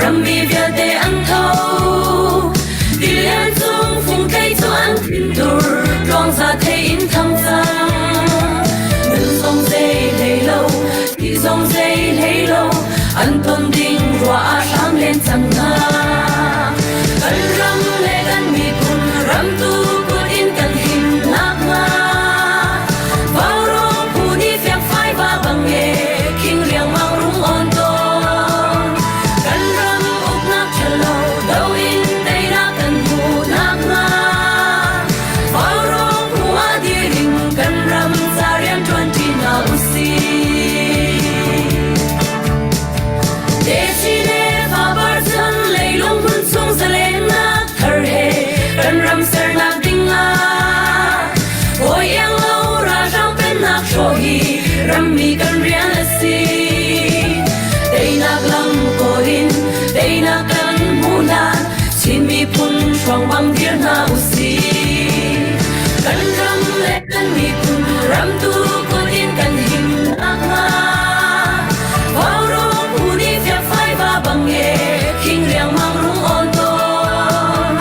Rammi vialte an tho. Tilian cung fungtlei cu an thintur, tluangza thei in thang cang. Nun zong zei hlei lo, ti zong zei hlei lo, an ton ding ruah ah hram len cang hna. Kan ram le kan miphun ramtu kut in kan him nakhnga. Vaurawng phu nih fiangfai va bang e, khing riangmang rung on tawn. Kan ram uknak ṭhalo do in teinak kan hmuh nakhnga. Vaurawng phu ah dir in kan ram ca rian ṭuan ṭi hna usih. Desi le fabar chan leilung hmun chung zalennak thar he kan ram sernak ding ah hawi iang lo ralhrang pennak hrawh hi rammi kan rian a si. Teinak lam kawl in teinak kan hmuh hlan Chin miphun hrawng bang dir hna usih. Kan ram le kan miphun ramtu kut in kan him nakhnga Vaurawng phu nih fiakfai va bang e khing riangmang rung awn tawn.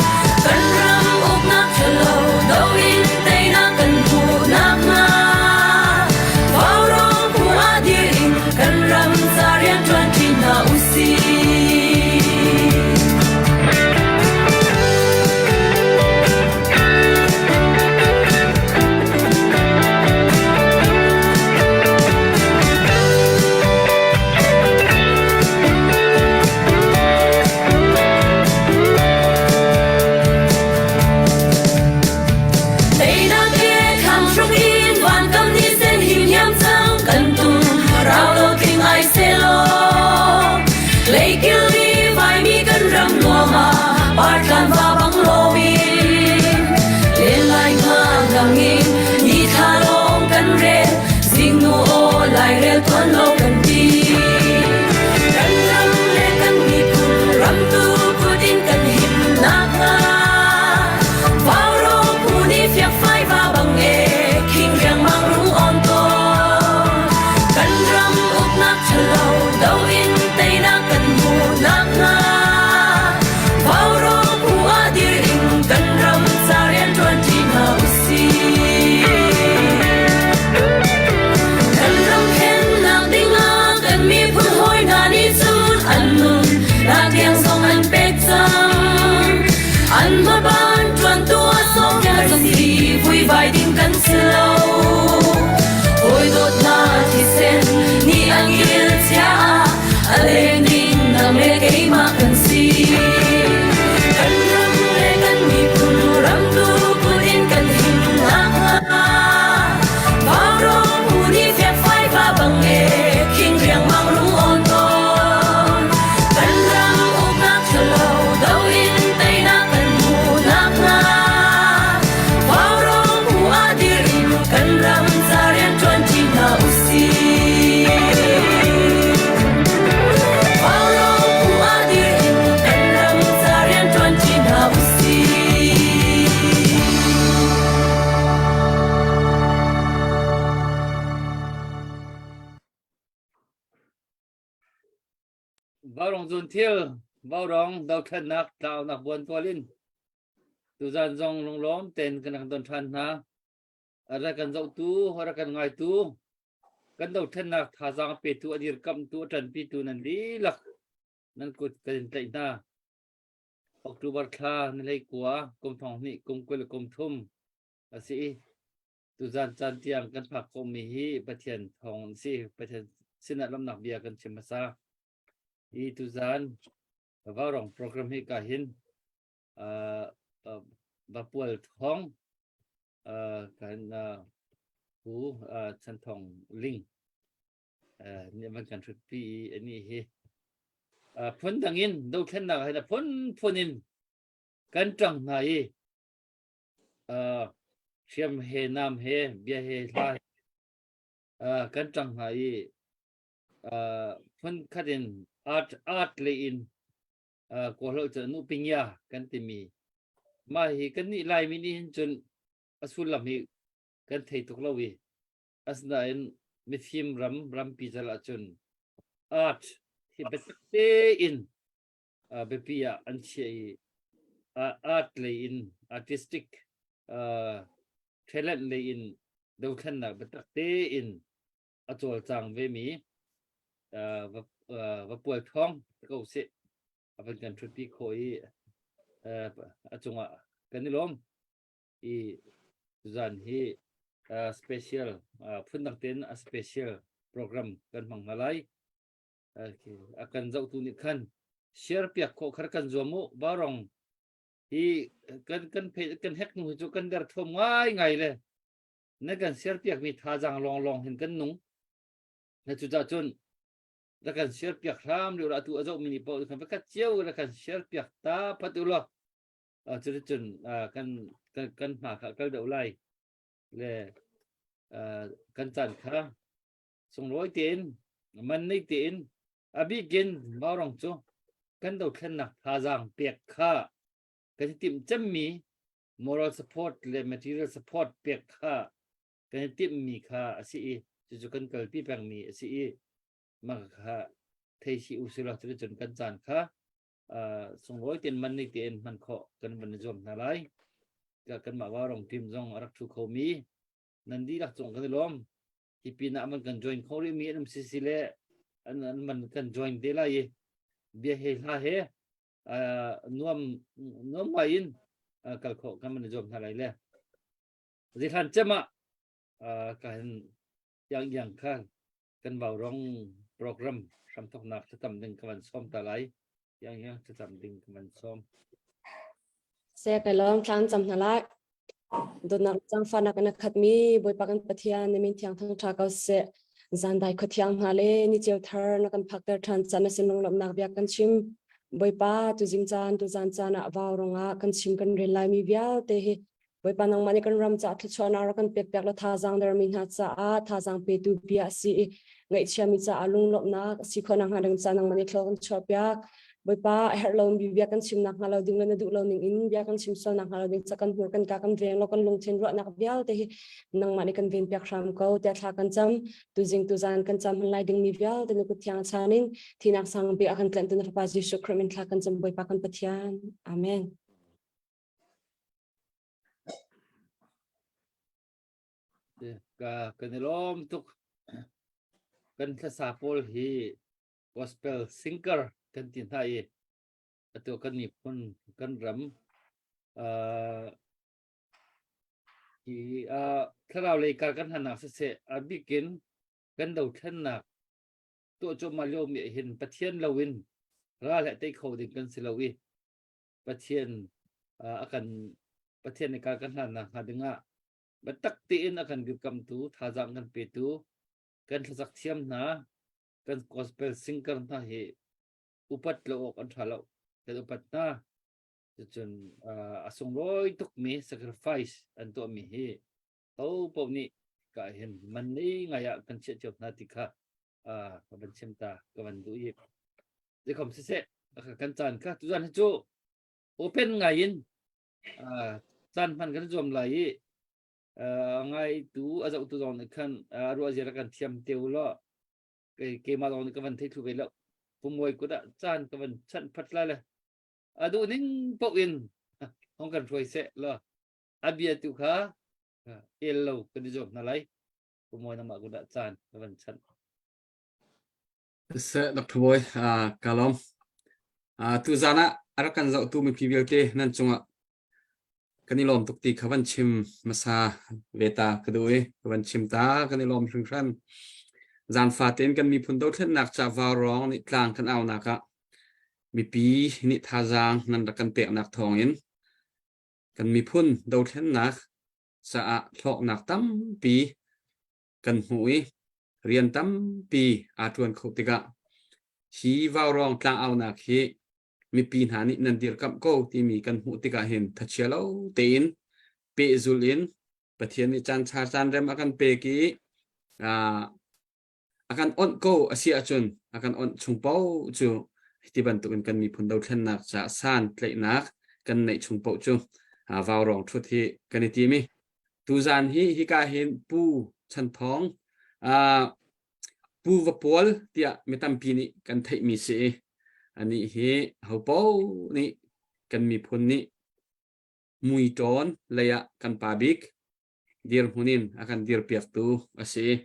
Kan ram uknak ṭhalo do in teinak kan hmuh nakhnga Vaurawng phu ah dir in kan ram ca rian ṭuan ṭi hna usih. Teinak he thlang hruk in van kam ni sen him hiam cang kan tum rau lo tling ai selaw leikil ni vaimi kan ram nuam ah partlan va bang lomin len lai nga nangin ni thla lawng kan rel zingnu aw lairel tuan lo kan ti kan ram le kan miphun ramtu kut in kan him nakhnga Vaurawng phu nih fiakfai va bang e khing riangmang rung on tawn kan ram uknak ṭhalo do in teinak kan hmuh nakhnga Vaurawng phu ah dir in kan ram ca rian ṭuan ṭi hna usih. Kan ram thlennak dingah kan miphun hawi hna nih cun an nun nak tiang zong an pek cang. An hmaban ṭuantu a sawmnak si vuivai ding kan si lo. Hawi dawtna thisen nih an kil chia ah a leng ding nang le keimah kan si. Kan ram le kan miphun ramtu kut in kan him nakhnga Vaurawng phu nih fiakfai va bang e khing riangmang rung awn tawn. Kan ram uknak ṭhalo do in teinak kan hmuh nakhnga Vaurawng phu ah dir in kan ram ca rian ṭuan ṭi hna usih. Vaurawng phu ah dir in kan ram ca rian ṭuan ṭi hna usih. Vaurawng zun thil, vaurawng dothlennak tlaunak buantual in tuzan zong lunglawm tein kan rak don ṭhan hna. A rak kan zohtu, a rak kan ngaitu, kan dothlennak thazaang petu, a dirkamhtu, a ṭanpitu nan dihlak nan kut kan in tlaih hna. October thla ni 19 kum 20 kum 20 kum thum a si i tuzan caan tiang kan phak khawhmi hi Pathian thawng an si. Pathian sinah lawmhnak bia kan chim hmasa. I tuzan Vaurong program hi ka hin uh, uh, Vapual Thong uh, kan uh, pu uh, Chan Thong Ling uh, nih van kan hrutpi i ani hi uh, phun dang in dothlennak hi phun phun in kan ṭang hna i uh, hriam he nam he bia he hla he uh, kan ṭang hna i uh, phun khat in art art le in uh, kawlho cu nu pingya kan timi mah hi kan nih Laimi nih hin cun a sullam hi kan thei tuk lo i asinain mifim ram rampi cal ahcun art hi biatak tein. Biapi ah an chiah i art lei in artistic talent lei in dothlennak biatak tein a cawlcang vemi Vapual Thawng ko sih a van kan ṭhutpi khawh i a cungah kan i lawm i zan hi special phundang tein a special program kan hmang hna lai. A kan zohtu nih khan share piak khawh khar kan zuam u barong hi kan kan kan hek hnu hi cu kan der thom ngai ngai le na kan share piak mi thazang long long hin kan nung na cu ca cun na kan share piak hram lio atu a zoh mi nih paoh kan pakhat cio na kan share piak ta phat u law cu cun kan kan kan hma kha kal deuh lai le kan caan kha sunglawi tein man nei tein a bikin Vaurong cu kan dothlennak thazaang pek kha kan i timh cemmi moral support le material support pek kha kan i timhmi kha a si i cucu kan kalpi pengmi a si i mah kha thei si u sila cuticun kan caan kha sunglawi tein man nei tein hman khawh kan van i zuam hna lai. Kanmah Vaurong team zong a rak ṭhu khomi nan dihlak cung kan i lawm. Hi pinah man kan join kho rih mi an um sisi le an an man kan join te lai i bia he hla he nuam nuam ngai in kal khawh kan man zuam hna lai le zihlan cem ah ka hin yang yang khan kan vau rong program hramthoknak thlacam ding ka van sawm ta lai yang yang thlacam ding ka van sawm Se ka lawm thlan cam hna lai. Dawtnak zaangfahnak in a khatmi Bawipa kan Pathian na min thiang thangṭha ko seh. Zandai khuathiang hna le ni ceu thar na kan phakter ṭhan caan na sin lunglawmhnak bia kan chim. Bawipa tuzing caan tuzan caan ah vau rongah kan chim kan rel laimi vialte hi Bawipa nangmah nih kan ram caah thluachuahnak rak kan pek piak law thazaang dermi hna caah thazaang petu bia a si i ngaihchiami caah lunglawmhnak a si khawh nakhnga ding caah nangmah nih thlaw kan chuah piak. Bawipa a herh lomi bia kan chim nakhnga lo ding le na duh lo ning in bia kan chim sual nakhnga lo ding ca kan hmur kan ka kan veng law kan lungthin ruahnak vialte hi nangmah nih kan ven piak hram ko tiah thla kan cam. Tuzing tuzan kan cam hman lai dingmi vialte na kut thiang chan in thinak sang bik a kan tlanhtu na Fapa Jesuh Khrih min thla kan cam Bawipa kan Pathian. Amen. Ka kan i lawm tuk. Kan thlasa pawl hi gospel singer kan ti hna i atu kan miphun kan ram uh, hi uh, thlarau lei kar kan hanak siseh a bikin kan dothlennak tuah cuahmah lio mi hin Pathian loin ral he tei kho ding kan si lo i Pathian a kan Pathian nih kar kan hlannak hnga dingah biatak tein a kan dirkamtu thazaang kan petu kan thlacak thiam hna kan gospel singer hna hi upat lo awk an tha lo kan upat hna cucun a sunglawi tukmi sacrifice an tuahmi hi ho paoh nih ka hin man nei ngai ah kan chiah cio hna ti kha ka van chim ta ka van duh i Zeikhom siseh kan caan kha tuzan hi cu open ngai in caan hman kan zuam lai i ngai tu a zoh tu zong nih khan ruah zia kan thiam te u law keimah zong nih ka van thei thlu ve lo pumoi kut ah caan ka van chanh phat lai le a duh ning paoh in hong kan hruai seh law a bia tu kha el lo kan i zuam hna lai pumoi namah kut ah caan ka van chanh Seh, Dr. Bawi, ka lawm. Tuzaan ah a rak kan zohtu mipi vialte nan cungah kan i lawm tuk ti kha van chim hmasa ve ta ka duh i ka van chim ta kan i lawm hringhran. Zaanfa tein kan miphun dothlennak ca vaurawng nih tlang kan aunak ah mipi nih thazaang nan rak kan peknak thawngin kan miphun dothlennak caah hlawknak tampi kan hmuh i rian tampi aa ṭuan kho tikah hi vaurawng tlangaunak hi mipi hna nih nan dirkamh ko timi kan hmuh tikah hin thachia lo tein pehzul in Pathian nih caan ṭha caan rem a kan pek i a kan onh ko a si ahcun a kan onh chung paoh cu ti bantukin kan miphun dothlennak caah san tlaihnak kan neih chung paoh cu vaurawng ṭhut hi kan i tim i Tuzaan hi hika hin Pu Chan Thawng, Pu Vapual tiah mi tampi nih kan theihmi si i. Anih hi hopo nih kan miphun nih muitawn lei ah kan pa bik dirhmun in a kan dirpiaktu a si.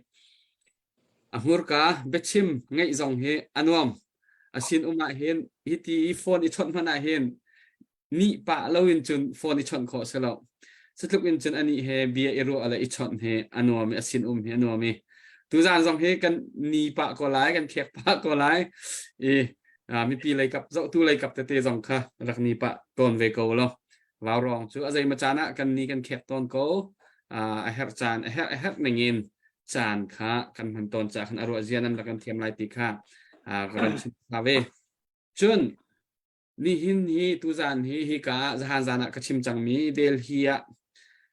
A hmurka biachim ngeih zong hi a nuam. A sin um ah hin hiti i phone i chawnh hmanh ah hin nih pah loin cun phone i chawnh khawh si lo. Cutluk in cun anih he bia i ruah le i chawnh hi a nuam i a sin um hi a nuam i tuzaan zong hi kan ni pah ko lai, kan khek pah ko lai i mipi lei kap zohtu lei kap tete zong kha rak ni pah tawn ve ko lo. Vaurawng cu a zeimaw caan ah kan ni kan khek tawn ko. A herh caan a herh a herh ning in caan kha kan hman tawn caah khan a ruah zia nan rak kan thiam lai ti kha ka van chim hna ve. Cun nihin hi tuzaan hi hika zahan zan ah ka chim cangmi Delhi ah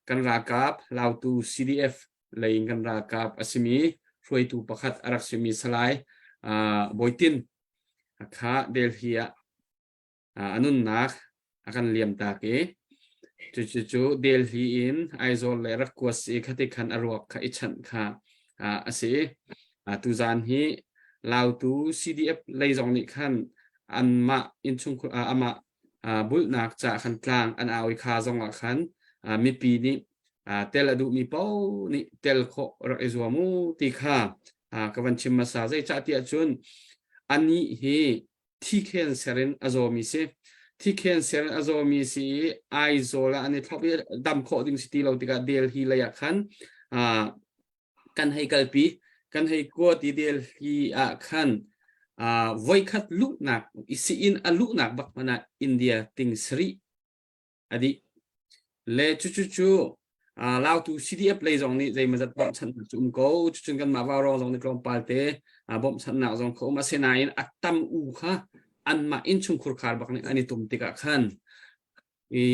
kan ralkap Lautu CDF lei in kan ralkap a simi hruaitu pakhat a rak simi Salai Bawitin kha Delhi ah a nunnak a kan liamtak i cucu Delhi in Aizawl le rak kuat si i khati khan a ruak kha i chanh kha a si. Tuzaan hi Lautu CDF lei zong nih khan anmah innchung amah bulhnak ca khan tlang an au i kha zong ah khan mipi nih tel a duhmi paoh nih tel khawh rak i zuam u ti kha ka van chim hmasa. Zeicahtiah cun anih hi thi cancer in a zawmi si. Thi cancer in a zawmi si i Aizawl ah an i thlop i dam khawh ding si ti lo tikah Delhi lei ah khan kan hei kalpi kan hei kuat i Delhi ah khan voikhat luhnak i sii-inn a luhnak bak hmanh ah India ting sarih a dih. Le cucu cu Lautu CDF lei zong nih zeimawzat bawmhchanhnak cu um ko. Cucun kanmah Vaurawng zong nih tlawmpal te bawmhchanhnak zong kha um. Asinain a tam u kha anmah innchungkhur khar bak nih an i tum tikah khan i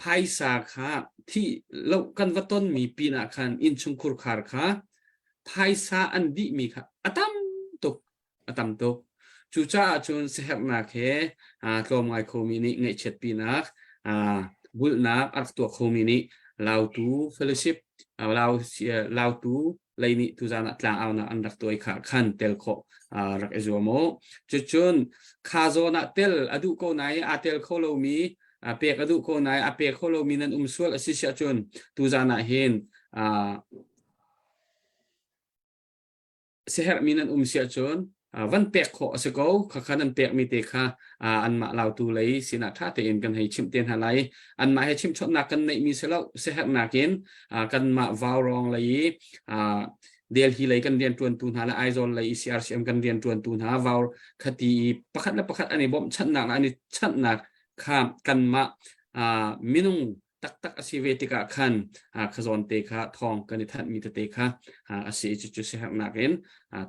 phaisa kha thi lo kan va tonmi pinah khan innchungkhur khar kha phaisa an dihmi kha a tam tuk. A tam tuk. Cucaah cun siaherhnak he tlawmngai khomi nih ngaihchiatpinak, bulhnak a rak tuah khomi nih Lautu Fellowship, Lautu lei nih tuzaan ah tlangaunak an rak tuah i kha khan tel khawh rak i zuam u. Cucun kha zawn ah tel a duh ko nain aa tel kho lomi, pek a duh ko nain a pe kho lomi nan um sual a si siah cun tuzaan ah hin siaherhmi nan um si ahcun van pek khawh a si ko. Khakha nan pekmi te kha anmah lautu lei sinah ṭha tein kan hei chimh te hna lai. Anmah he chimhchawtnak kan neihmi si lo, siaherhnak in kanmah Vaurawng lei i Delhi lei kan rianṭuantu hna le Aizawl lei i CRCM kan rianṭuantu hna Vau khati i pakhat le pakhat an i bawmhchanhnak le an i chanhnak kha kanmah minung taktak a si ve tikah khan khazawn te kha thawng kan i thanhmi tete kha a si i cucu siaherhnak in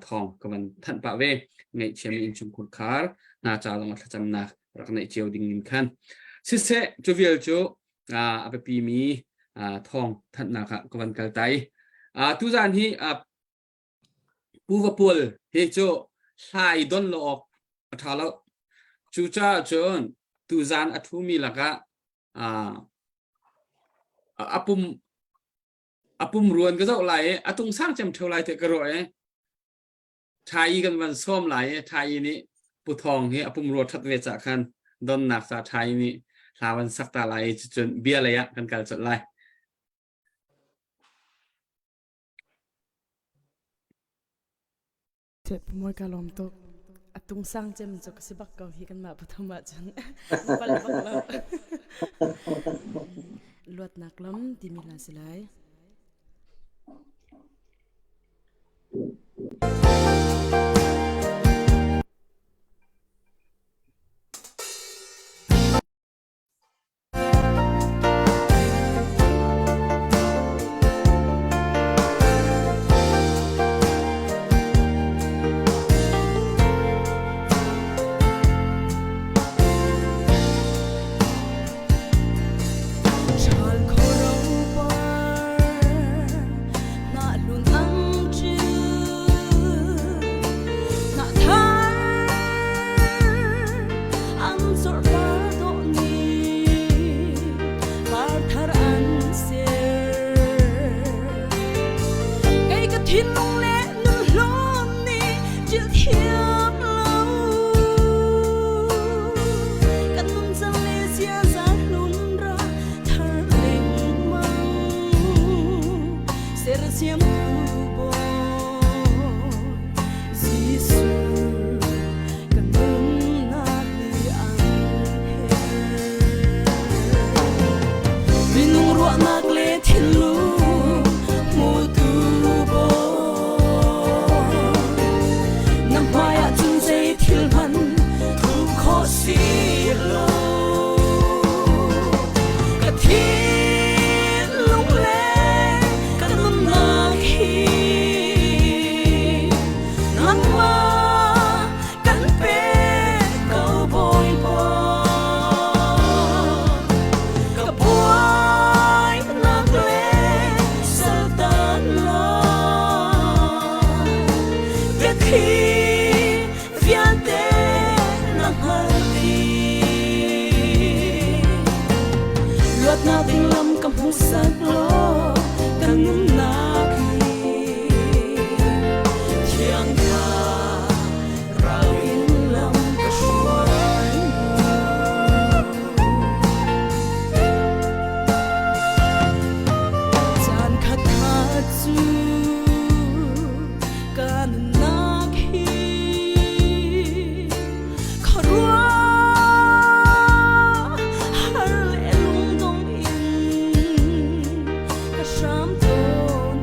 thawng ka van thanh pah ve. Ngaihchiami innchungkhur khar hna ca zong ah thlacamnak rak neih cio ding in khan siseh, cu vial cu a biapimi thawng thanhnak ah ka van kal tai. Tuzaan hi Pu Va Pual hi cu hlai don lo awk a ṭha lo. Cucaah cun tuzaan a ṭhumi lakah a pum a pum ruan ka zoh lai i a tung sang cem ṭheo lai tiah ka ruah i Ṭhai kan van sawm lai i Ṭhai nih Pu Thawng hi a pumrua ṭhat ve cah khan donnak ca Ṭhai nih hla van sak ta lai i cucun bia lei ah kan kal colh lai. Mawi ka lawm tuk. A tung sang cem cu ka si bak ko hi kanmah pathum ahcun. Pal bak lo. Luatnak lam timi hla si lai. Thinlung le nun hlawm nih chil thiam lo. thinlung hmutu bawi. Na hmai ah cun zei thil hmanh thup khawh si lo. Ka thinlung le ka nunnak hi nangmah kan pek ko Bawipa. Ka buainak le saltannak biathli vialte na hngalh dih. Luatnak ding lam ka hmuhsak law ka nunnak hi thiang thlarau in lam ka hruai mu. Caan khat hna cu ka nunnak hi khuaruah har le lungdong in ka hram tawn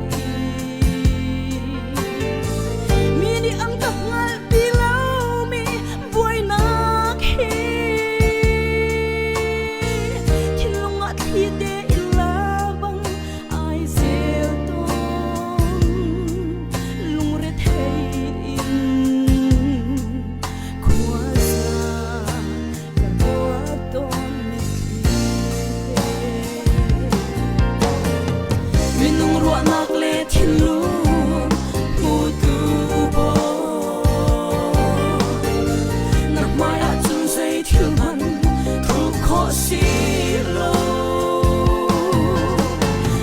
i mi nih an ka hngalh ti lomi buainak hi thinlung ah thli te in la bang ai zel tawn lungrethei in khuaza ka ruat tawn mitthli he. Minung ruahnak le thinlung hmutu bawi. Na hmai ah cun zei thil hmanh thup khawh si lo.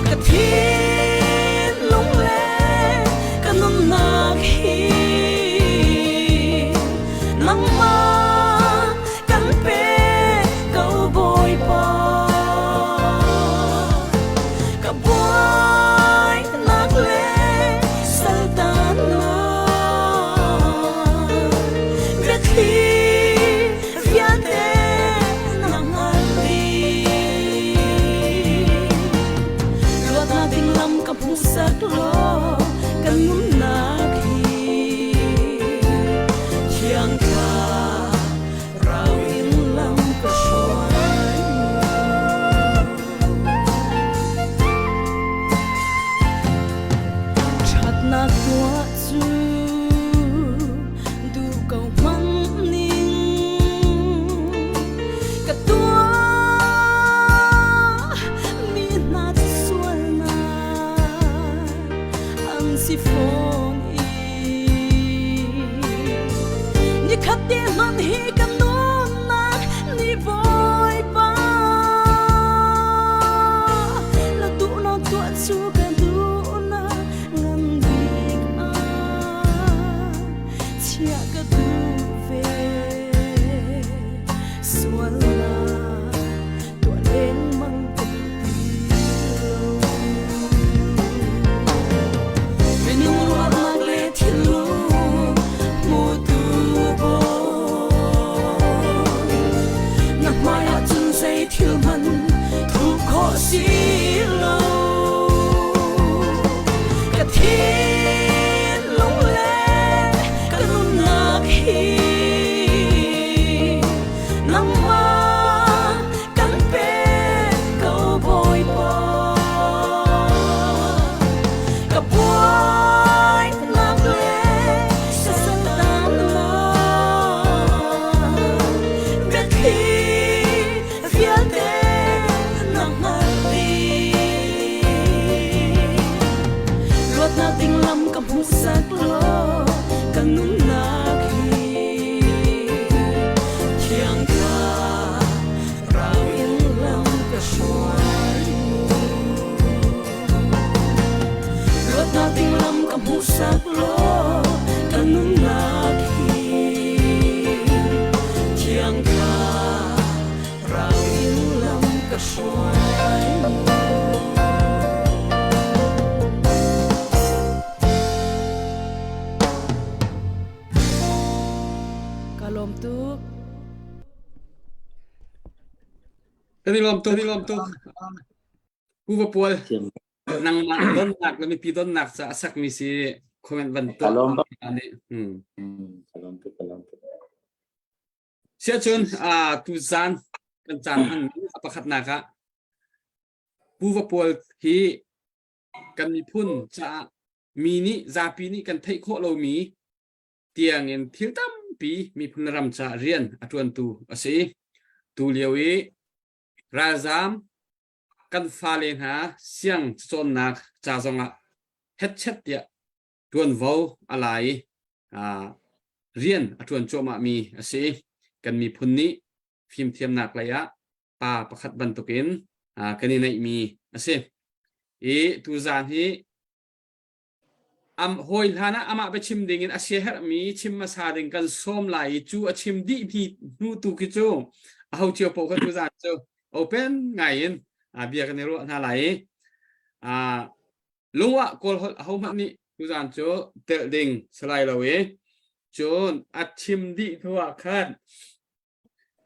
Ka thinlung le ka nunnak hi nangmah kan pek ko Bawipa. Ka buainak le saltannak biathli vialte na hngalh dih. Luatnak ding lam ka hmuhsak law kan nunnak hi thiang thlarau in lam ka hruai mu. Ṭhatnak tuah cu duh ko hmanh ning ka tuah mi hna cu sualnak an si fawn i nikhat te hmanh hi ka nunnak ni Bawipa na duhnak tuah cu ka duhnak ngan bik ah chiah ka duh ve sualnak tuah lengmang ka duh ti lo. Minung ruahnak le thinlung hmutu bawi. Na hmai ah cun zei thil hmanh thup khawh si lo. Ka thinlung le ka nunnak hi nangmah kan pek ko Bawipa. Ka buainak le saltannak biathli vialte na hngalh dih. Luatnak ding lam ka hmuhsak law ka nunnak hi thiang thlarau in lam ka hruai mu. Luatnak ding lam ka hmuhsak law ka nunnak hi thiang thlarau in lam ka hruai mu. Ka lawm tuk. Kan i lawm tuk. Kan i lawm tuk. Pu Va Pual, nangmah donnak le mipi donnak ca a sakmi si comment van tuah. Hmm. Siahcun tu zan kan caan hman a pakhatnak ah Pu Va Pual hi kan miphun caah mi nih zapi nih kan theih khawh lomi tiangin thil tampi miphun le ram caah rian a ṭuantu a si. Tu lio i ralzaam kan fale hna siang cacawnnak ca zongah hetchet tiah ṭuanvo a la i rian a ṭuan cuahmahmi a si. Kan miphun nih fimthiamnak lei ah pa pakhat bantukin kan i neihmi a si. I tuzaan hi am hawi hlan ah amah biachim ding in a siaherhmi chim hmasa ding kan sawm lai i cu a chim dih hni hnu tu khi cu aho cio paoh kha tuzaan cu open ngai in bia kan i ruah hna lai i lungah kawl holh ahohmanh nih tuzaan cu telh ding si lai lo i cun a chim dih hnu ah khan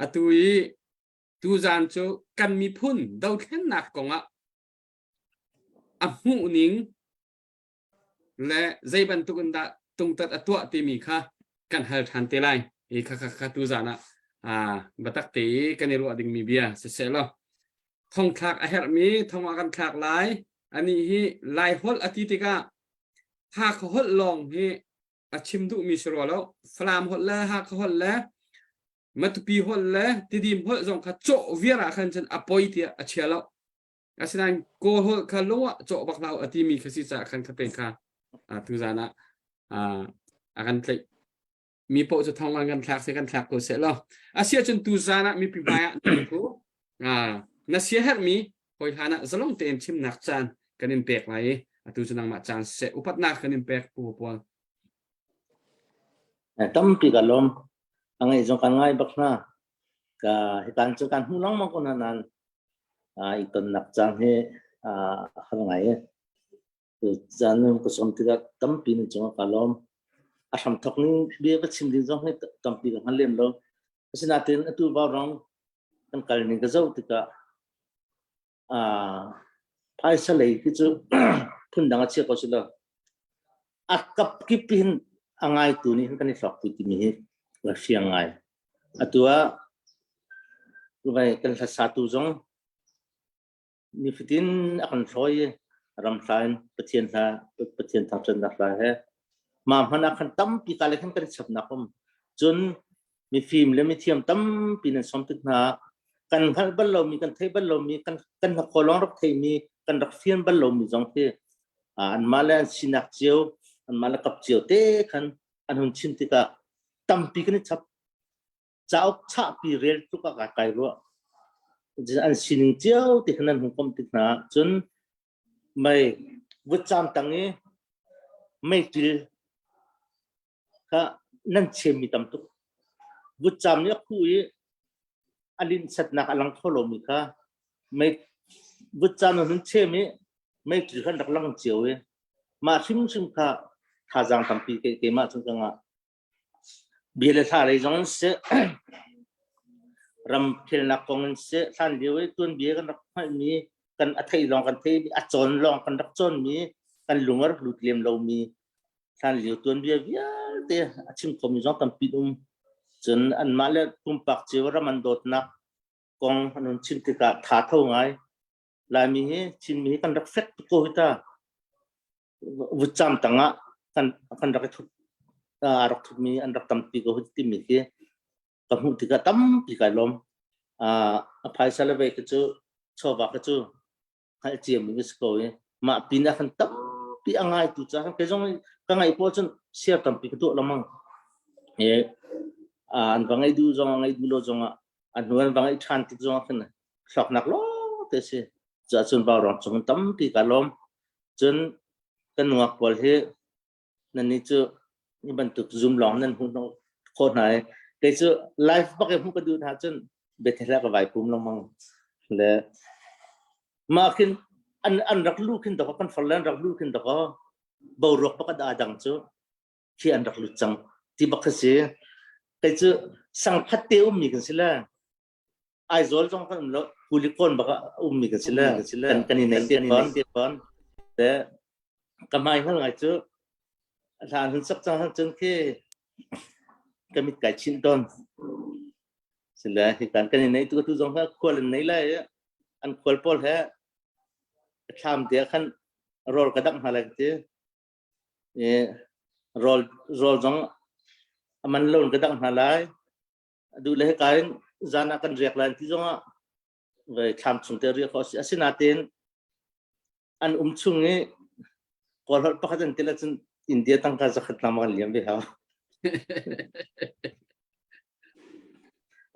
atu i tuzaan cu kan miphun dothlennak kongah a hmuhning le zei bantuk in dah tungtat a tuah timi kha kan hal ṭhan te lai. I kha kha kha tuzaan ah aa biatak te i kan i ruah dingmi bia siseh law thongthlak a herhmi thong ah kan thlak lai. Anih hi Lai holh a ti tikah Hakha holh lawng hi a chim duhmi si rua lo. Falam holh le Hakha holh le Matupi holh le Tidim holh zong kha cawh viar ah khan cun a poi tiah a chia lo. Asinain Kawl holh kha lung ah cawh bak hlah u a timi kha si caah khan kha te kha tuzaan ah a kan tlaih. Mi paoh cu thong an kan thlak se kan thlak ko seh law. Asiahcun tuzaan ah mipi hmai ah na thu na siaherhmi hawi hlan ah zalong tein chimnak caan kan in pek lai i atu cu nangmah caan seh upatnak kan in pek Pu Paul. Tampi ka lawm. A ngaih zong kan ngai bak hna. Ka hitan cu kan hmu lengmang ko hna nain i tonnak caan hi a har ngai i caan ka sawm tikah tampi nan cungah ka lawm. A hramthok ning bia ka chim ding zong hi tampi ka hngal lem lo. Asinain atu vaurawng kan kal ning ka zoh tikah phaisa lei khi cu phundang a chia ko si lo. A kap kip hin a ngaitu nih hin kan i hlawk timi hi ka fiang ngai. Atu ah kan hlasatu zong nifatin a kan hlawi i ram hla in Pathian hla Pathian thangṭhatnak hla he mah hmanh ah khan tampi ka le khan kan i chapnak um. Cun mifim le mithiam tampi nan sawm tik hna kan hngalh bal lomi kan theih bal lomi kan kan hnakhaw lawng rak theimi kan rak fian bal lomi zong khi anmah le an sinak cio anmah le kap cio te khan an hun chim tikah tampi kan i chap cauk chahpi rel tluk ah kai ruah an sining cio ti khan an hung kom tik hna cun mei vutcam tang i meiṭil kha nan chemmi tam tuk. Vutcam nih a khuh i a linhsatnak a lang kho lomi kha mei vutcam nan hun chem i meiṭil khan rak lang cio i mah hrimhrim kha thazaang tampi keimah cun ka ngah. Bia le hla lei zong in siseh, ramkhelnak kong in siseh, hlan lio i tuanbia kan rak hngalhmi, kan a theih lawng kan theihmi, a cawn lawng kan rak cawnmi, kan lung a rak lut lem lomi hlanlio tuanbia vialte a chim khomi zong tampi um. Cun anmah le pumpak cio ram an dawtnak kong an hun chim tikah tha tho ngai. Laimi hi Chinmi hi kan rak fek tuk ko hi ta. Vutcam tangah kan kan rak i thup a rak thupmi an rak tampi ko hi timi khi ka hmuh tikah tampi kai lawm. A phaisa le vei khi cu chawva khi cu hngalh ciami ka si ko i mah pin ah khan tampi a ngaitu ca khan kei zong ka ngaih pawl cun share tampi ka tuah lengmang i an va ngaih duh zong ngaih duh lo zong ah a hnu an va ngaih ṭhan tik zong ah khan hlawknak lawng te si cuah cun vaurawng cung tampi ka lawm cun kan nungak pawl hi Nannih cu hi bantuk Zoom lawng nan hmuh khawh hna i kei cu live bak i hmuh ka duh hna cun Bethel ah ka vai pum lengmang. Le mah khin an an rak lu khin dakaw kan farle an rak lu khin dakaw boruak pakhat aa dang cu khi an rak lut cang ti bak kha si. Kei cu sangkhat te ummi kan si le. Aizawl zong kan um lo Kulikawn bak ah ummi kan si le kan kan i nei te fawn. Te ka hmai hngal ngai cu hlan hun sak cang cun khi ka mit kai chin tawn. Sile hi kan kan i nei tu tu zong kha khual an nei lai an khual pawl he thlam te khan rawl ka dangh hna lai ti. I rawl rawl zong a man lo in ka dangh hna lai. Duh le hika in zan ah kan riak lai ti zongah vai thlam chung te riak khawh a si. Asinain an um chung i Kawl holh pakhat an til ahcun India tangka zakhat lam kan liam ve hau.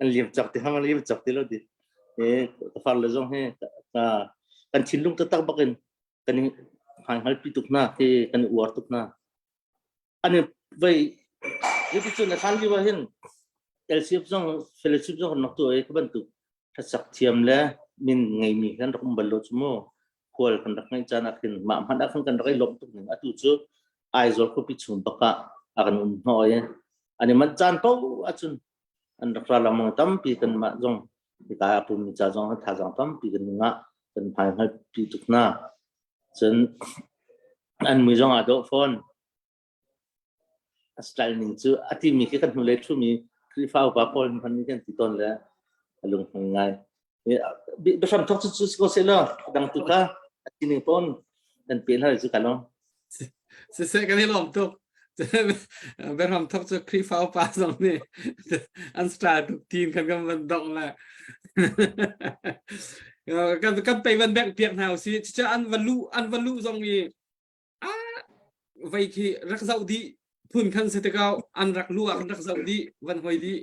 An liam cak ti hang an liam cak ti lo ti. E ka far le zong hi ka kan thinlung taktak bakin kan i hmaihngalpi tuk hna khi kan i uar tuk hna. An i vei cuticun a hlan lio ah hin LCF zong fellowship zong kan rak tuah i ka bantuk hlasak thiam le min ngeimi kan rak um bal lo cu mu khual kan rak ngeih caan ah khin mah hmanh ah khan kan rak i lawmh tuk ning atu cu Aizawl khuapi chung bak ah a kan um hnawh i an i manh caan paoh ahcun an rak ra lengmang tampi kanmah zong hika a pummi ca zong thazaang tampi kan ngah kan hmai hngalpi tuk hna cun an mui zong aa dawh fawn a style ning cu a timi khi kan hnulei ṭhumi Khrihfa upa pawl hmanh nih kan ti tawn le a lunghmui ngai. Biahram thawk cu cu si ko seh law dang tu kha a sining pawn kan pe hna cu ka lawm. Siseh kan i lawm tuk. Biahram thawk cu Khrihfa upa zong nih an style tuk tin kan kan van dongh le kan kan pei van bengh piak hna usih. Cucu an va luh an va luh zong i vei khi rak zoh dih phun khan si tikau an rak lu ah rak zoh dih van hoi dih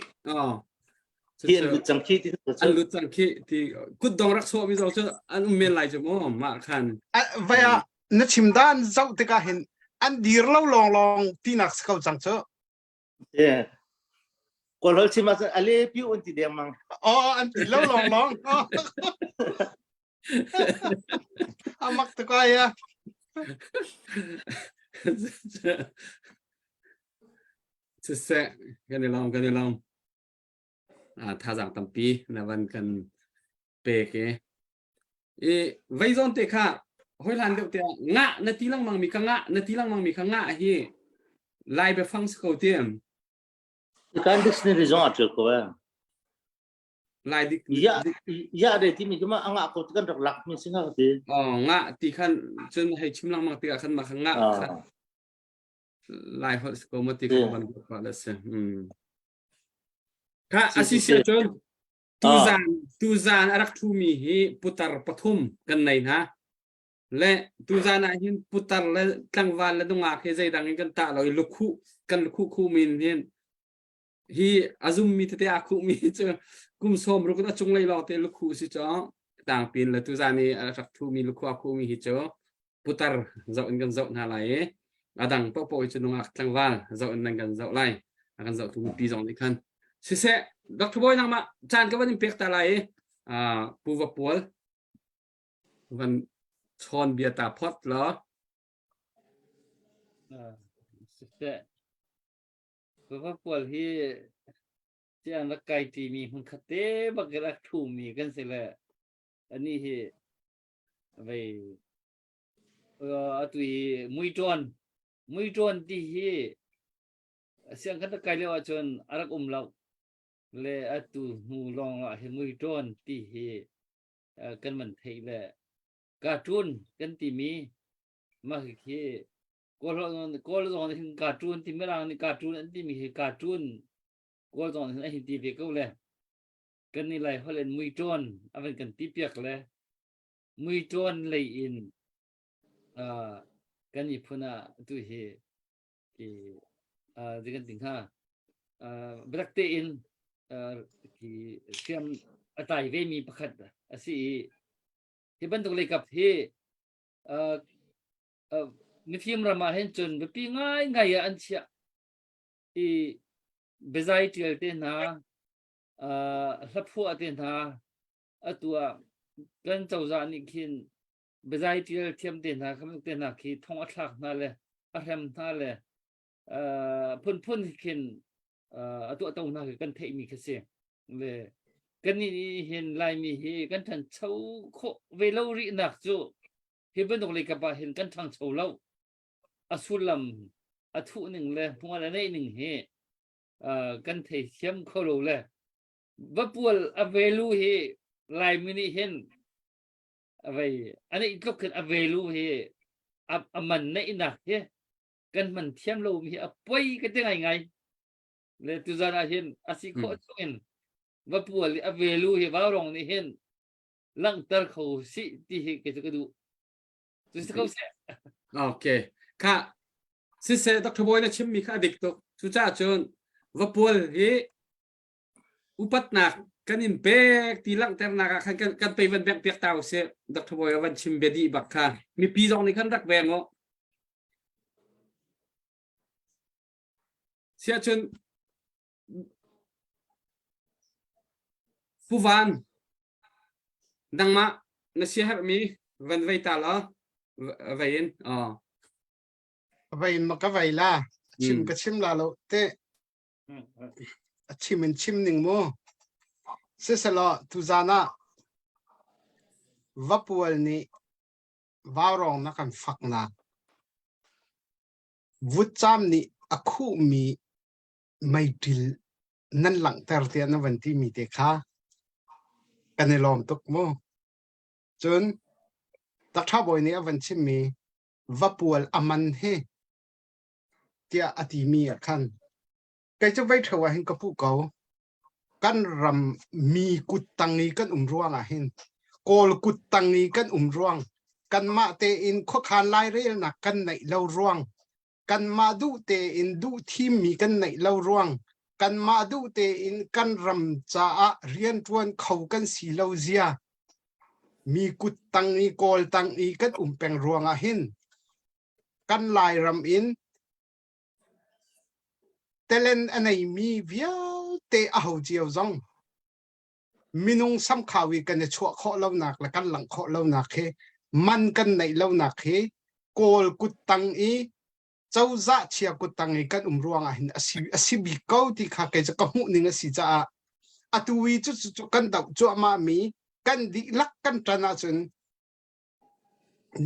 khi an lut cang khi ti an lut cang khi ti kut dong rak sawh mi zong cu an um men lai cu mu mah khan vai ah na chim dan zoh tikah hin an dir lo lawng lawng tinak si ko cang cu Yeah. Kawl holh chim ahcun a le piu an ti dengmang. Oh, an ti lo lawng lawng. Amak tuk ai ya. Siseh, kan i lawm, kan i lawm. Ah, thazaang tampi na van kan pek i. I vei zawn te kha hoi hlan deuh te ngah na ti lengmang mi kha ngah na ti lengmang mi kha ngah hi lai biafang si ko tiam. Kan dictionary zong a ṭial ko eh. Lai dik Ya ya de ti mi kuma anga ko kan rak lak mi si nga ti. Oh ngah ti khan cun hei chim lengmang tikah khan ma kha ngah kha lai holh si ko ma ti kha van pa la si. Kha asi si cun Tuzaan tuzaan a rak ṭhumi hi putar pathum kan nei hna. Le tuzaan ah hin putar le tlangval le nungak hi zeidang in kan tah lo i lukhuh kan lukhuh khuh min hin hi a zummi tete aa khuhmi cu kum sawm ruk in a cunglei lawngte lukhuh si cu tangpin le tuzaan i a rak ṭhumi lukhuh a khuhmi hi cu putar zoh in kan zoh hna lai i a dang paohpaoh hi cu nungak tlangval zoh in nan kan zoh lai a kan zohtu mipi zong nih khan siseh Dr. Bawi nangmah caan ka van in pek ta lai i Pu Va Pual van chawn bia ta phot law siseh Pu Va Pual hi siang rak kai ṭimi hmun khat te bak rak ṭhumi kan si le ani hi vei atu hi muiṭawn muiṭawn ti hi siang khat kai lio ahcun a rak um lo le atu hnu lawng ah hi muiṭawn ti hi kan van theih le cartoon kan timi mah khi kawl kawl zong nih hin cartoon ti mirang nih cartoon an timi hi cartoon kawl zong nih hin a hin ti ve ko le kan ni lai holh in muiṭawn a van kan ti piak le muiṭawn lei in uh, kan miphun ah tu hi ki uh, zei kan ti hnga uh, biatak tein uh, ki siam a tlai ve mi pakhat a si i hi bantuk leikap hi uh, uh, mifim ram ah hin cun biapi ngai ngai ah an chiah i biazai ṭial te hna uh, hlaphuah te hna atu ah kan cozah nih khin biazai ṭial thiam te hna kha te hna khi thong a thlak hna le a hrem hna le uh, phunphun khin uh, a tuahto hna khi kan theihmi khi si le. Kannih nih hin Laimi hi kan ṭhancho khawh ve lo rihnak cu hi bantuk lei kap ah hin kan ṭhangcho lo. A sullam, a thuh ning le hmual a neih ning hi uh, kan theithiam kho lo le vapual a value hi Laimi nih hin a vei a neih tluk hin a value hi a, a man neihnak hi kan hman thiam lo mi hi a poi ka ti ngaingai. Le tuzan ah hin a si khawh chung in vapual i a value hi vaurong nih hin langhter kho si ti hi kei cu ka duh. Cu si ko seh. Okay. Kha siseh Dr. Boy na chimmi kha a dik tuk. Cucaah cun vapual hi upatnak kan in pek ti langhternak ah khan kan, kan pei van bengh piak ta usih. Dr. Boy a van chim bia dih bak kha. Mipi zong nih khan rak veng u. Siahcun Pu Van, nangmah na siaherhmi van vei ta law vei in aw. Vei in ma ka vei la. Chim ka chim la lo te. A chim in chim ning mu. Siselaw tuzan ah vapual nih vaurawng na kan faknak vutcam nih a khuhmi meiṭil nan langhter tiah na van timi te kha kan i lawm tuk mu. Cun Dr. Bawi nih a van chimmi vapual a man hi tiah a timi ah khan kei cu vei ṭheo ah hin ka puh ko. Kan ram mi kut tang i kan um ruang ah hin Kawl kut tang i kan um ruang kanmah tein khuakhan lairelnak kan neih lo ruang kanmah duh tein duh thimmi kan neih lo ruang kanmah duh tein kan ram caah rianṭuan kho kan si lo zia mi kut tang i kawl tang i kan um peng ruangah hin kan Lairam in talent a neimi vialte a ho cio zong minung samkhau i kan i chuah khawh lonak le kan langh khawh lonak hi man kan neih lonak hi kawl kut tang i cozah chia kut tang i kan um ruangah hin a si a si bik ko ti kha kei cu ka hmuh ning a si caah atu i cu cu kan doh cuahmah mi kan dihlak kan ṭan ahcun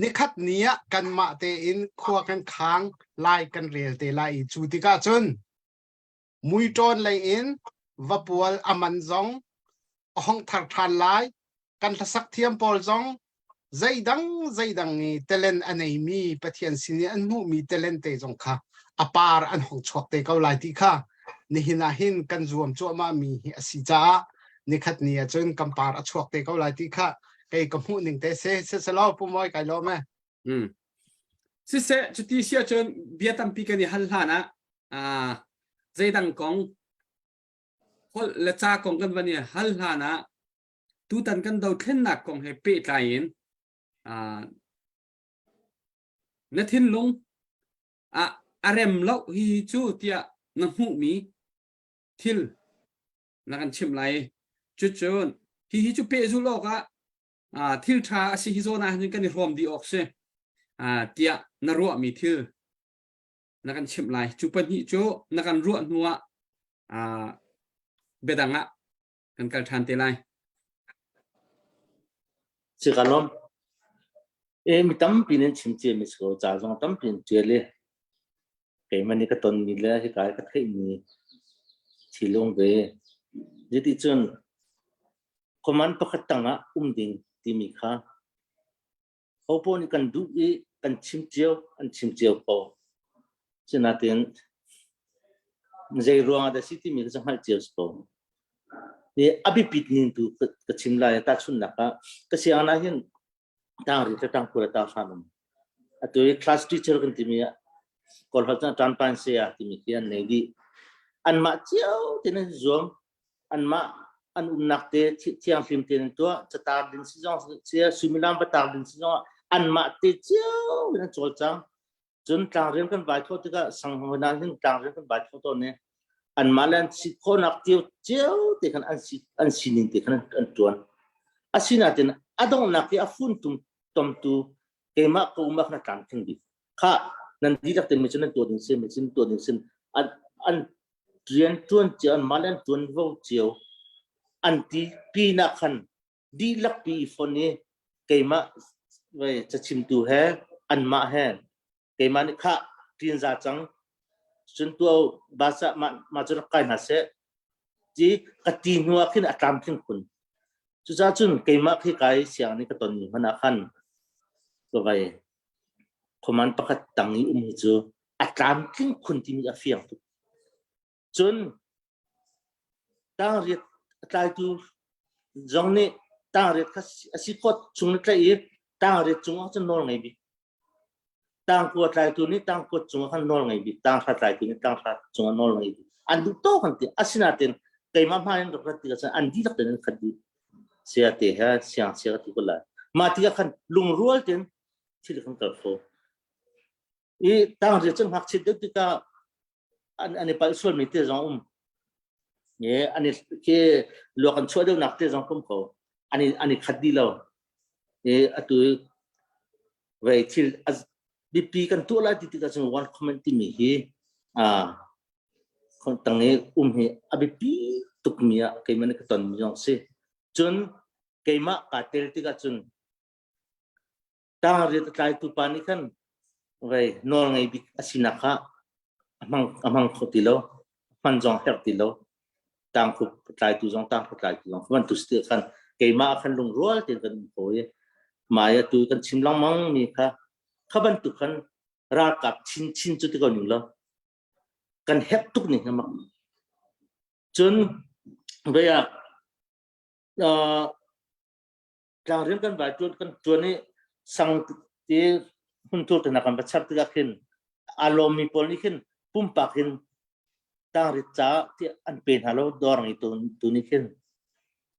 nikhat ni ah kanmah tein khua kan khang lai kan rel te lai i cu tikah cun Muiṭawn lei in vapual a man zong a hong thar ṭhan lai. Kan hlasak thiam pawl zong zeidang zeidang i talent a neimi Pathian sin i an hmuhmi talent te zong kha a par an hong chuak te ko lai ti kha nihin ah hin kan zuam cuahmah mi hi a si caah nikhat ni ah cun kan par a chuak te ko lai ti kha kei ka hmuh ning te se siselaw Pu Mawi kai lawm e. Mm. Siseh cuti si ahcun bia tampi kan i hal hlan ah ah zeidang kong holh le ca kong kan van i hal hlan ah tutan kan dothlennak kong he pehtlai in ah na thinlung ah a rem lo hi cu tiah na hmuhmi thil na kan chimh lai. Cucun hihi cu pehzulh awkah thil ṭha a si hi zawn ah hin kan i hrawm dih awk si tiah na ruahmi thil na kan chimh lai. Cu pahnih cu na kan ruah hnu ah biadang ah kan kal ṭhan te lai. Si ka lawm. E mi tampi nan chim cia mi si ko ca zong tampi in ṭial i keimah nih ka tonmi le hika i ka theihmi thilung ve. Zeiti cun command pakhat tangah um ding timi kha hopoh nih kan duh i kan chim cio an chim cio ko. Sinain zei ruangah dah si timi kha hngalh cio si ko. I a biapit ning tu ka chim lai tahchunhnak ah ka sianginn ah hin tangri le tangpur a tang hram um. Atu i class teacher kan timi ah Kawlholh cun ṭanpan saya timi khi an nei dih. Anmah cio tein an zuam. Anmah an umnak te thianghlim tein an tuah. Catar ding si zong suimilam va tar ding si zong ah anmah te cio in an cawlcang. Cun tlangrian kan vai thawh tikah sanghmun ah hin tlangrian kan vai thawh tawn i anmah le an si khawhnak cio cio te khan an si an sining te khan an ṭuan. Asinain a donghnak i a funtum tomtu keimah ka um ah khan a tlamtling bik. Khah nan dihlak te mi cu nan tuah ding si mi cu nan tuah ding si an an rian ṭuan cio anmah le an ṭuanvo cio. An ti pinah khan dihlak pi i fon i keimah cachimtu he anmah he keimah nih khah ṭin za cang cun tuah basa mah mah cu rak kai hna seh ti ka ti hnu ah khin a tlamtling khun. Cucaah cun keimah khi kai siang nih ka tonmi hmanh ah khan ka vai khuaman pakhat tang i um hi cu a tlamtling khun timi a fiang tuk. Cun tangriat a tlaitu zong nih tangriat kha a si khawt chung na tlaih i tangriat cungah cun nawl ngei bik. Tangkua tlaitu nih tangkua cungah khan nawl ngei bik. Tanghra tlaitu nih tanghra cungah nawl ngei bik. An duh tawk an ti. Asinain keimah hmai in rak rat tikah cun an dihlak tein an khat dih. Saya te he siang chia ka ti ko lai. Mah tikah khan lungrual tein thil kan kal kho. I tangriat cun ngakchiat deuh tikah an an i palh sualmi te zong um. Ye an i khi luak an chuah deuhnak te zong um ko. An i an i khat dih lo. E atu vei thil bipi kan tuah lai ti tikah cun one comment timi hi a tang i um hi a biapi tukmi ah keimah nih ka tonmi zong si. Cun keimah kaa tel tikah cun Tangriat a tlaitu pa nih khan vei nawl ngei bik a sinak kha a hmang a hmang kho ti lo, hman zong herh ti lo. Tangkhup tlaitu zong tangkhup tlaitu zong bantuk si khan keimah khan lungrual tein kan um ko i mai atu kan chim lengmang mi kha kha bantuk khan ralkap chinchin cu ti ko ning lo kan herh tuk ning mak cun vei ah tlangrian kan vai ṭuan kan ṭuan i sang ti hmunthur te hna kan va char tikah khin aa lawmmi pawl nih khin pumpak in tangrit ca tiah an pe hna lo dawr ngei tu tu nih khin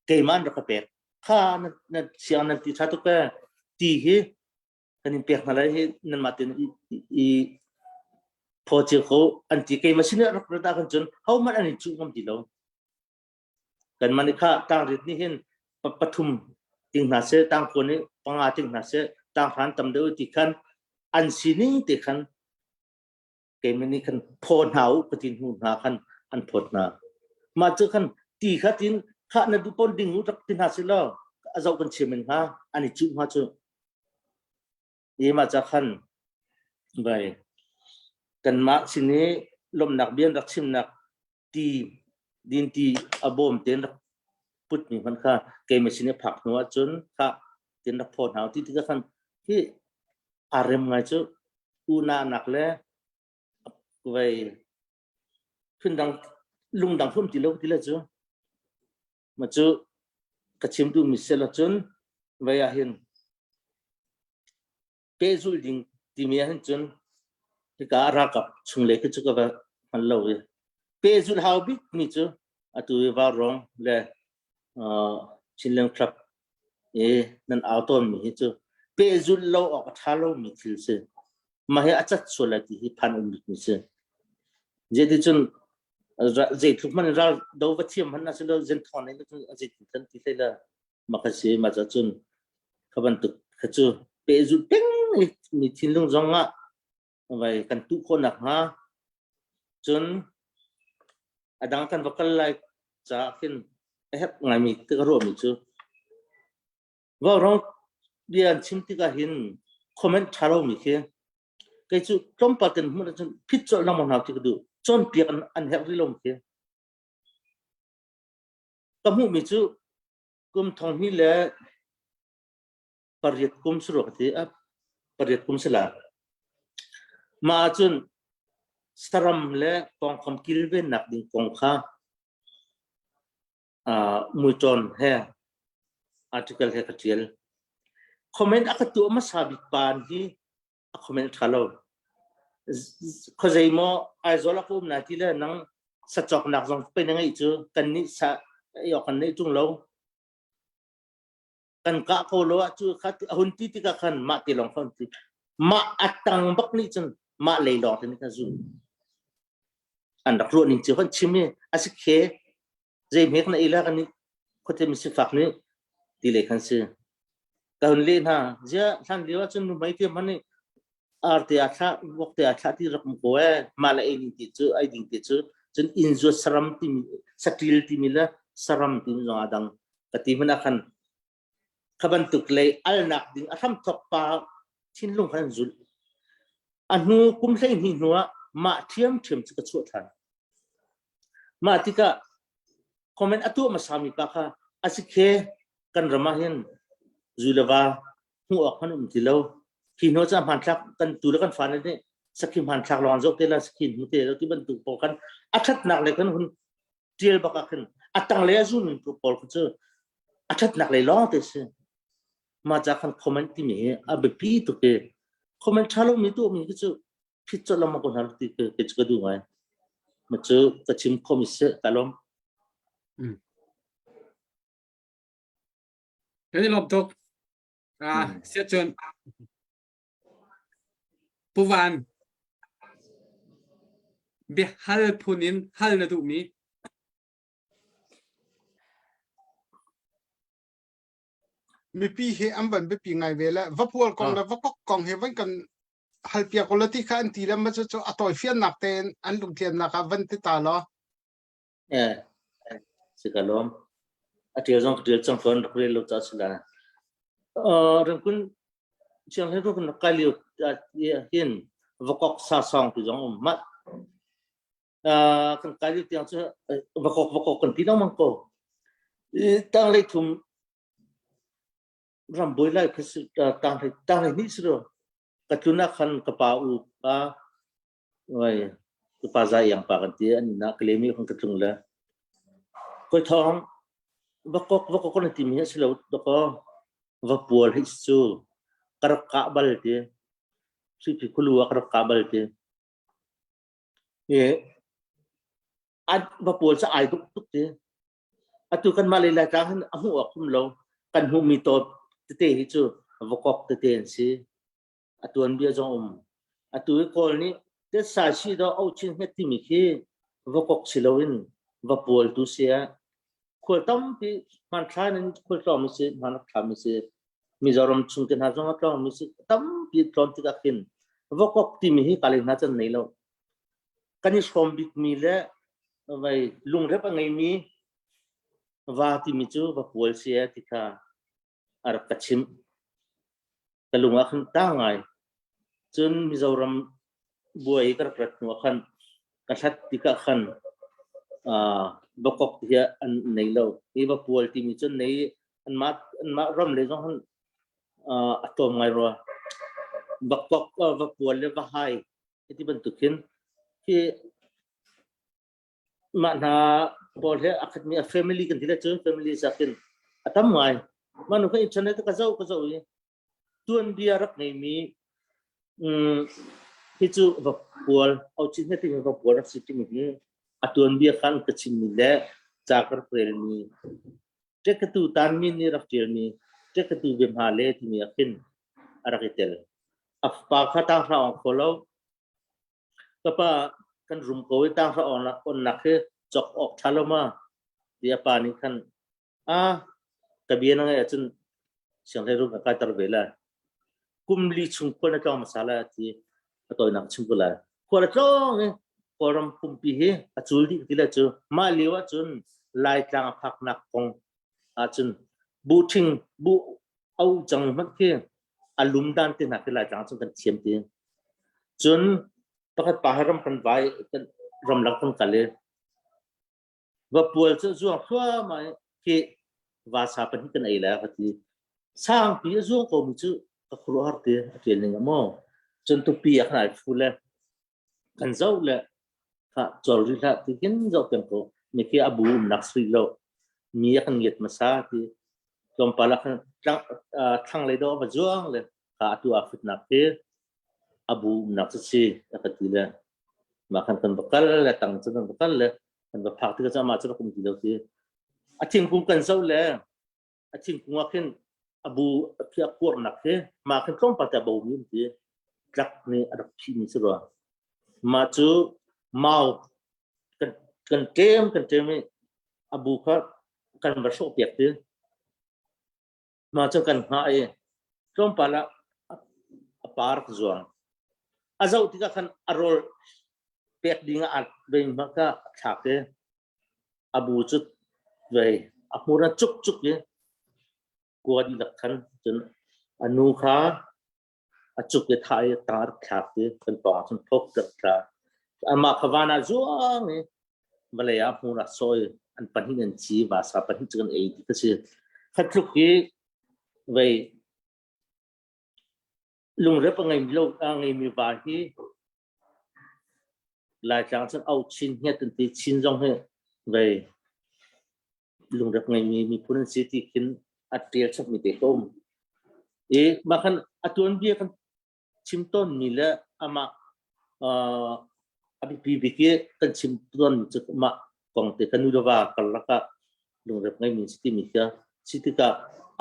keimah an rak ka pek kha na na siang nan ti ṭha tuk ee ti hi kan in pek hna lai hi nanmah tein i, i phaw cio ko an ti keimah sin ah rak rat ah khan cun hohmanh an in cuh ngam ti lo Kanmah nih kha tangrit nih hin pathum ting hna seh, tangkua nih panga ting hna seh, tanghran tam deuh ti khan an sining te khan keimah nih khan phaw hna u ka ti hnu hna khan an phawt hna. Mah cu khan ti kha tin kha na duh pon ding u rak ti hna sih law a zoh kan chim in hnga an i cuh hnga cu. I mah ca khan vai kanmah sin i lawmhnak bia an rak chimnak ti dinti a bawm tein rak putmi hmanh kha keimah sin i phak hnu ahcun kha tin rak phaw hna ti tikah khan hi aa rem ngai cu unanak le vei phundang lungdang hum ti lo ti le cu ma cu ka chim duhmi sel ahcun vei ah hin pehzulh ding timi ahhin cun hika ah ralkap chunglei khi cu ka va hngal lo i pehzulh hau bik mi cu atu i Vaurawng le uh, Chinland Club i nan au tawn mi hi cu pehzulh lo awk a ṭha lo mi thil si. Mah hi a cat sual lai ti hi phan um bik mi si. Zeiticun zeitluk hmanh ral do va thiam hmanh na si lo zen thawng nei cun a zeitin kan ti hlei la ma kha si ma ca cun kha bantuk kha cu pehzulh peng mi thinlung zong ah vai kan tuh khawh nak hnga cun a dang kan va kal lai caah khin a herh ngaimi te ka ruahmi cu vaurawng bia an chim tikah hin comment ṭha lomi khi kei cu tlawmpal kan hmuh ahcun phit colh lengmang hna ti ka duh cawnpiak an, an herh rih lo khi Ka hmuhmi cu kum thong hnih le pariat kum si rua ka ti. Pariat kum si la. Mah ahcun saram le pawngkam kilvennak ding kong kha uh, muiṭawn he article he ka ṭial. Comment a ka tuah hmasa bik pa hi a comment ṭha lo. Khuazei maw Aizawl ah ka um lai ti le nang sacawknak zong pei na ngeih cu kan nih sa ei awk kan neih ṭung lo. Kan kah ko lo ah cu kha a hun ti tikah khan mah ti lawng kha hun ti. Mah a tang bak nih cun mah lei lawng te nih khan zum. An rak ruah ning cu kan chim i a si khe zei hmek na ila kan nih khuate mi sifak nih ti le khan si ka hun leh hna zia hlan lio ahcun nu mei te hman nih arte a thlah vok te a thlah ti rak um ko e mah le ei ding ti cu ei ding ti cu cun inn zuat saram timi satil timi le Saram timi zong aa dang. Ka ti hmanh ah khan kha bantuk lei alnak ding a hramthawk pa thinlung khan an zulh. A hnu kum 12 hnu ah mah ṭhiamṭhiam cu ka chuah ṭhan. Mah tikah comment a tuah hmasami pa kha a si khe kan ram ah hin zu le va hmuh awk hmanh um ti lo. Hi hnu cu hmanthlak kan tu le kan fale nih sakhi hmanthlak lawng an zoh te la sakhi hmu te lo ti bantuk pawl khan a ṭhatnak lei kan hun ṭial bak ah khin a tanglei a zulmi pawl kha cu a ṭhatnak lei lawng te si. Mah ca khan comment timi hi a biapi tuk i comment ṭha lomi tuahmi khi cu phit colh lengmang ko hna ti ke cu ka duh ngai. Ma cu ka chim khomi si ka lawm. Kan i lawm tuk. Ah, siat cun Pu Van biahal phun in hal na duhmi Mipi hi an van biapi ngai ve le vapual kong le vakok kong hi van kan halpiak ulaw ti kha an ti le ma cu cu a tawifiannak tein an lungtliannak ah van ti ta law. Eh, si ka lawm. A ṭial zong ka ṭial cang fawn rak rel lo ca si lai. Uh, rengkun chiang he kan kai lio hin vakok sa song ti zong um mat. Uh, kan kai lio tiang cu vakok vakok kan ti lengmang ko. Tang lei thum ram boi lai kha tang hlei tang hlei hnih si lo. Ka tlun ah khan ka pa u pa oi ka pa za iang pa kan ti an inn ah Kalemi khan ka tlung le koi thawng vakok vakok kan ti mi a si lo dakaw va pual hi cu ka rak kah bal ti Suipi khulu ah ka rak kah bal ti i va pual cu ai duk tuk ti Atu kanmah lei Laitlang hin a hmuh awk um lo. Kan hmuhmi tawt tete hi cu vakok tete an si. A tuanbia zong um. Atu i Kawl nih tetsa si daw o chin hnget timi khi vakok si loin vapual tu si ah khual tampi hmanthlai in khual tlawng mi si hman rak thla mi si Mizoram chung te hna zong a tlawng mi si tampi tlawn tikah khin vakok timi hi kaleng hna cun nei lo. Kan i hrawm bikmi le vai lungrep a ngeimi va timi cu va pual si e ti kha a rak ka chimh. Ka lung ah khan ta ngai. Cun Mizoram buai ka rak rat hnu ah khan ka hlat tikah khan uh, vakok hi an nei lo. Hi va pual timi cu nei anmah anmah ram le zong han uh, a tlawm ngai rua. Vakok uh, va pual le va hai Hiti bantuk hin hi mah hna pawl he a khatmi a family kan ti le cun family zakin a tam ngai. Mah nu kha internet ka zoh ka zoh i tuanbia rak ngeimi um, hi cu va pual au chin he timi va pual rak si timi hi a tuanbia khan ka chimmi le ca ka rak relmi ṭekatu tanmi nih rak ṭialmi ṭekatu biahma le timi ah khin a rak i tel. A fapa kha tanghra awng kho lo. Ka pa kan rum ko i tanghra onnak hi cawk awk ṭha lo ma? Ti a pa nih khan a ka bia na ngaih ahcun sianghleiruun ka kaiter ve lai. Kum li chung khual na tlawng hmasa lai a ti. A tawinak chim ko lai. Khual a tlawng i Kawlram pumpi hi a cul dih ti le cu mah lio ahcun Laitlang a phaknak kong ahcun buhṭhing buh au cang hmanh khi a lum dan te hna khi Laitlang ahcun kan thiam ti. Cun pakhat pa ram kan vai kan ramlak kan kal i Vapual cu a zuang thluahmah i khi vasa pahnih kan ei lai ka ti. Sangpi a zuang komi cu ka khuaruahhar ti a ṭial ning ah maw. Cun tupi ah khan ai fu le kan zoh le kha col rih hlah ti khin zoh peng ko. Mi khi a bu umnak si lo. Mi a kan ngiat hmasa ti. Tlawmpal ah khan thlanglei dawh a va zuang le kha atu aa futnak khi a bu umnak cu si a ka ti le mah khan kan va kal le tang cu kan va kal le kan va phak tikah cu amah cu rak um ti lo si a thingkung kan zoh le a thingkung ah khin a bu a phiah kuarnak khi mah khin tlawmpal te a bo mi um ti tlak nih a rak phih mi si rua mah cu mau kan kan ṭem kan ṭem i a bu kha kan va hrawh piak ti Mah cu kan hngah i tlawmpal ah a par ka zuang. A zoh tikah khan a rawl pek ding ah aa vei hmah kha a thlak i a bu cu Vei a hmur a cuk cuk i kua dihlak khan cun a nu kha a cuk i thah i tang a rak thlak i kan pawng ah cun phok rak tla. Amah kha van ah zuang i vawlei ah hmur ah sawh i an pahnih an ci vasa pahnih cu kan ei ti ka si. Kha tluk i vei Lungrep a ngeimi lo a ngeimi va hi Laitlang cun auh chin hnget an ti. Chin zong hi vei lungrep ngeimi miphun an si ti khin a ṭial chapmi te ka um. I mah khan a tuanbia kan chim tawnmi le amah uh, a biapi bik i kan chim tawnmi cu mah kong te kan nu le va karlak ah lungrep ngeimi si timi kha si tikah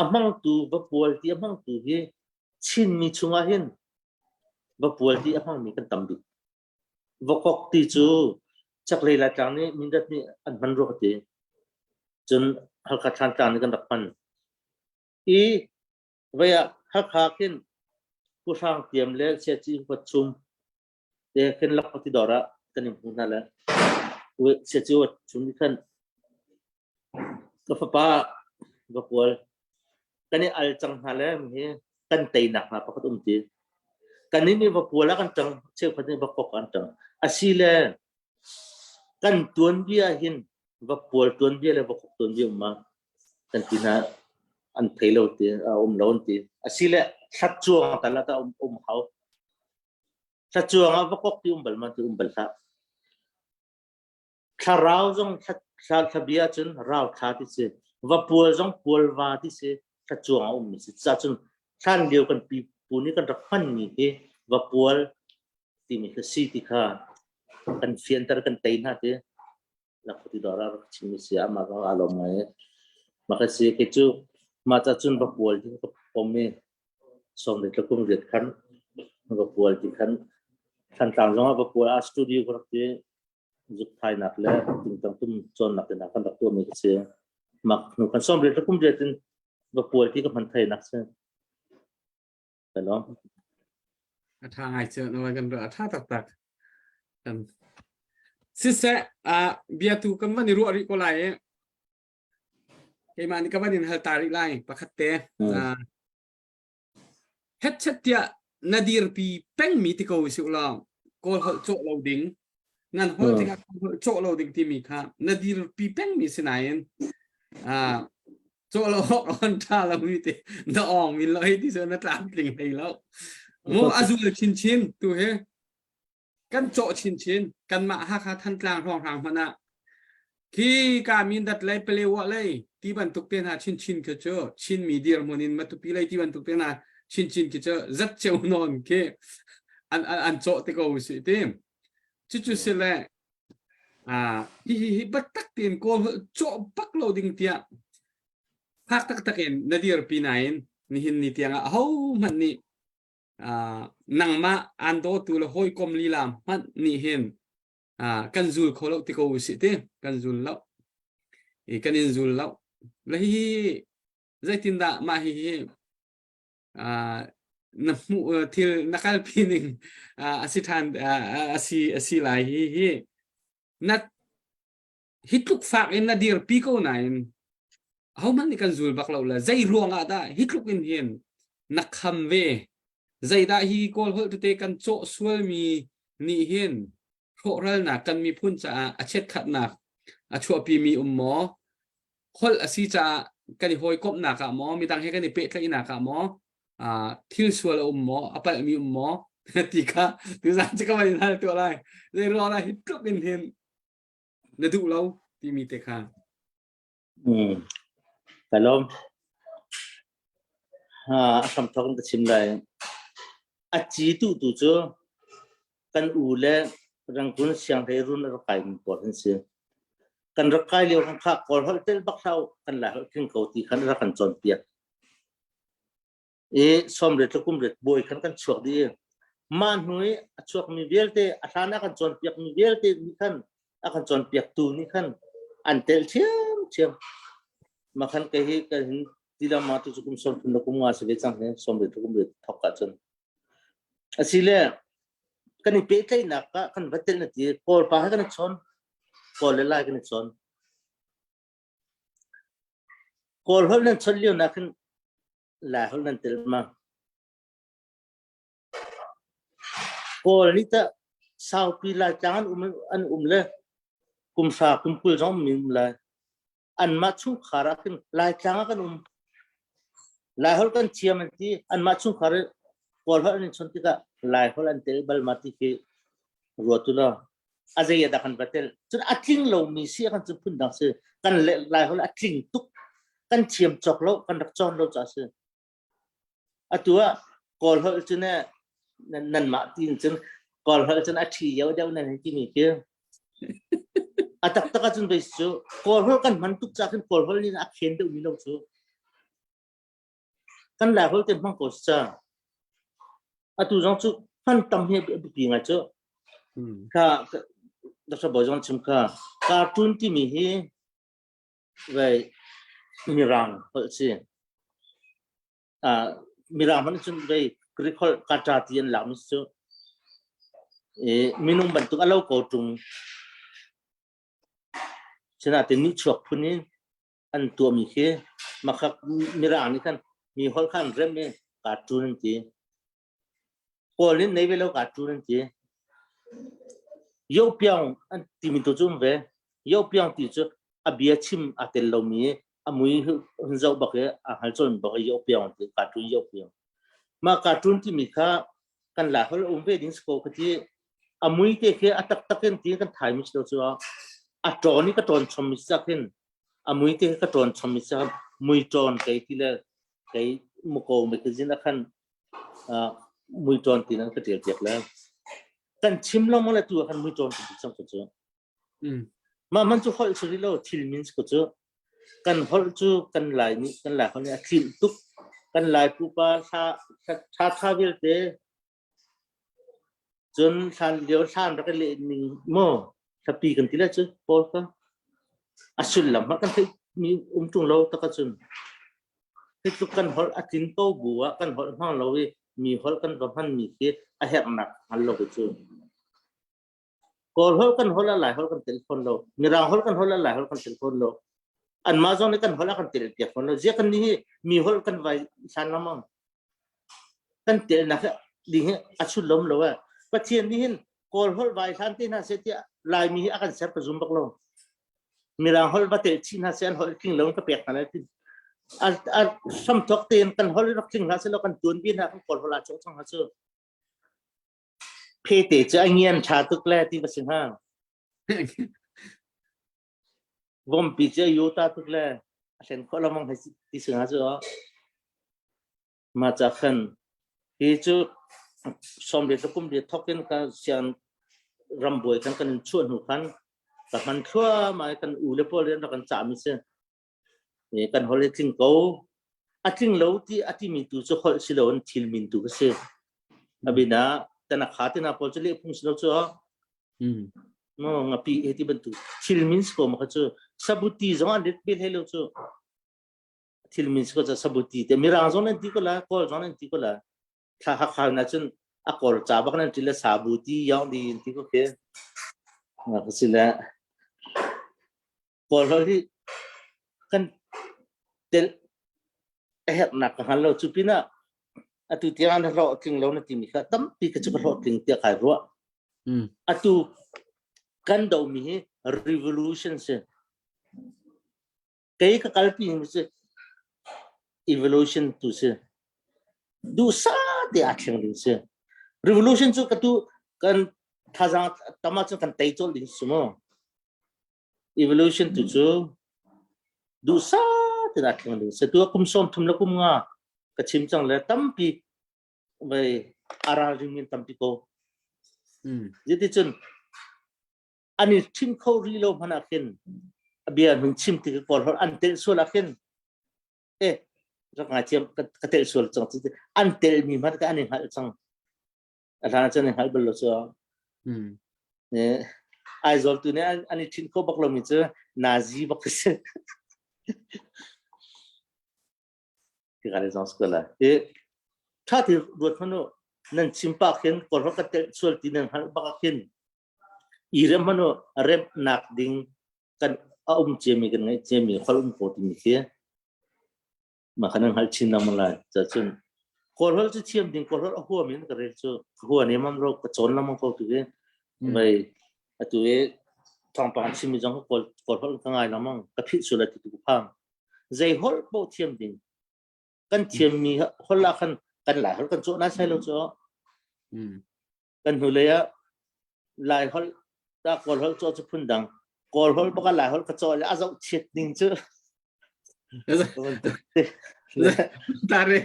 a hmangtu vapual ti a hmangtu hi Chinmi chungah hin vapual ti a hmangmi kan tam bik. Vakok ti cu chaklei Laitlang nih Mindat nih an hman rua ka ti. Cun Halkha Thlantlang nih kan rak hman. I vei ah Hakha khin Pu Hrang Tiam le Siaci Huat Chum te khin Lakphakti dawr ah kan in hmu hna le Siaci Huat Chum nih khan Ka fapa Vapual, kan i al cang hna le hi kan teinak hna pakhat um ti. Kannih nih Vapual ah kan ṭang, cheukhat nih Vakok ah an ṭang. Asile kan tuanbia hin Vapual tuanbia le Vakok tuanbia um ma kan ti hna an thei lo ti a um lo an ti. Asile thlat cuang tal ah ta um, um hau. Thlat cuang ah Vakok ti um bal ma ti um bal hlah. Thlarau zong thla bia cun rauthla ti si. Vapual zong pualva ti si. Thlacuang a ummi si. Cucaah hlan lio kan pipu nih kan rak hmanmi hi vapual timi kha si ti kha kan fianter kan tei hna ti. Lakphati dawr ah rak chimmi si amah zong aa lawm ngai. Mah ka si kei cu mah ca cun vapual ti ka pom i sawmriat le kum riat khan vapual ti khan Thantlang zong ah vapual ah studio ka rak ti zukthainak le tingtang tum cawnnak te hna kan rak tuahmi ka si. Mak hnu kan som riat kum riat in va pual ti ka hman thainak si. Hello. A tha ngai cu na kan a tha taktak. Kan siseh a bia tu kan van i ruah rih ko lai i keimah nih ka van in hal ta rih lai pakhat te. Hetchet tiah na dirpi pengmi ti ko usih law Kawl holh cawh lo ding nan holh tikah Kawl holh cawh lo ding timi kha na dirpi pengmi si nain ah cawh lo awk on ṭha lomi te na awng min lo hei ti cu na tlamtling hlei lo. Mu a zul chinchin tu hi kan cawh chinchin kanmah Hakha Thantlang hrawnghrang hmanh ah khi ka Mindat lei Palewa lei ti bantuk te hna chinchin khi cu Chinmi dirhmun in Matupi lei ti bantuk te hna chinchin khi cu zat ceu nawn khi an an, an cawh te ko si ti cucu si le ah hi hi hi biatak tein kawl cawh bak lo ding tiah fak taktak in na dirpi nain nihin ni tiang ah ahohmanh nih nangmah aan dawtu le hawikom lila hmanh nih hin kan zul kho lo ti ko usih ti kan zul lo i kan in zul lo le hi zeitindah mah hi hi na hmuh thil na kalpi ning a si ṭhan a si a si lai hi hi na hi tluk fak in na dirpi ko nain ahohmanh nih kan zul bak lo le zei ruang ah dah hi tluk in hin na kham ve zeidah hi kawl holh tete kan cawh sualmi nih hin hrawhralnak kan miphun caah a chiatkhatnak a chuahpimi um maw holh a si caah kan i hawikomhnak ah maw midang he kan i pehtlaihnak ah maw thil sual a um maw a palhmi um maw ti kha tuzan cu ka van in hal tuah lai zei ruang dah hi tluk in hin na duh lo timi te kha Mm. Ka lawm. Ha, a hramthawk in ka chim lai. A ci tu tu cu kan u le Rangoon sianghleirun a rak kai mi pawl an si. Kan rak kai lio kan kha Kawl holh tel bak hlah u, kan Lai holh tling ko ti khan rak kan cawnpiak. I sawmriat le kumriat bawi khan kan chuak dih i mah hnu i a chuakmi vialte a hlan a kan cawnpiakmi vialte nih khan a kan cawnpiaktu nih khan an telh ṭhiamṭhiam. Mah khan kei hi ka hin tilam ma tu cu kum 30 le kum nga si ve cang hi 30 le kum riat thok ahcun. Asile kan i pehtlaihnak ah kan va telh na ti Kawl pa he kan i chawn Kawl le Lai kan i chawn. Kawl holh nan chon lio nak hin Lai holh nan tel ma? Kawl nih tah saupi Laitlang an um an um le kum hra kum 20 zong um um lai. Anmah chungkhar ah khin Laitlang ah kan um. Lai holh kan thiam an ti. Anmah chungkhar i Kawl holh an in chon tikah Lai holh an tel bal ma ti khi ruat u law a zei ah dah kan va tel. Cun a tling lomi si ah kan cu phun dang si. Kan le Lai holh a tling tuk. Kan thiam cawk lo, kan rak cawn lo caah si. Atu ah Kawl holh cu ne nanmah tiin cun Kawl holh cun a ṭhi deuh deuh nan hei timi khi a taktak ahcun bei cu Kawl holh kan hman tuk caah khin Kawl holh nih a khen deuhmi lo cu kan Lai holh te hmang ko si ca. Atu zong cu hman tam hi a biapi ngai cu. Kha Dr. Bawi zong chim kha cartoon timi hi vei Mirang holh si. Uh, Mirang hmanh cun vei Greek holh kata ti an lak mi cu e, minung bantuk a lo ko tung sinain ni chuak phun in an tuahmi khi makhak Mirang nih khan mi holh khan rem i cartoon an ti. Kawl in nei ve lo cartoon an ti. Yopiang an timi tu cu um ve. Yopiang ti cu a bia chim a tel lomi a mui hun zoh bak i a hngal cawn bak i yopiang ti cartoon yopiang. Mah cartoon timi kha kan la hol um ve ding si ko ka ti. A mui te khi a taktak in ti kan thai mi si lo cu a ṭawn i ka ṭawn chom mi si khin a mui te ka ṭawn chom mi si mui ṭawn kei ti le kei muko magazine ah khan muiṭawn ti nan ka ṭial piak le kan chim lo maw le tu ah khan muiṭawn ti cang ko cu. Mah man cu holh si rih lo thil min si ko cu. Kan holh cu kan lai nih kan lai holh nih a tlinh tuk. Kan lai pupa thla tha tha vialte Cun hlan lio hlan rak i leh ning maw hlapi kan ti lai cu Paul kha a sullam hmanh kan theih mi um ṭung lo tak ahcun hi tluk kan holh a tlin ko bu ah kan holh hmang lo i mi holh kan va hman mi khi a herhnak hngal lo cu. Kawl holh kan holh ah Lai holh kan tel fawn lo. Mirang holh kan holh ah Lai holh kan tel fawn lo. Anmah zong nih kan holh ah kan tel piak fawn lo. Ziah kan nih hi mi holh kan vai hlan lengmang. Kan telnak ding hi a sullam lo eh. Pathian nih hin Kawl holh vai hlan te hna seh tiah Laimi hi a kan ser ka zum bak lo. Mirang holh va tel chih hna seh an holh tling lo in ka pek hna lai ti. A, a hramthok tein kan holh rak tling hlah seh law kan tuanbia hna kan Kawl holh ah cawk cang hna cu. Phete cu a ngian ṭha tuk le ti va si hnga. Vompi cu a yota tuk le a hlen khawh lengmang hei ti si hnga cu. Mah ca khan hi cu 18 le kum riat thawk in ka siang rambuai kan kan chuah hnu khan ka hman thluahmah i kan u le pawl nih an rak kan cahmi si. Kan holh hi tling ko. A tling lo ti a timi tu cu holh si loin thil min tu ka si. Abina tanakha tina pawl cu leh phung si lo cu. No ngapi he ti bantuk thil min si ko ma kha cu sabuti zong an rit bel he lo cu. Thil min si ko cu sabuti te mirang zong nan ti ko la kawl zong nan ti ko la. Thla hakha na cun a kawl ca bak nan ti le sabuti yong di ti ko ke. Nga ka si le Kawl holh hi kan tel a herhnak ka hngal lo. Cu pinah atu tiang na hlawhtling lo na timi kha tampi ka cu ka hlawhtling tiah kai ruah. Atu kan domi hi revolution si. Kei ka kalpi mi si evolution tu si. Duhsah te aa thleng ding si. Revolution cu ka tu kan thazaang tam ahcun kan tei colh ding si mu. Evolution tu cu duhsah tein aa thleng ding si. Tu ah kum 30 le kum nga ka chim cang le tampi vei a ralring in tampi ko. Zeticun an i chim kho rih lo hmanh ah khin a bia hun chim tik i kawl holh an telh sual ah khin eh rak ngaithiam ka telh sual cang an telh mi hmanh ka an i hngalh cang. A hlan ah cun i hngalh bal lo cu. Aizawl tu nih an i ṭhinh khawh bak lomi cu Nazi bak si. Ka zong si ko lai. I ṭha ti ruat hmanh u nan chim pa khin kawlholh ka telh sual ti nan hngalh bak ah khin i rem hmanh u remnak ding kan a um ciami kan ngeih ciami holh um ko timi khi. Mah kha nan hngalh chin lengmang lai. Cacun Kawl holh cu thiam ding Kawl holh a huam in ka rel cu ka hua ne mam ro ka cawn lengmang ko tu i mei atu i thawngpang chimmi zong ka kawl kawl holh ka ngai lengmang ka philh sual ti tu ka phang. Zei holh paoh thiam ding kan thiammi holh ah khan kan lai holh kan cawh na sai lo cu. Kan hnulei ah Lai holh ta Kawl holh cawh cu phun dang. Kawl holh baka Lai holh ka cawh le a zoh chiat ning cu. Tare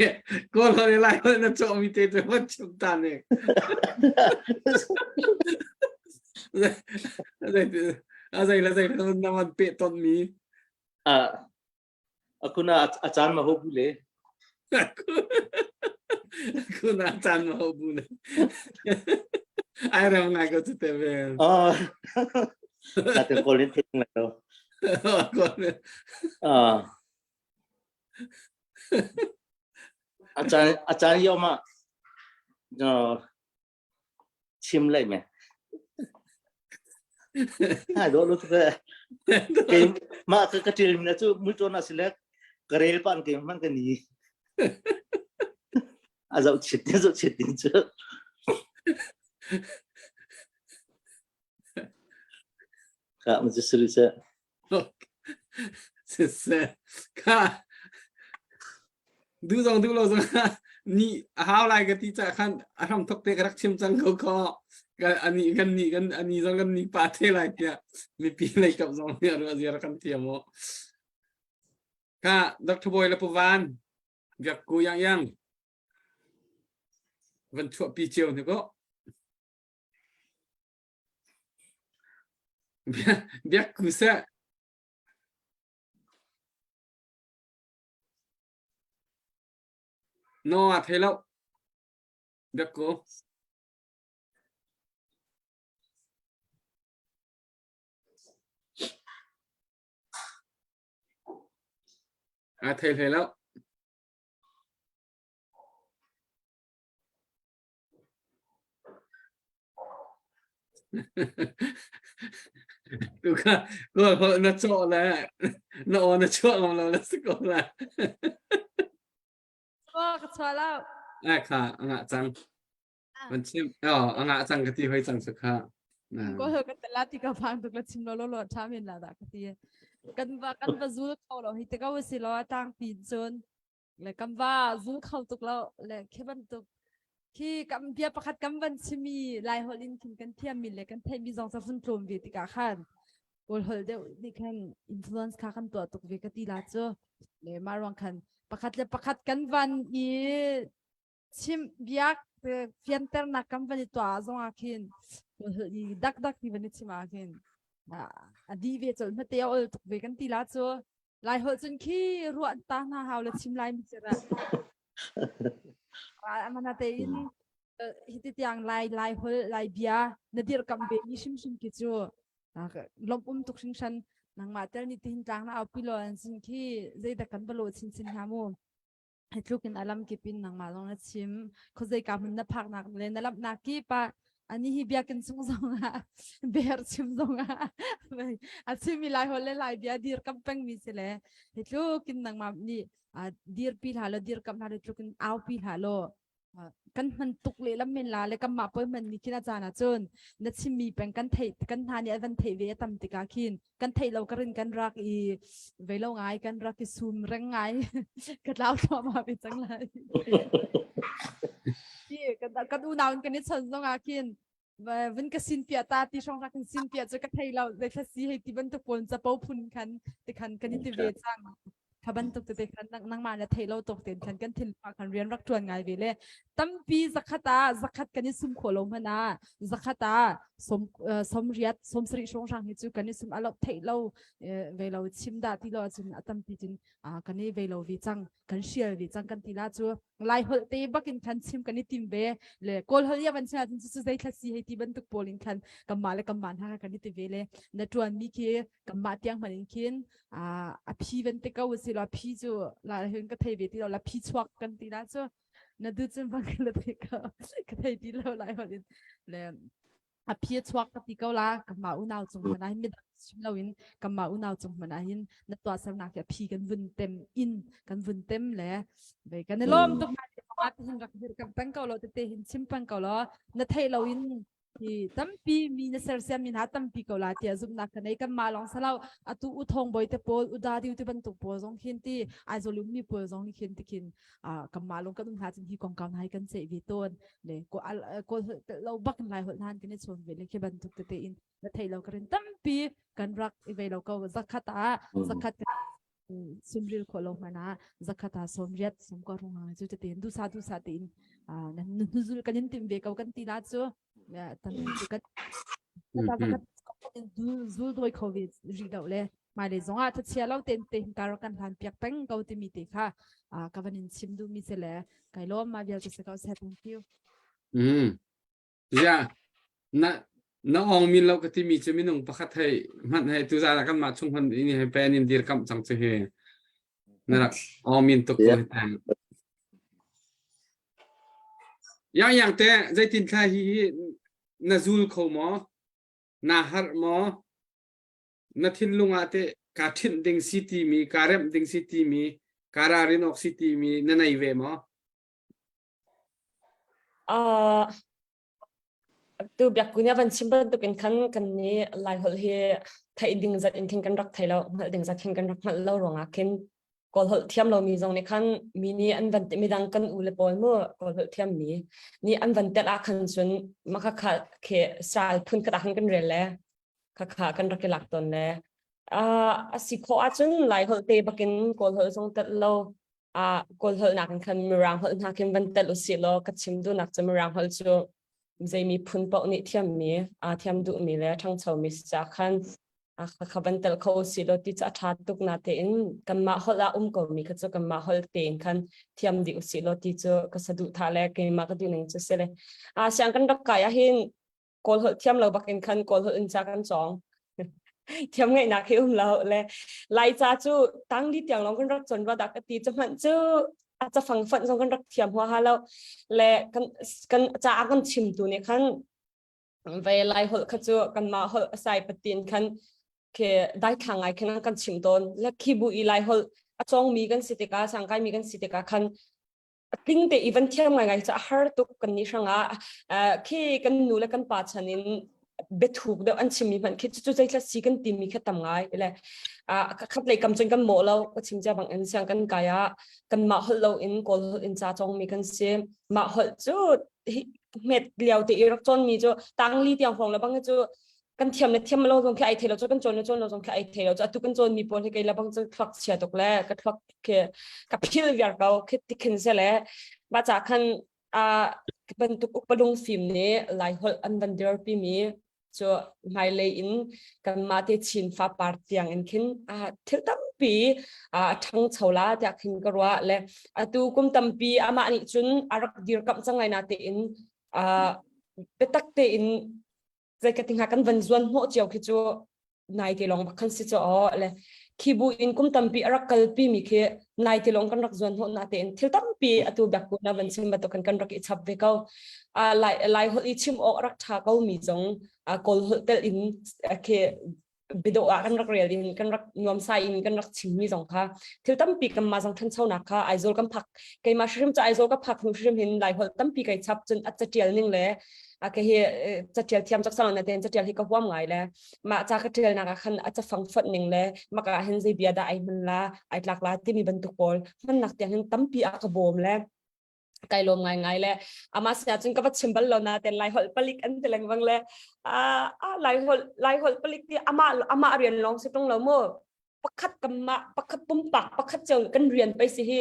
Kawl holh le Lai holh na cawh mi te cu van chim ta ne. A zei la zei la na van pe ton mi. Ah Akuna a caan ma ho bu le. Akuna a caan ma ho bu le. Ai ram ngai ko chu te ve. Ah. Na te kol in thing lai lo. Ah. A caan a caan yo ma chim lai me. Hai do lu te. Ke ma ka ka til na chu mu chon asile ka rel pan ke man ka ni. A zau chit tin zau chit tin chu. Ka mu chu suri se. Siseh kha duh zong duh lo zong ni a hau lai ka ti ca khan a hram thok te ka rak chim cang ko kho ani kan ni kan ani zong kan ni pa the lai tiah mipi lei kap zong nih a ruah zia kan thiam o kha Dr. Boy le Puvan biak ku yang yang van chuah pi cio ni ko Biak ku seh. No a thei lo. Biak ku. A thei hlei lo. Tu kha kawl na cawh le na aw na chuah ngam lo le si ko la. Aw ka chuah lo. Eh kha a ngah cang. Van chim. Oh a ngah cang ka ti hoi cang su kha. Ko ka tala ti ka phang tuk la chim lo lo lo tha men la da ka ti. Kan va kan va zul kho lo hi te ko si lo atang pin cun. Le kan va zul kho tuk lo le khi bantuk khi kan bia pakhat kan van chimi lai holh in khin kan thiammi le kan theihmi zong ca vun tlawm ve tikah khan kawl holh deuh nih khan influence kha kan tuah tuk ve ka ti la cu le mah ruang khan pakhat le pakhat kan van i chim biak fianternak kan van i tuah zong ah khin kawl holh i dak dak ti van i chim ah khin a di ve colh hmate a ol tuk ve kan ti la cu Lai holh cun khi ruah ta hna hau le chim lai mi sira. Amana te in hiti tiang lai lai holh lai bia na dir kam ve mi hrim hrim ki cu lom um tuk hringhran nangmah tel ni tihin tlang na au pi lo an sin khi zeidah kan balo chin chin hnga mu. Hi tluk in alam kip in nangmah zong na chim khuazei ka hmun na phaknak le na lamhnak kip ah ani hi biakinn chung zong ah ber chim zong ah a chimi lai hol le lai bia dir kam peng mi si le hi tluk in nangmah nih dir pi hla lo dir kam hla lo tluk in au pi hla lo kan hman tuk le lam men la le kan mah poi man ni khin a caan ah cun na chimmi peng kan theih kan hna nih an van theih ve a tam tikah khin kan theih lo karin kan rak i ve lo ngai kan rak i sum reng ngai ka tlau thluahmah ve cang lai ti kan kan unau in kan i chon zong ah khin vun ka sin pia ta ti hrong rak in sin pia cu ka thei lo zei thla si hei ti bantuk pawl capo phun khan ti khan kan i ti ve cang kha bantuk tete khan nangmah na thei lo tuk ten khan kan thin pa khan rian rak tuan ngai ve le tampi zakhat ah zakhat kan i sum kho lo hmana zakhat ah som som riat som sari hrong hrang hi chu kan i sum alo thei lo ve lo chim da ti lo cun atampi cun kan i ve lo vi cang kan hrial vi cang kan ti la chu lai holh te bakin khan chim kan i tim ve le kawl holh ya van chim cu zei thla si hei ti bantuk pawl in khan kanmah le kanmah hna kan i ti ve le na tuan mi khi kanmah tiang hman in khin a phi van te ko si lo phi cu la hin ka thei ve ti lo la phi chuak kan ti la cu na du cun bang la thei ka ka thei ti lo lai holh in le. A phi a chuak ka ti ko la kanmah unau cung hmanh ah hin midang chim loin kanmah unau cung hmanh ah hin na tuahsernak hi a phi kan vun tem in kan vun tem le ve kan i lawm tuk ngai te hin rak dir kan peng ko lo tete hin chim peng ko lo na theih lo in hi tampi mi na sersiam mi hna tampi ko la tiah zumhnak ka nei kanmah lawng salo atu u thong boy te pawl u da diu te bantuk pawl zong khin ti Aizawl um mi pawl zong nih khin ti khin kanmah lung kan um hna cun hi kongkau hna hi kan ceih ve tawn le ko kawl holh lo bak lai holh hnan kan i chawn ve le khi bantuk tete in na thei lo karin tampi kan rak i ve lo ko zakhat ah zakhat sumril kho lo hmana zakhat ah somriat somka rung ha chu tete dusa dusa te in nan nuzul kan in tim ve ko kan ti na chu tam chu kan zul doi kho ve ri lo le mai le zong ah thachia lo ten te kar kan hlan piak peng ko timi te kha ka van in chim duh mi se le kai lawm ma vialte se ko se thank you mm ya na na ong min lo ka ti mi chu minung pakhat hei hman hei tu za kan ma chung hman ini hei pen in dir kam chang chu he na rak ong min tuk ko hi yang yang te zeitin thla hi hi na zul kho maw na har maw na thinlung ah teh kaa ṭhinh ding si timi, kaa remh ding si timi, kaa ralrin awk si timi na nei ve maw? Uh, tu biakku nih a van chim bantukin khan kan nih Laiholh hi theih ding zat in khin kan rak thei lo, hngalh ding zat khin kan rak hngalh lo ruangah khin Kawl holh thiam lomi zong nih khan mi nih an van midang kan u le pawl mu Kawl holh thiam mi nih an van telh ah khan cun maka kha khi sal phun khat ah khan kan rel le khakha kan rak i lak tawn le a si khawh ahcun Lai holh te bakin Kawl holh zong telh lo a Kawl holh nakin khan Mirang holh hna khin van telh usih law ka chim duhnak cu Mirang holh cu zei miphun paoh nih thiammi aa thiam duhmi le ṭhangchomi si caah khan kha van telh kho usih law ti cu a ṭha tuk na tein kanmah holh ah um komi kha cu kanmah holh tein khan thiam dih usih law ti cu ka saduhthah le keimah ka duhning cu si le a siang kan rak kai ahhin Kawl holh thiam lo bak in khan Kawl holh in ca kan cawng. thiam ngaihnak hi um lo le Lai ca cu tangli tiang lawng kan rak cawn rua dah ka ti cu hmanh cu a cafang fonh zong kan rak thiam huaha lo le kan kan ca a kan chimtu nih khan ve Lai holh kha cu kanmah holh a sai patin khan khi daithlang ngai khan kan chim tawn le khi bu i Lai holh a cawngmi kan si tikah sangkaimi kan si tikah khan tling te i van thiam ngaingai cu a har tuk kan nih hrangah khi kan nu le kan pa chan in biathuk deuh an chimmi hmanh khi cu zeithla si kan timi khi tam ngai le khat lei kam cun kan mawh lo ka chim cia bang in siang kan kai ah kan mah holh lo in kawl holh in ca cawngmi kan si mah holh cu hmet liao te i rak cawnmi cu tangli tiang hrawng le bang cu kan thiam le thiam lo zong khi ai thei lo cu kan cawn le cawn lo zong khi ai thei lo cu atu kan cawn mi pawl hi kei la bang cu thluak chia tuk le ka thluak khi ka phil viar ko khi tikhin se le ma cha khan a bantuk upalung fim nih lai holh an van dirpi mi cu hmailei in kan mah te chin fa par tiang in khin a thil tampi a ṭhangcho la tiah khin ka ruah le atu kum tampi amah nih cun a rak dirkamh cang lai na tein a biatak tein zei ka ti hnga kan van zuan hnawh cio khi cu nai te lawng bak khan si cu aw le khi bu in kum tampi a rak kalpi mi khi nai te lawng kan rak zuan hnawh na tein thil tampi atu bak ku na van chim bantuk kan kan rak i chap ve ko a lai lai holh i chim awk rak tha ko mi zong a kawl holh tel in khi bido ah kan rak rel in kan rak nuamsai in kan rak chimmi zong kha thil tampi kan mah zong ṭhanchonak kha Aizawl kan phak keimah hrim cu Aizawl ka phak hnu hrim hin Laiholh tampi kai chap cun a catial ning le a ke hi catial thiam cak sang na ten catial hi ka huam ngai le mah ca ka tial nak ah khan a cafang fonh ning le maka hin zei bia dah ai hman la ai tlak la timi bantuk pawl hmannak tiang hin tampi a ka bawm le kai lawm ngai ngai le ama sia cun ka va chim bal lo na ten lai holh palik an ti lengmang le a lai holh lai holh palik ti ama ama rian lawng si tung lo mu pakhat kamma pakhat pumpak pakhat cio kan rian pai si hi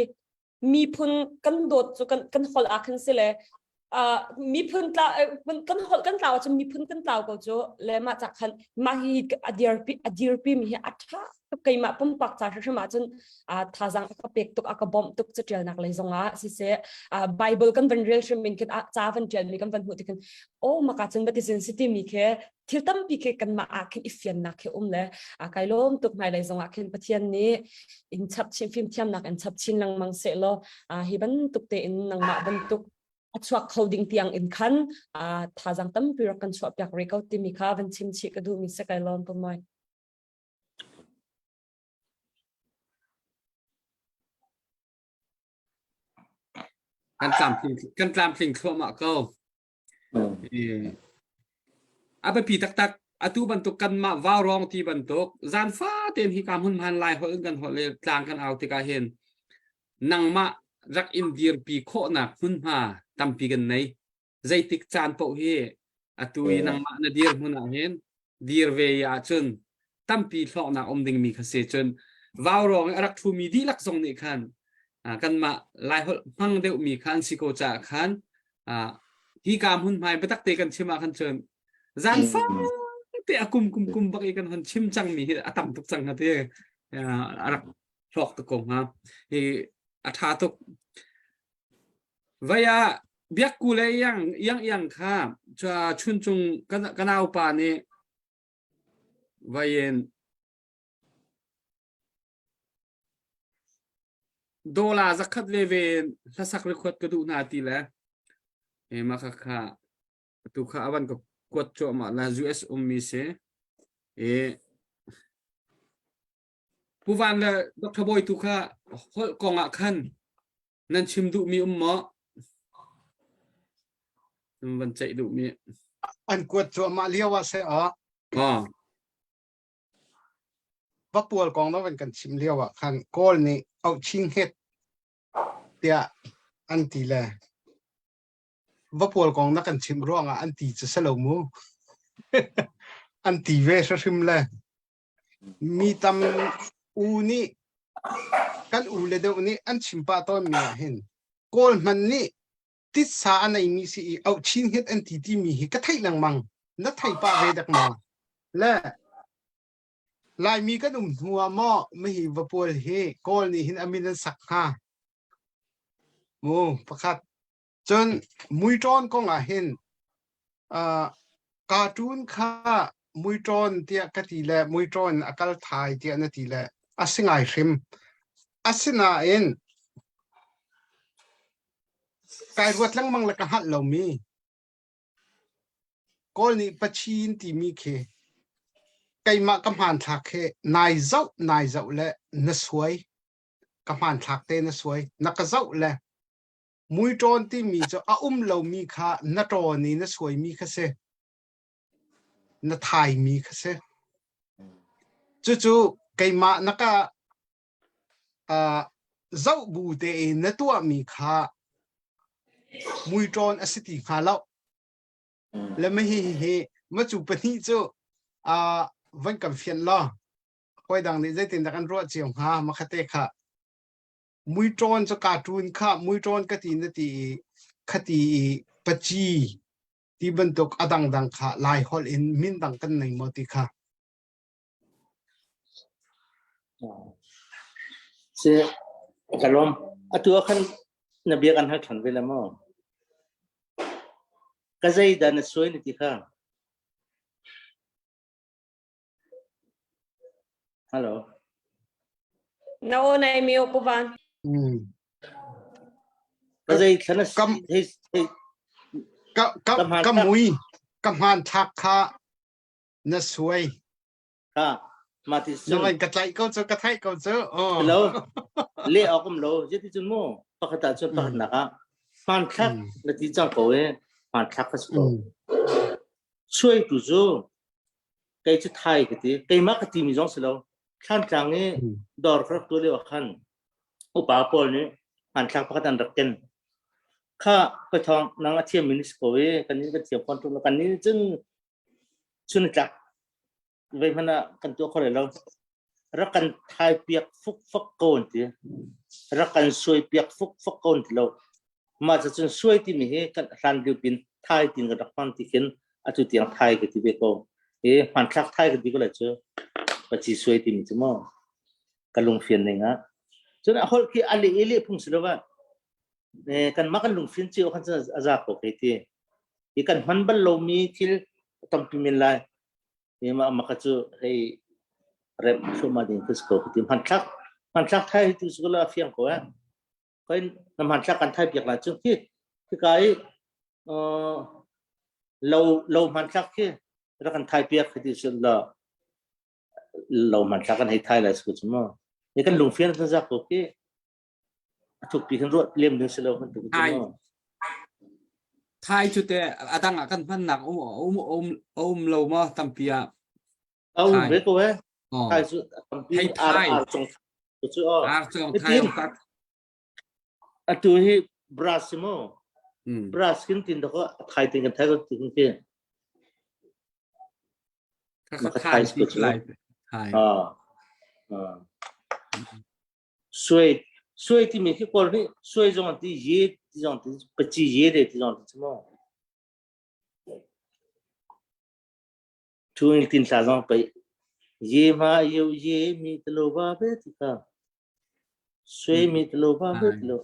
miphun kan dawt cu kan kan holh ah khan si le miphun tla kan holh kan tlau ahcun miphun kan tlau ko cu le mah cak khan mah hi a dirpi a dirpi mi hi a ṭha tuk keimah pumpak ca hrimhrim ahcun thazaang a ka pek tuk a ka bawmh tuk catialnak lei zongah siseh Bible kan van rel hrim in khin ca van ṭial mi kan van hmuh tikhin oh maka cun batisin si timi khi thil tampi khi kanmah ah khin i fiannak khi um le kai lawm tuk hmailei zongah khin Pathian nih in chap chin fimthiamnak in chap chin lengmang seh law hi bantuk tein nangmah bantuk. a chuak kho ding tiang in khan thazang tampi rak kan chuah piak re ko timi kha van chim chih ka duh mi se kai lawm pamai. Kan tlamtling kan tlamtling thluahmah ko. A biapi taktak atu bantuk kanmah vaurawng ti bantuk zan fatein hi ka hmun hman lai holh in kan holh le tlang kan au tikah hin nangmah rak in dirpi khawhnak hmunhma tampi kan nei. Zeitik caan paoh hi atu i nangmah na dir hmun ah hin dir ve ahcun tampi hlawknak um dingmi kha si cun vaurawng i a rak ṭhumi dihlak zong nih khan kanmah Laiholh hmang deuhmi kha an si ko caah khan hi ka hmunhmai biatak te kan chim ah khan cun zaangfang te a kum kum kum bak i kan hon chim cangmi hi a tam tuk cang hnga ti a rak hlawk tuk ko hnga hi a ṭha tuk vai ah biakku le iang iang iang kha chuncung kan naupa nih vai in Dawla zakhat veve in hlasak record ka duh hna ti le eh mah kha kha tu kha avan ka kuat cuahmah la US ummi si eh Pu Van le Dr. Bawi tu kha holh kong ah khan nan chim duhmi um maw? Nan van ceih duhmi. An kuat cuahmah lio ah seh ah. Ah. Vapual kong na van kan chim lio ah khan Kawl nih auhchin het tiah an ti le vapual kong na kan chim ruangah an ti cu si lo mu. An ti ve hrim le mi tam u nih kan u le deuh nih an chim pah tawnmi ah hin Kawl hman nih titsa a neimi si i auhchin het an ti timi hi ka theih lengmang. Na thei pah ve dek maw? Le Laimi kan um hnu ah maw mihi vapual hi Kawl nih hin a min an sak hnga? Mu pakhat. Cun muiṭawn kong ah hin uh, cartoon kha muiṭawn tiah ka ti le muiṭawn a kal thai tiah na ti le a si ngai hrim. Asinain Kai ruat lengmang le ka hngalh lomi Kawl nih Pachin timi khi keimah ka hmanthlak khi nai zoh nai zoh le na suai ka hmanthlak te na suai na ka zoh le muiṭawn timi cu a um lomi kha na ṭawn i na suaimi kha si na thaimi kha si cucu keimah na ka Zoh bu tein na tuahmi kha muiṭawn a si ti hnga lo. Le ma hi hi macu pahnih cu van kan fianh law hawi dang nih zeitindah kan ruah cio hnga makhate kha muiṭawn cu cartoon kha muiṭawn ka ti na ti i khati i paci ti bantuk a dangdang kha Lai holh in min dang kan nei maw ti kha. Si ka lawm. Atu ah khan na bia kan hal ṭhan ve la maw? Ka zeidah na suai na ti kha? Hello. Na aw nai mi pu Van. Ka zei thla na Kam hei hei ka ka ka hmaan ka thlak mui ka hmanthlak kha na suai. Ha mah ti Na cun van ka tlaih ko cu ka theih ko cu. Oh. lo le awk um lo zeiti cun mu pakhat ah cun pakhat Mm. nak ah hmanthlak Mm. na ti cang ko e hmanthlak ka si ko Mm. suai tu cu kei cu thai ka ti keimah ka ti mi zong si lo thlantlang i Mm. dawr ka rak tu lio ah khan upa pawl nih hmanthlak pakhat an rak ken kha ka thong nang a thiam mi ni si ko e kan ni kan thiam fawn tuk lo kan ni cun Chun tlak voi hmanh ah kan tuah kho lo. Rak kan thai piak fukfak ko an ti. Rak kan suai piak fukfak ko an ti lo. Mah ca cun suai timi hi kan hlan lio pin thai tin kan rak hman ti khin atu tiang thai ka ti ve ko. Hi hmanthlak thai ka ti ko lai cu. Paci suai timi cu maw ka lungfian ning ah. Cun a holh khi a leh i leh phung si lo va. Kan mah kan lungfin cio khan cun a za ko kai ti. Hi kan hman bal lomi thil tampi men lai. Hi mah maka cu hei rem thluahmah ding khi si ko ti hmanthlak hmanthlak thai tu su la fiang ko eh. Koi na hmanthlak kan thai piak la cu khi. Hika i uh, lo lo hmanthlak khi rak kan thai piak khi ti sul la lo hmanthlak kan hei thai lai su chu mu. Ni kan lungfian kan zak ko khi a thukpi kan ruat lem ding si lo kan tu chu mu. Thai cu te adang ah kan hmannak um um um um lo ma tampi ah. A um ve ko eh. Thai cu tampi ar ar cong cu ar cong thai Atu hi brush si mu. Brush kin tin dako thai tin kan thai ko tin ki. Ka thai ti lai. Thai. Ah. Ah. Sui sui ti mi khi kawl nih sui zong an ti ye ti zong ti pachi ye de ti zong ti mu. Thu in tin thla zong pai ye ma yeu ye mi tlo ba be ti ka. Sui mi tlo ba be tlo.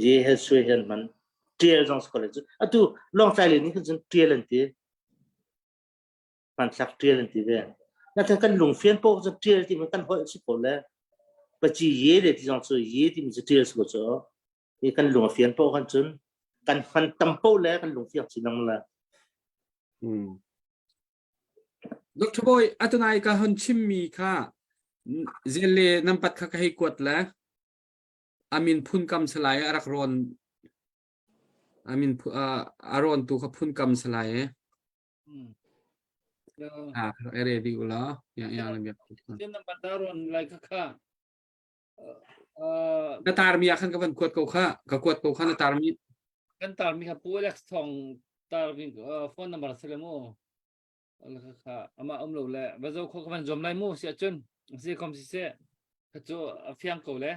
Ye he sui hen man tial zong si ko lai cu. Atu Lawngtlai le nih khan cun tial an ti. Hmanthlak tial an ti ve. Nakin kan lungfian paoh cu tial ti mi kan holh si ko le. Paci ye le ti zong cu ye ti mi cu tial si ko cu. Hi kan lung a fian paoh kan cun kan hman tam paoh le kan lungfiak chin lengmang le. Hmm. Dr. Boy, atunai ka hon chimmi kha zel le nampat kha ka hei kuat le amin phun kam salai a rak rawn amin a rawn tu kha phun kam salai e. Ah, ere di ula yang yang le biak. Chin nampat ta rawn lai kha kha. Na tarmi ah khan ka van kuat ko kha ka kuat ko kha na tarmi kan tarmi kha Pu Alex Thong tarmi phone number se le mu kha ama um lo le va zo kho ka van zuam lai mu si ahcun si kom si se kha cu a fiang ko le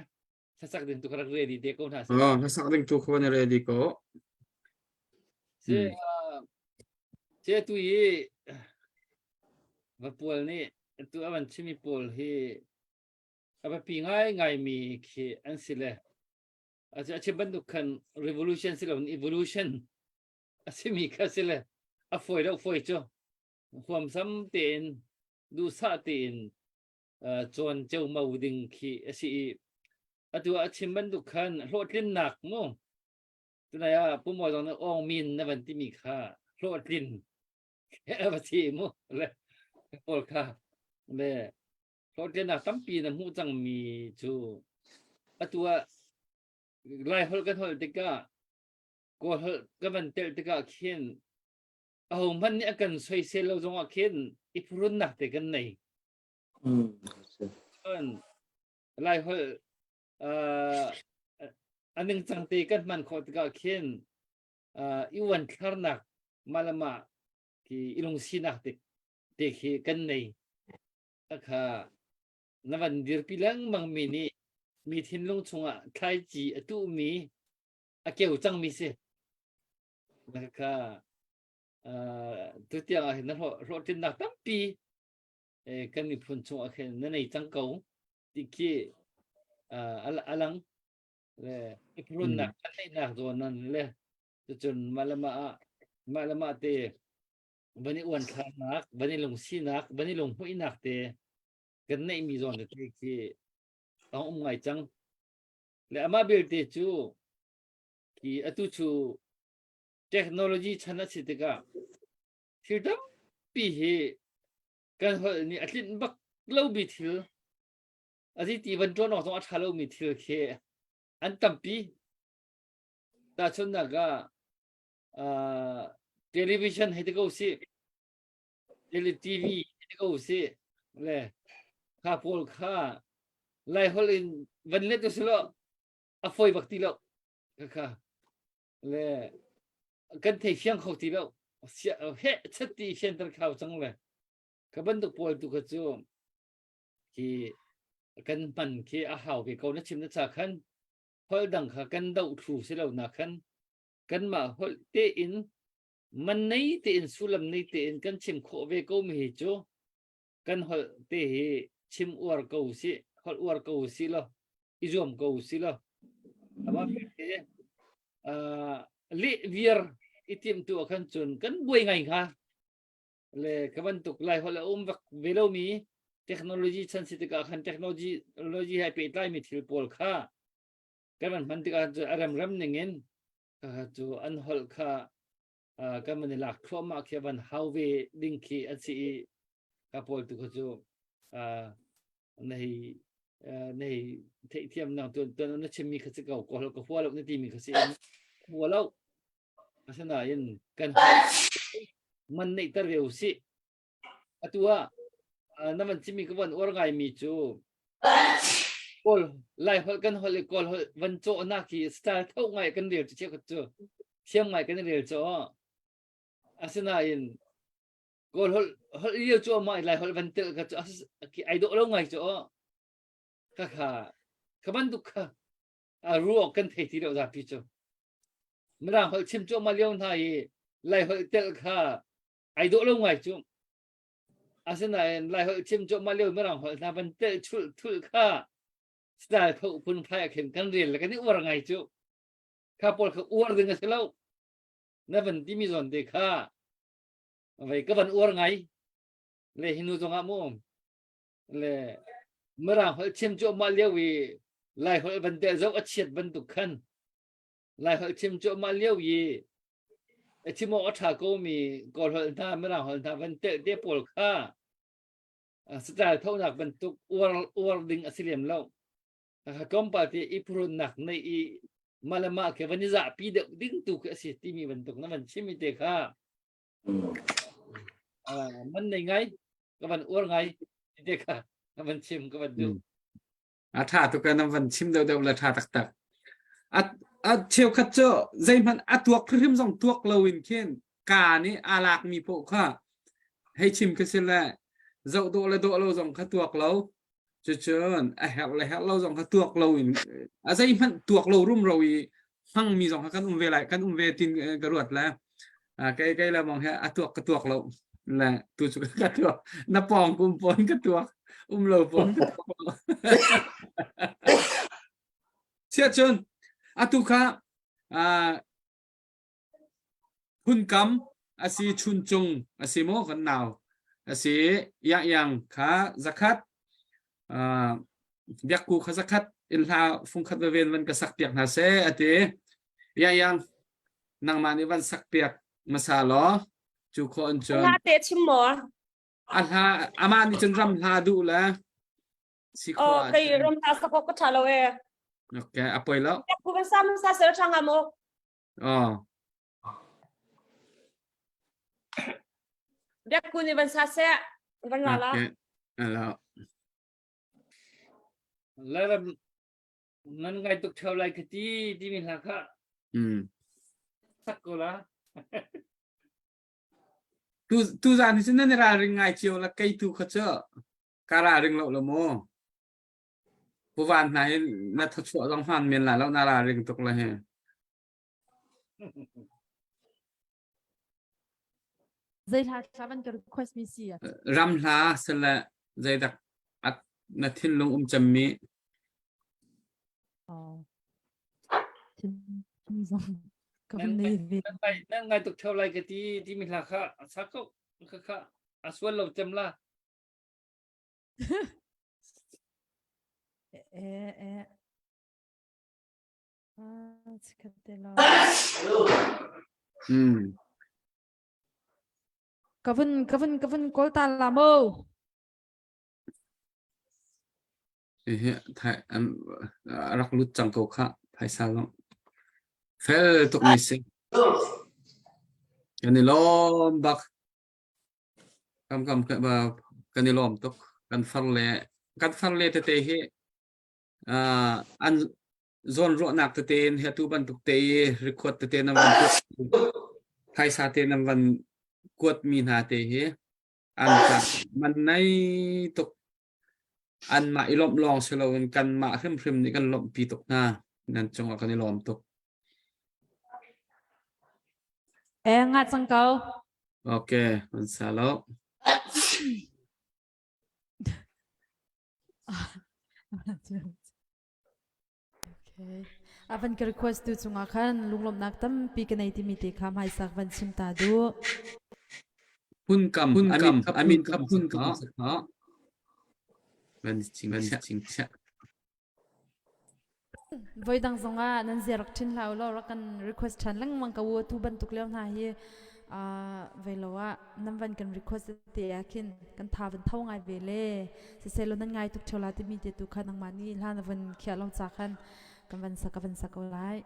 hlasak ding tu ka rak ready te ko hna se oh hlasak ding tu ka van ready ko si si tu i va pual nih tu avan chimi pawl hi A biapi ngaingaimi khi an si le a chim bantuk khan revolution si loin evolution a simi kha si le a fawi lo fawi cu huamsam tein duhsah tein cawn ceumau ding khi a si i atu a chim bantuk khan hlawhtlinnak mu tunai ah pumaw zong nih awng min na van timi kha hlawhtlin a va si mu le pawl kha le Hlawhtlinnak tampi na hmuh cangmi cu atu ah Laiholh kan holh tikah Kawl holh kan van telh tikah khin ahohmanh nih a kan soisel lo zongah khin i phuhrunnak te kan nei. Cun Laiholh uh, a ningcang te kan hman khawh tikah khin uh, i uanthlarnak mah le mah ki i lungsinak te te khi kan nei. Kha na van dirpi lengmang mi nih mi thinlung chungah thlaici a tuhmi a keu cangmi si. Kha tutiang ah hin na hlawhtlinnak tampi kan miphun chungah khin na nei cang ko ti khi a lang le i phrunnak kan neihnak zawn nan le cucun mah le mah ah mah le mah te van i uanthlarnak, van i lungsinak, van i lunghmuihnak te kan neihmi zawn tete khi a um ngai cang. Le amah belte cu khi atu cu technology chan a si tikah thil tampi hi kan holh nih a tlinh bak lomi thil a ti ti van ṭuan awk zong a ṭha lomi thil khi an tampi. Tahchunhnak ah uh, television hei ti ko si tele TV hei ti ko si le kha pawl kha lai holh in van let u silo a foi bak ti lo kha kha le kan thei fiang kho ti lo he chat ti fianter khau cang le ka bantuk pawl tu kha cu khi kan hman khi a hau ve ko na chim na cha khan holh dang kha kan doh thlu si lo na khan kanmah holh tein man nei tein sullam nei tein kan chim khawh ve ko mi hi cu kan holh te hi chim uar ko si holh uar ko si lo i zuam ko si lo ama te leh viar i tim tu khan cun kan buai ngai kha le ka bantuk lai holh a um vak ve lo mi technology chan si tikah khan technology he pehtlai mi thil pawl kha kan van hman tikah cun a remrem ning in. Kha cu an holh kha kan van i lak thluahmah khi van hau ve ding khi an si i ka pawl tu kha cu na hei na hei theihthiam nang tuan tuan na chimmi kha si ko ko ka hua lo na timi kha si hua lo asinain kan man neih ter ve usih Atu ah na van chimmi ka van uar ngaimi cu Kawl Lai holh kan holh i Kawl holh van cawhnak hi style tho ngai kan rel cu cheukhat cu thiam ngai kan rel cu asinain Kawl holh holh lio cu amah Lai holh van telh kha cu ai dawh lo ngai cu kha kha kha bantuk kha ruak kan thei ti lo zapi cu Mirang holh chim cuahmah lio hna i Lai holh telh kha ai dawh lo ngai cu. Asinain Lai holh chim cuahmah lio Mirang holh hna van telh chulh thulh kha style tho phunphai ah khin kan rel le kan i uar ngai cu. Kha pawl kha uar ding a si lo. Na van timi zawn te kha vei ka van uar ngai. Le hi nu zongah mu le Mirang holh chim cuahmah lio i Lai holh van telh zoh a chiat bantuk khan Laiholh chim cuahmah lio i a chim awk a ṭha komi Kawlholh hna, Mirang holh hna van telh te pawl kha style thonak bantuk uar uar ding a si lem lo. Tlawmpal te i phuhrunnak neih i mah le mah khi van i zahpi deuh ding tu khi a si timi bantuk na van chim te kha man nei ngai ka van uar ngai te kha ka van chim ka van duh. A ṭha tuk e nan van chim deuhdeuh le ṭha taktak. A a cheukhat cu zeihmanh a tuak hrimhrim zong tuak loin khin ka nih aa lakmi paoh kha hei chim khi si le zoh dawh le dawh lo zong kha tuak lo. Cucun a herh le herh lo zong kha tuak lo in a zeihmanh tuak lo rumro i hmangmi zong kha kan um ve lai kan um ve tin ka ruat le kei kei le mong he a tuak ka tuak lo le tu cu ka tuak na pawng kum pawn ka tuak um lo pawn ka tuak lo Siah cun atu kha Phunkam a si Chuncung a si maw kan nau a si Iang Iang kha zakhat uh, Biakku kha zakhat in hla fungkhat va ven van ka sak piak hna seh a ti Iang Iang nangmah nih van sak piak hmasa law cu khawh in cun Hla te chim maw? a hla amah nih cun ram hla duh le si Oh, khawh kei ahcun ram hla sak awk ka ṭha lo e. okay a poi lo Biakku kan sa hmasa sel ṭha hnga maw? Oh. Biakku nih van sa seh, van ra la. Okay. Alo. Lairam nan ngai tuk theo lai ka ti timi hla kha Mm. sak ko la. Tu tu zan hi cu nan i ralring ngai cio la kei tu kha cu ka ralring lo lo mu. Puvan hna hi na thawchuah zong hman men la lo na ralring tuk la hi. Zei hla thla van ka request mi si? Ram hla sele zeidak at na thinlung um cemmi. Oh. Thin zong ka van nei ve. Nan ngai tuk theo lai ka ti ti mi hla kha sa ko kha kha a sual lo cem la. Eh eh. Ah, chikkhat te law. Hmm. Ka vun ka vun ka vun kawl ta la mo. Hihi thai an rak lut cang ko kha phaisa long. Fel tuk mi si. Kan i lawm bak. Kam kam kan i lawm tuk. Kan far le kan far le tete hi an zawnruahnak tete in hi atu bantuk te i record tete nan van tuah phaisa te nan van kuatmi hna te hi an ka man nei tuk anmah i lawmh lawng si loin kanmah hrimhrim nih kan lawmhpi tuk hna nan cungah kan i lawm tuk Eh nga cang ko. Okay, an sa lo. Okay. A van ka request tu cungah khan lunglawmhnak tampi ka nei timi te kha hmaisak van chim ta duh. Phunkam Phunkam amin amin kha kha phunkam phunkam sakha. Van ching Van chia. ching chia. Voidang zongah nan zia rak ṭhin hlah u law rak kan request ṭhan lengmang ko u. Atu bantuk lio hna hi vei lo ah nan van kan request te ah khin kan tha van tho ngai ve le siseh law nan ngai tuk ṭheo la timi te tu kha nangmah nih hla na van khiah lo ca khan kan van sak ka van sak ko lai.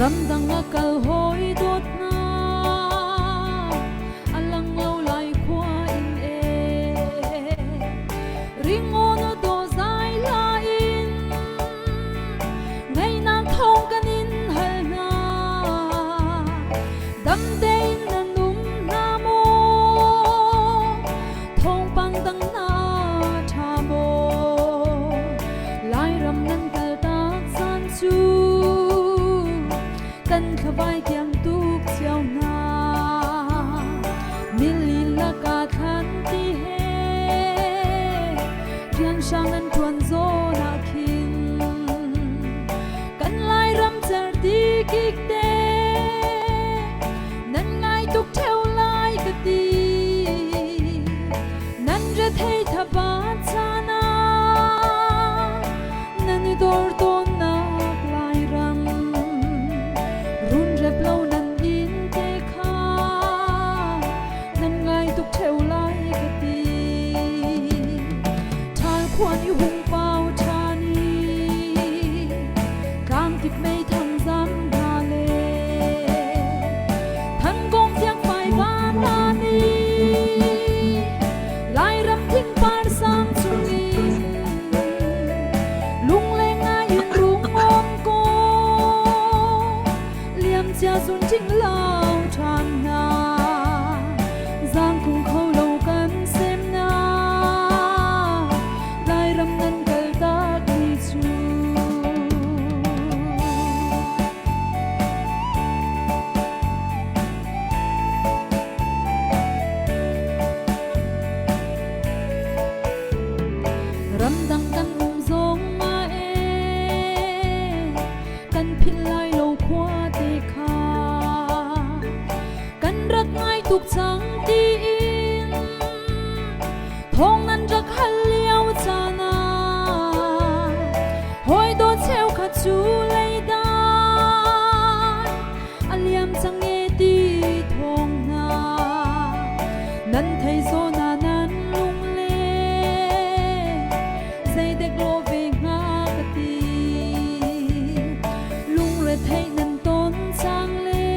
Ramdang a kal hawi dawt hna a lang lo lai khua in e ringawn a daw zai la in Ngaihnak thawng kan in hal hna. Dam tein nan um hna maw? Thawngpang dang na ṭha maw? Lairam nan kaltak zan cu kan thlavai kiang tuk cio hna. Nili lakah thlan ti he rianhrang nan ṭuan zawn ah khin kan Lairam certi kik te nan ngai tuk ṭheo lai ka ti. Nan rethei thabat caan ah nan i dor tawnnak Lairam runrep lo nan inn te kha nan ngai tuk ṭheo lai ka ti. Ṭhal khua nih hung pau ṭhan i tlangkip meithang zam hna le thangkong fiangfai van hna nih Lairam thingpar sang chungin lungleng ngai in rung om ko liamcia zun ṭing lo ṭhan hna zaangkung kho lo kan semnak Lairam nan kaltak ni cu. Ramdang kan um zong ma e kan philh lai lo khua te kha kan rak ngai tuk cang tiin thong nan rak hal lio caan ah hawi dawt cheukhat cu leidai a liam cang e ti thawng hna nan thei zawn ah nan lung le zeidek lo ve hnga ka ti lungretheih nan ton cang le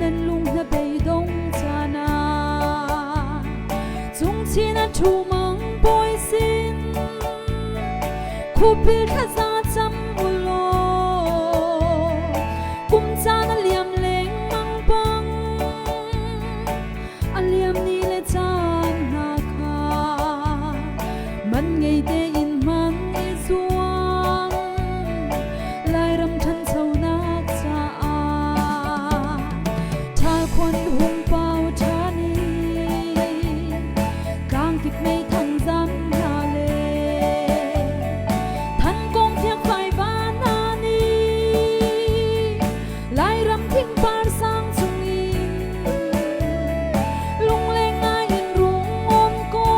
nan lung hna beidong caan ah cungchin a ṭhu mang bawi sin khupil thlaza cam u law kum caan a liam lengmang bang A liam ni le caan hna kha man ngei tein hman i zuam Lairam ṭhanchonak caah ṭhal khuan i hung pau ṭhan i tlangkip meithang zam hna le thankong fiakfai van hna nih Lairam thingpar sang chungin lungleng ngai in rung om ko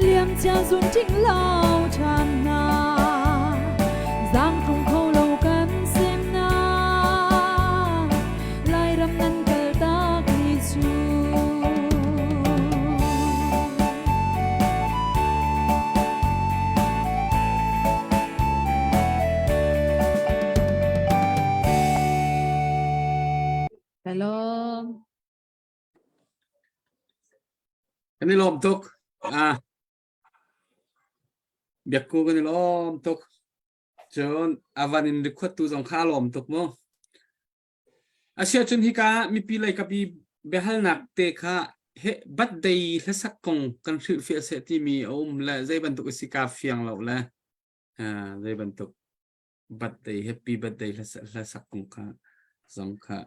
liamcia zun ṭing lo ṭhan hna zaangtlung kho lo kan semnak Lairam nan kaltak ni cu. Kalom. Kan i lawm tuk. Ah. Biakku kan i lawm tuk. Cun avan in record tu zong kha a lawm tuk mu. Asiahcun hika mipi lei kapi biahalnak te kha he birthday hlasak kong kan hrilhfiah seh timi a um le zei bantuk a si ka fiang lo le zei bantuk birthday happy birthday hlasak kong kha zong kha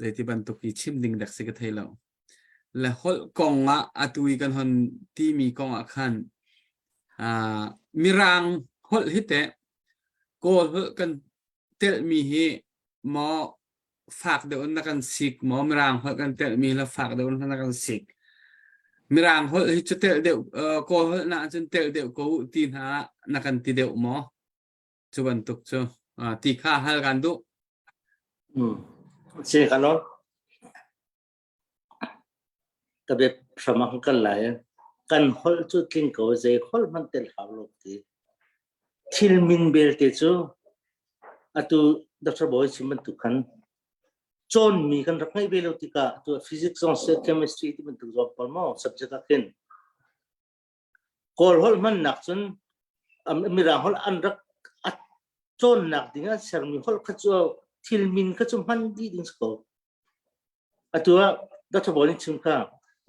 zeiti bantuk i chim ding dek si ka thei lo. Le holh kong ah atu i kan hon timi kong ah khan mirang holh hi teh. Kawl holh kan telhmi hi maw fak deuh in na kan sik maw Mirang holh kan telhmi la fak deuh in na kan sik. Mirang holh hi cu telh deuh uh, Kawl holh na cun telh deuh ko ti hna na kan ti deuh maw? Cu bantuk cu uh, ti kha hal kan duh. Hmm. Si ka lo. Ka bia hram ah kan lai. Kan holh cu tling ko zei holh hmanh tel hau lo ti. Thil min belte cu atu Dr. Bawi chim bantuk khan cawnmi kan rak ngeih ve lo tikah atu physics zong seh chemistry ti bantuk zong pawl maw subject ah khin Kawl holh hmannak cun Mirang holh an rak a cawnnak ding ah sermi holh kha cu thil min kha cu hman dih ding si ko. Atu ah Dr. Bawi nih chim kha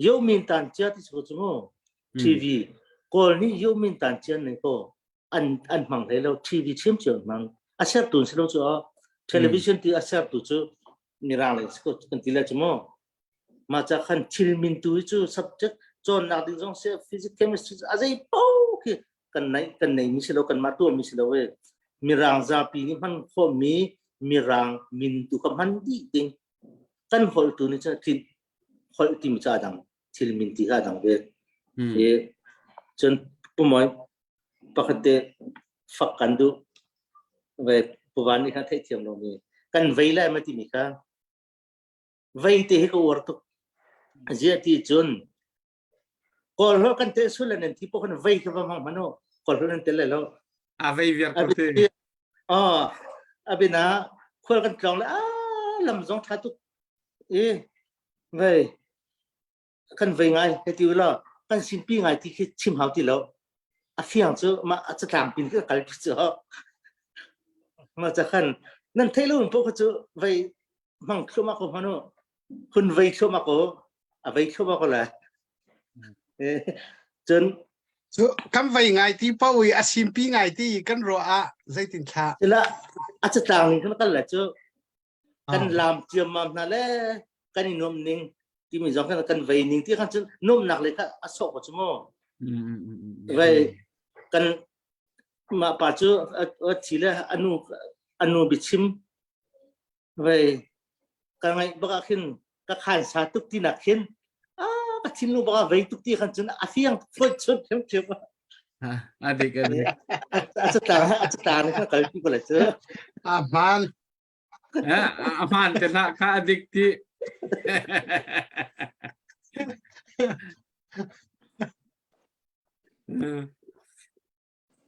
Yo Min Tan Chia ti si ko cu mu TV Kawl nih Yo Min Tan Chia nei ko an an hmang hlei lo TV chim cio an hmang a sertu si lo cu television ti a sertu cu mirang lei si ko kan ti le cu mu mah ca khan thil min tu hi cu subject cawnnak ding zong si physics chemistry a zei paoh khi kan nei kan nei mi si lo kan mah tuah mi si lo e mirang zapi nih hman khawh mi mirang min tu kha hman dih ding kan holh tu nih cun thil holh timi ca dang thil min ti kha dang ve i cun pumoi pakhat te fak kan duh ve puvan nih khan theihthiam lo mi kan vei lai ma timi kha vei te hi ka uar tuk zia ti cun kawl holh kan tel sul nan thi po kan vei ka va mang mano kawl holh nan tel lai lo a vei viar ko te oh abina khual kan tlong le a lam zong tha tuk i vei kan vei ngai he ti la kan sinpi ngai ti khi chim hau ti lo a fiang cu ma a catlang pin ka kal cu ma cha khan nan thei lo po kha cu vei hmang thluahmah ko hmanu hun vei thluahmah ko a vei thluahmah ko la cun cu kan vei ngai ti po i a simpi ngai ti kan ruah ah zeitin thla sila a catlang ning kan kal la cu kan lam ciammam hna le kan i nuam ning timi zong kan kan vei ning ti khan cun nuamnak le kha a sawh ko cu mu vei kan mah pa cu a thi le anu anu biachim vei ka ngaih bak ah khin ka khan sa tuk ti nak khin a ka thinlung bak ah vei tuk ti khan cun a fiang foi chun thiam thiam a dik a dik a catlang a catlang ni kha kal pi ko le cu a hmaan a hmaan te hlah kha a dik ti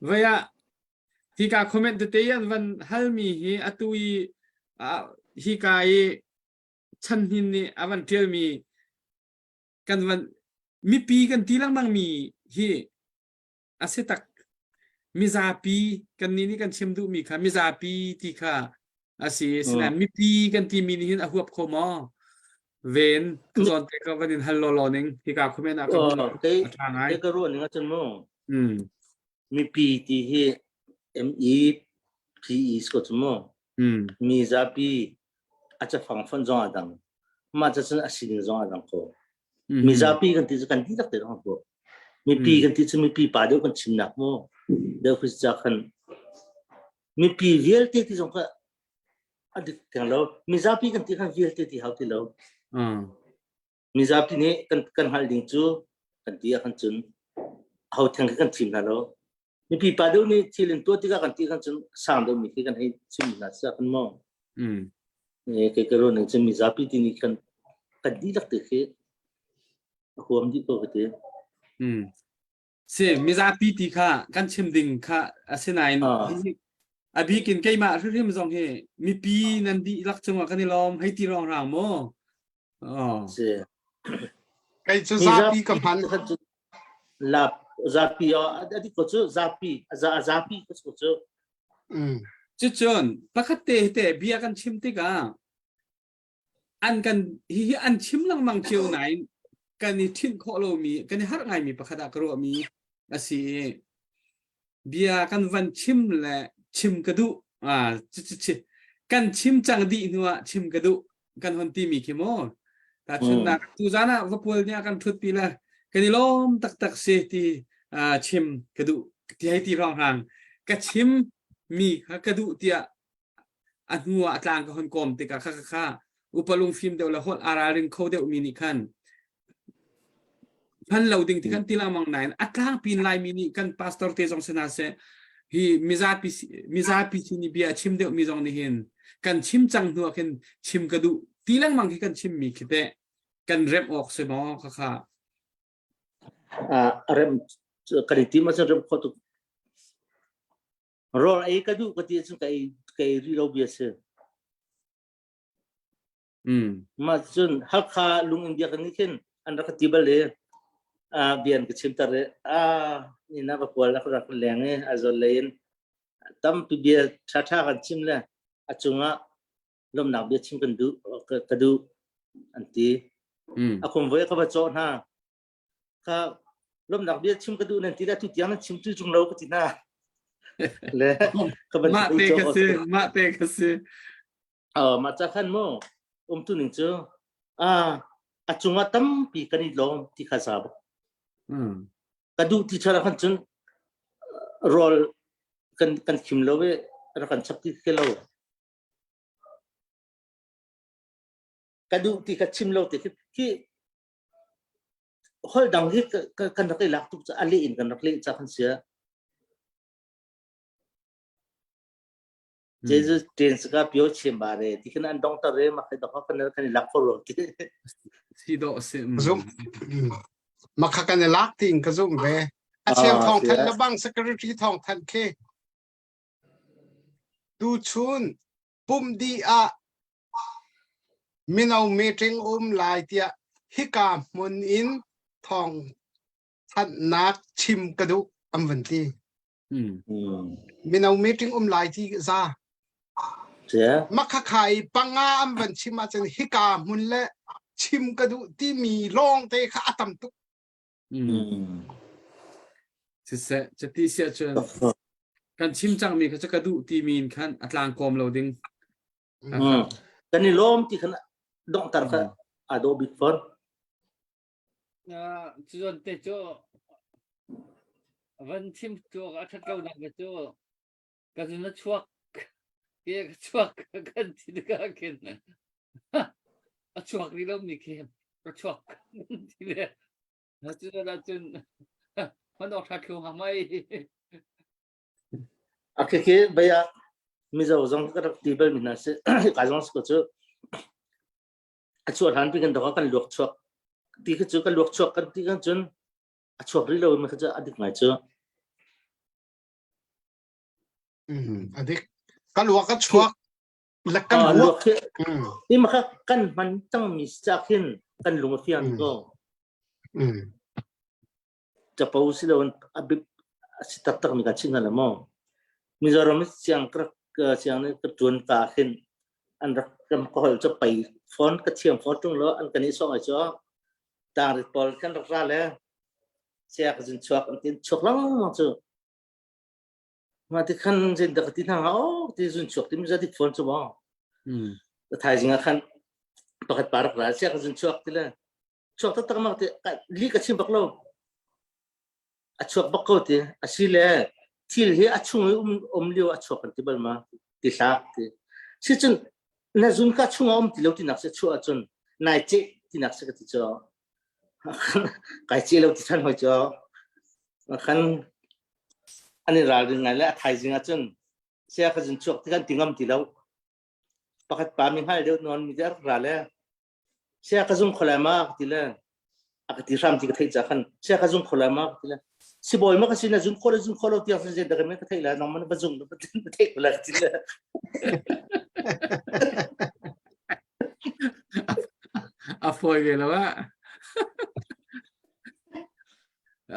Vei ah hika comment tete an van halmi hi atu i hika i chan hnin nih a van ṭialmi kan van mipi kan ti lengmang mi hi a si tak mizapi kan nih nih kan chim duhmi kha mizapi ti kha a si sinain mipi kan timi nih hin a huap kho maw ven ka zawn te ka van in hal law law ning hika comment ah ka hmu a ṭha ngai ka ruah ning ahcun mu mipi ti hi M E P E ko cu mu mi zapi a cafang fon zong a dang mah ca cun a sin zong a dang ko mizapi kan ti cu kan dihlak te dong ko mipi kan ti cu mipi pa deuh kan chimnak mu deuh khi ca khan mipi vialte ti zong kha a dik theng lo mizapi kan ti khan vialte ti hau ti lo mizapi nih kan kan hngalh ding cu kan ti ah khan cun ho theng khi kan thim hna lo mipi pa deuh nih thil in tuah tikah kan ti khan cun sang deuh mi khi kan hei chim hna sia kan maw e ke ke ro ning cun mizapi ti nih khan kan dihlak te khi a huam dih ko ka ti Si mizapi ti kha kan chim ding kha asinain a bikin keimah hrimhrim zong hi mipi nan dihlak cungah kan i lawm hei ti rong rang maw Oh. Si. Kei cu zapi ka hman. Lap zapi adi ko cu zapi zapi ko cu. Mm. Cucun pakhat te te bia kan chim tikah an kan hi hi an chim lengmang cio nain kan i ṭhinh khawh lomi kan i harh ngaimi pakhat ah ka ruahmi a si i bia kan van chim le chim ka duh ah kan chim cang dih hnu ah chim ka duh kan hon timi khi maw tahchunnak tu zan ah vapual nih a kan ṭhut pi le kan i lawm taktak si ti chim ka duh ti hei ti hrawng hrang ka chim. mi kha ka duh tiah a hnu ah a tlang ka hon kawm tikah kha kha kha upa lungfim deuh le holh aa ralring kho deuh mi nih khan hman lo ding ti kan ti lengmang nain a tlangpin Laimi nih kan pastor te zong si hna seh hi mizapi mizapi sin i bia a chim deuh mi zong nih hin kan chim cang hnu ah khin chim ka duh ti lengmang khi kan chim mi khi teh kan remh awk si maw kha kha a rem kan i tim ahcun rem kho tuk rawl ei ka duh ka ti ahcun ka ei ka ei rih lo bia si Mm. Mah cun Halkha lung in biakinn nih khin an rak ka ti bal i ah bia an ka chimter i ah ni na ka kual na ka rak leng i Aizawl lei in tampi bia ṭhaṭha kan chim le a cungah lawmhnak bia chim kan duh ka, ka duh an ti. Mm. A kum voi ka va cawh hna. Ka lawmhnak bia chim ka duh nan ti le tu tiang nan chim tu chung lo ka ti hna. Le ka van Mah te ka si, mah te ka si. Mah ca khan mu umtu ning cu a cungah tampi kan i lawm ti kha za bak. Ka duh ti chara khan cun rawl kan kan khim lo i rak kan chap ti ke lo. Ka duh ti kha chim lo ti khi khi hol dang hi kan rak i lak tuk ca a leh in kan rak leh ca kan sia. Jesus ten saka pio chem ba re ti khan an dong ta re ma khai dok kan kan lak ko ro ti si do si zum ma kha kan lak ting ka zum ve a cheu thong than la bang secretary thong than khe tu chun pum di a mino meeting um lai tia hika hmun in thong thannak chim ka duh am van ti Mino meeting um lai ti za. Makhakhai panga an van chim ahcun hika hmun le chim ka duh timi lawng te kha a tam tuk. Siseh, cati siah cun kan chim cangmi kha cu ka duh timi in khan a tlangkawm lo ding. Kan i lawm ti khan donghter kha aa dawh bik fawn. Cun te cu van chim cu a ṭhat lo nak cu ka zun a chuak ke ka chuak kan ti tikah khin a chuak rih lomi khi ka chuak ti le cu cun hman awk ṭha thlu hnga mei. A khikhi bia Mizo zong ka rak ti bal mi hna si ka zong si ko cu a chuah hlan pi kan dok ah kan luak chuak ti kha cu kan luak chuak kan ti kan cun a chuak rih lo mi kha cu a dik ngai cu a dik ka luak a chuak le kan luak i ma kha kan hman cang mi ca khin kan lung a fiang ko capo si lo a bip a si taktak mi kan chim hna la maw Mizoram siang ka siang ni ka tuan ka khin an rak kan ka hol cho pai phone ka thiam phone tung lo an kan i song ai cho tang rit pawl kan rak ra le sia ka zin chuak an tin chuak lang chu ma ti khan zin da ka ti hna o ti zun chuak ti mi za ti phone chu mo thaizing ah khan pakhat pa rak ra sia ka zin chuak ti le chuak taktak mak ti li ka chim bak lo a chuak bak ko ti a si le thil hi a chung i um um lio a chuak kan ti bal ma ti hlak ti si cun na zun ka chung a um ti lo ti nak se chuah ahcun nai ce ti nak se ka ti cho kai ce lo ti than hoi cho khan an i ralring ngai le a thaizing ahcun sia ka zun chuak ti kan ti ngam ti lo pakhat pa mi hngal deuh non mi te ra le Sia ka zung kho lai ma ka ti le a ka ti hram ti ka theih ca khan sia ka zung kho lai ma ka ti le sibawi ma ka si na zung kho le zung kho lo tiang sin dak ka theih la nang man va zung na theih ko la ka ti le A fawi ve lo ah.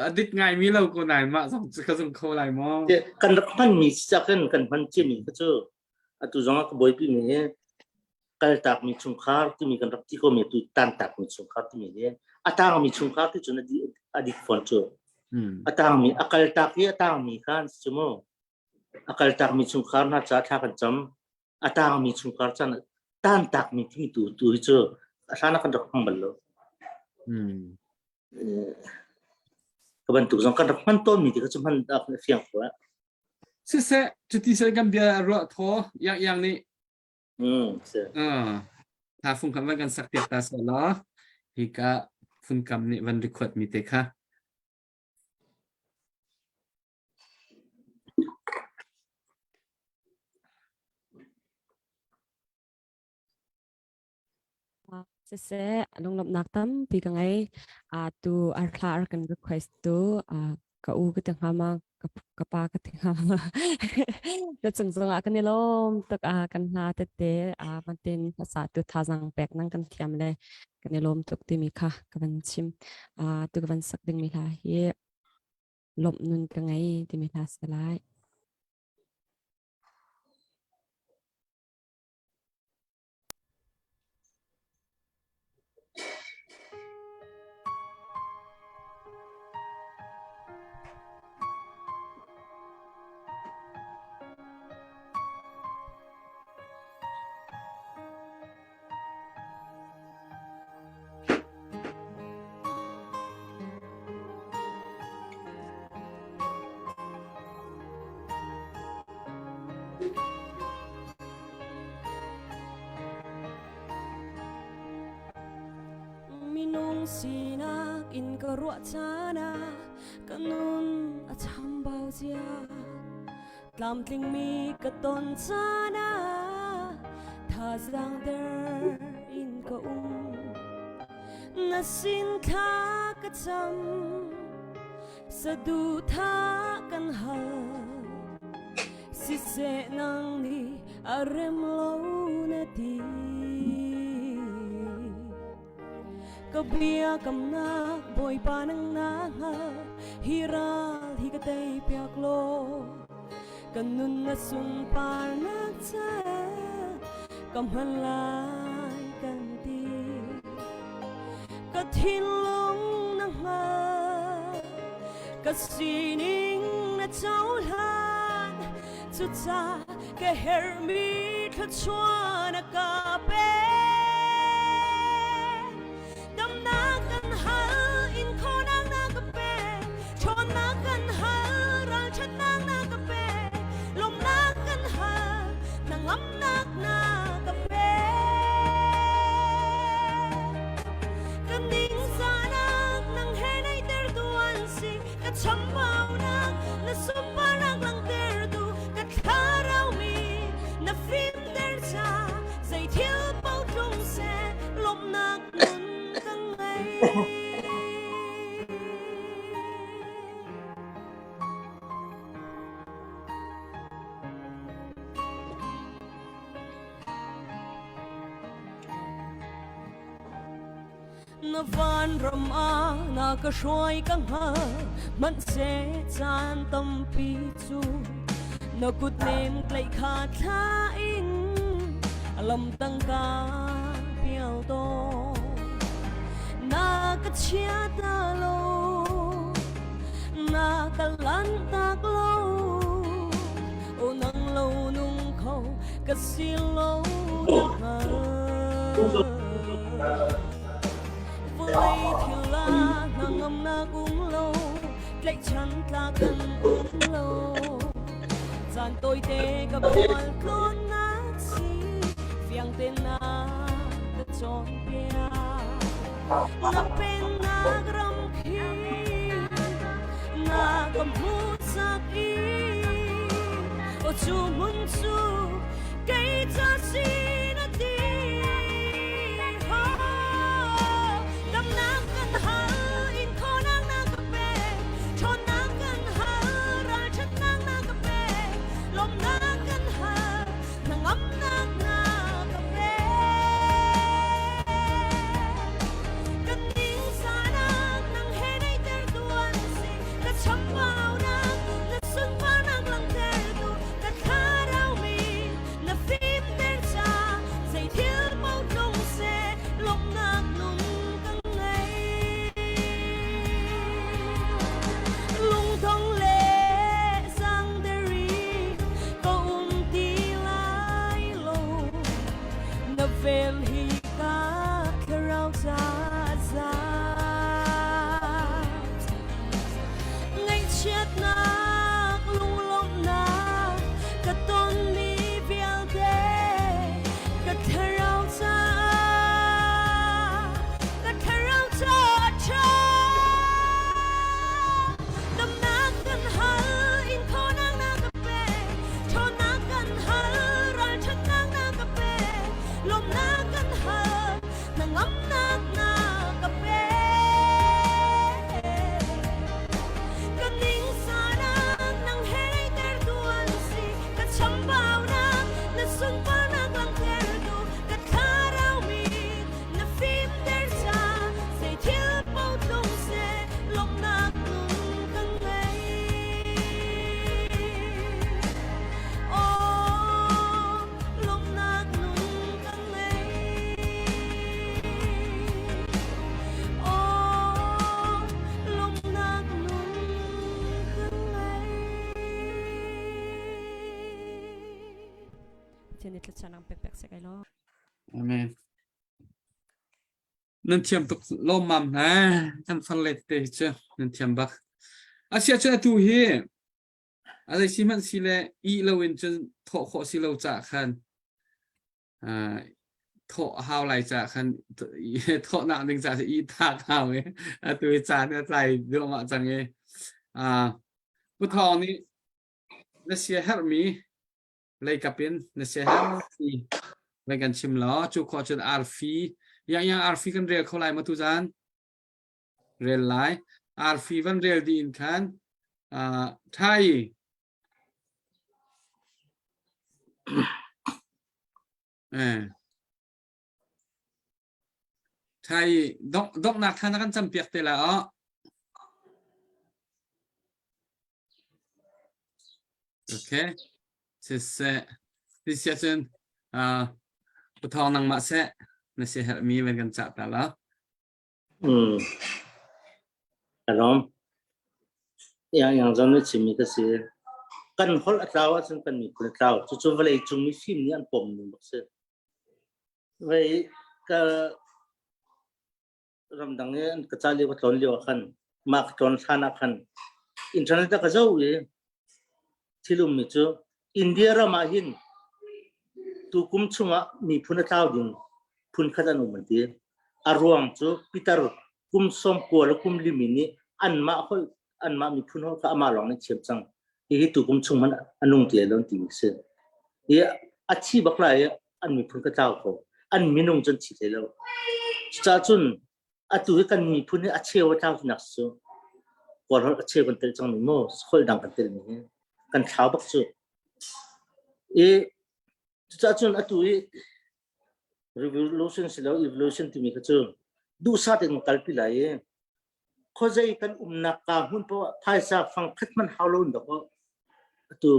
A dik ngai mi lo ko nai mah zong ka zung kho lai maw? Kan rak hman mi ca khin kan hman cimi kha cu atu zong ah ka buaipi mi hi kaltakmi chungkhar timi kan rak ti ko mi tu tantakmi chungkhar timi hi a tangmi chungkhar ti cun a dik fawn cu a tangmi a kaltak i a tangmi khan si mu a kaltakmi chungkhar hna ca thla kan cam a tangmi chungkhar chan tantakmi timi tu tu hi cu a hlan ah kan rak hmang bal lo ka bantuk zong kan rak hman tawn mi ti kha cu hman a fiang ko. Siseh cuti sel kan bia ruah thaw yang yang nih Tha fung kha van kan sak piak ta seh law hika funkam nih van record mi te kha. Siseh lunglawmhnak tampi ka ngei. Tu arthla ar kan request tu ka u ka ti hnga ma ka pa ka ti hnga ma ka cung zongah kan i lawm tuk a kan hna tete a bantin hmasa tu thazang pek nang kan thiam le kan i lawm tuk timi kha ka van chim tu ka van sak dingmi hla hi lawmh nun ka ngei timi hla si lai. Minung sinak in ka ruah caan ah ka nun a chambau zia tlamtlingmi ka ton caan ah thazaang der in ka um na sin thla ka cam saduhthah kan hal siseh nang nih a rem lo na ti ka biakamnak bawipa nang na hngal hi ral hi ka tei piak law kan nun na sunparnak ca ka hman lai kan ti ka thinlung na hngal ka sining na cohlan cuca ka herhmi thluachuah na ka pek damnak kan hal in khawhnak na ka pek ṭhawnnak kan hal ralṭhatnak na ka pek lawmhnak kan hal hnangamnak na ka pek ka ningzahnak nang he naihtertu an si ka chambaunak na sunparnak langhtertu ka thlarau mi na fimter ca zei thil paoh tlung seh lawmhnak nun ka ngei. Na vanram ah na ka hruai ka hngal hmanhseh caan tampi cu na kut nem tlaih kha thla in lam tangka pial tawn na ka chia ta lo na ka lan tak lo o nang lo nung kho ka si lo na hngal Vawlei thil ah hnangamnak um lo tlaihchan tla kan um lo caan tawite ka khual tlawnnak si fiang te na ka cawnpiak na pennak ram khi na ka hmuhsak i o cu hmun cu kei ca si na ti Damnak kan hal in khawhnak na ka pek ṭhawnnak kan hal ralṭhatnak na ka pek lawmhnak kan hal hnangamnak na ka pek kan ningzahnak nang he naihtertu an si ka chambaunak na sunparnak langhtertu ka thlarau mi na fimter ca zei thil paoh tlung seh lawmhnak nun ka ngei lungthong le zangderi ka um ti lai lo na vel hi ka thlarau ca za ngaihchiatnak lunglawmhnak. Hnangamnak na ka pek. Ka ningsanak nang he tertu an si. Ka chambaunak na sunparnak langhtertu. Ka thlarau mi na fimter ca. Zei thil paoh tlung seh lawmhnak nun ka ngei. Oh, lawmhnak nun ka ngei. Oh, lawmhnak nun ka ngei. Pathian nih thlacamnak pek pek seh kai law. Amen. Nan thiam tuk lawmmam hna kan farle te hi cu nan thiam bak. Asia cun atu hi a zei si hmanh si le ih loin cun thawh khawh si lo caah khan thawh a hau lai caah khan thawhnak ding caah ih thak hau i atu hi caan a tlai duahmah cang i Pu Thawng nih na sia herhmi leikap in na sia herhmi van kan chim law cu khawh cun arfi yang yang arfi kan rel kho lai ma tu zan rel lai arfi van rel dih in khan thai eh thai dong donghnak thla na kan campiak te la oh Okay. Siseh siseh cun uh Pu Thawng nangmah seh na si herhmi van kan cah ta la. Mm. Alom. Yang yang zong na chimmi ka si. Kan holh a tlau ahcun kan miphun a tlau. Cucu vawlei cung mifim nih an pom ning bak si. Vei ka ramdang i an ka ca lio ka tlawn lio ah khan mah ka tlawn hlan ah khan internet ah ka zoh i thil ummi cu India ram ah hin tukum chungah miphun a tlau ding phun khat an um an ti. A ruang cu Peter kum sawm kua le kum limi nih anmah holh anmah miphun holh kha amah lawng nih thiam cang. Hihi tukum chung man a nung ti lo ti mi si. Hi a thi bak lai i an miphun ka tlau ko. An minung cun thi hlei lo. Cucaah cun atu hi kan miphun hi a cheu a tlau nak cu kawl holh a cheu kan tel cang mi maw holh dang kan tel mi hi kan thlau bak cu. I cucaah cun atu i revolution si lo evolution timi kha cu duhsah tein kalpi lai i khuazei kan umnak ka hmun poah phaisa fang khat hmanh hau lo in dawk atu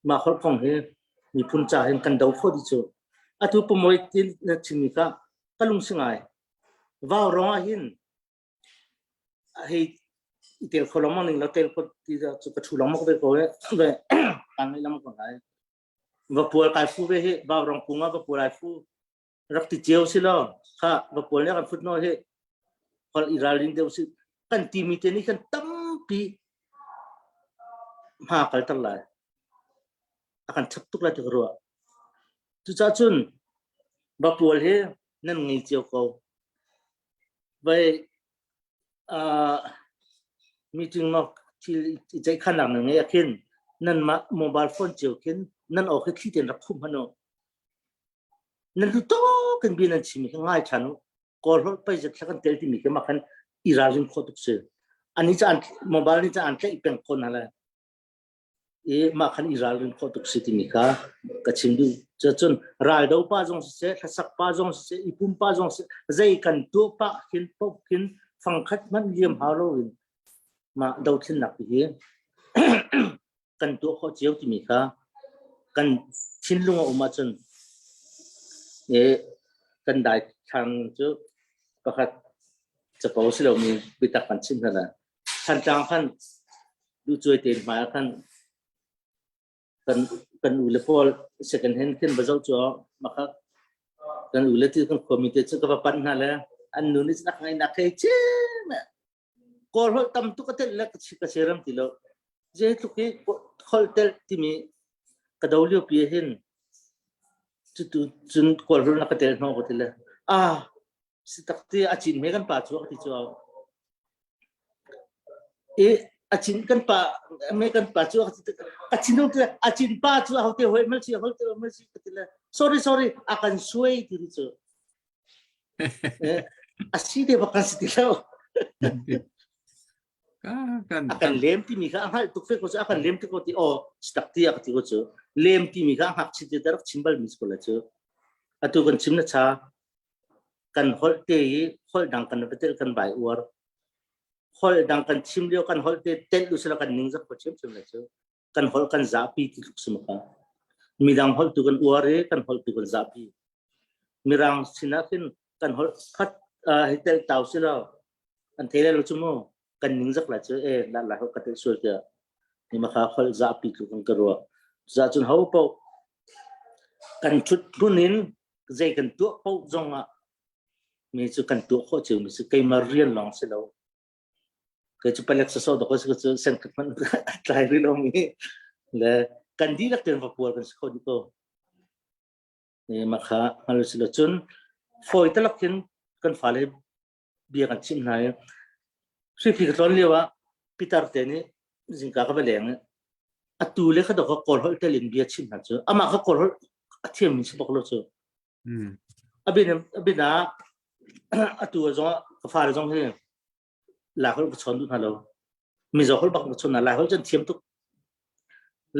mah holh kong hi miphun ca hin kan do kho di cu atu pumoi tin na chimmi kha ka lung si ngai vau rong ah hin hei i tel kho lengmang ning lo tel ko ti cu ka thu lengmang ve ko e ve kan ngai lam ko ngai vapual kai fu ve hi vau rong kung ah vapual ai fu rak ti cio si lo kha vapual ne kan fut no hi hol i ralrin deuh si kan timi te nih khan tampi hma kal ter lai a kan chap tuk lai ti ka ruah cucaah cun vapual hi nan ngei cio ko vai meeting ma thil i ceihkhannak nan ngei ah khin nanmah mobile phone cio khin nan aw khi thli tein rak khumh hmanh u. Nan hlu tuk in bia nan chimmi kha ngai ṭhan u. Kawl holh pei zat thla kan tel timi khi mah khan i ralrin khawh tuk si. Ani ca an mobile nih ca an tlaih peng khawh hna lai. I mah khan i ralrin khawh tuk si timi kha ka chim duh. Cun raldo pa zong siseh, hlasak pa zong siseh, i pum pa zong siseh, zei kan tuah pah khin paoh khin fangkhat hmanh liam hau loin mah dothlennak ti hi kan tuah khawh cio timi kha kan thinlung a um ahcun e kan dai thlang cu pakhat capo si lomi biatak kan chim hna la Thantlang khan duhcuai te hmai ah khan kan kan u le pawl second hand khin va zoh cu maka kan u le ti kan khuami te cu ka va pan hna le an nu nih nak ngai nak hei chin kawl holh tam tuk a tel le ka siram ti lo zei tluk hi holh tel timi ka do lio pi hin cutu cun kawl holh na ka tel hno ko ti le ah si tak ti a cin me kan pa chu ti chu i a cin kan pa me kan pa chu a cin ti a cin pa chu ho te hoi mal chi hol te mal chi ti le sorry sorry a kan suai ti chu. A si te bak kan si ti lo. Kan A kan lem timi kha a hngalh tuk fe ko cu a kan lem tuk ko ti aw tak ti a ka ti ko cu lem timi kha a ngakchia te rak chim bal mi si ko la cu atu kan chim na cha kan holh te i holh dang kan va tel kan vai uar holh dang kan chim lio kan holh te tel u sila kan ning zak ko chim chim la cu kan holh kan zahpi ti tluk si maka midang holh tu kan uar i kan holh tu kan zahpi mirang sinah khin kan holh khat hi tel tau si lo an thei lai lo cu mu kan ning zak la cu e la la holh ka tel sual tiah ni maka holh zahpi tluk kan ka ruah za cun ho po kan thut hlun in zei kan tuah po zong ah mi cu kan tuah khawh cio mi si keimah rian lawng si lo Kei cu palek sawsawh dawk si cu sen khat hmanh a tlai rih lomi le kan dihlak tein va puar kan si kho dih ko. Mah kha hngal si lo cun fawi talak khin kan fale bia kan chimh hna i hriphi ka tlawn lio ah pitar te nih zingka ka va leng i atu le kha dawk ka kawl holh tel in bia chimh hna cu amah kha kawl holh a thiam mi si bak lo cu A bin a bin ah atu zong ka fale zong hi Lai holh ka chawn duh hna lo. Mizo holh bak ka chawn hna. Lai holh cun thiam tuk.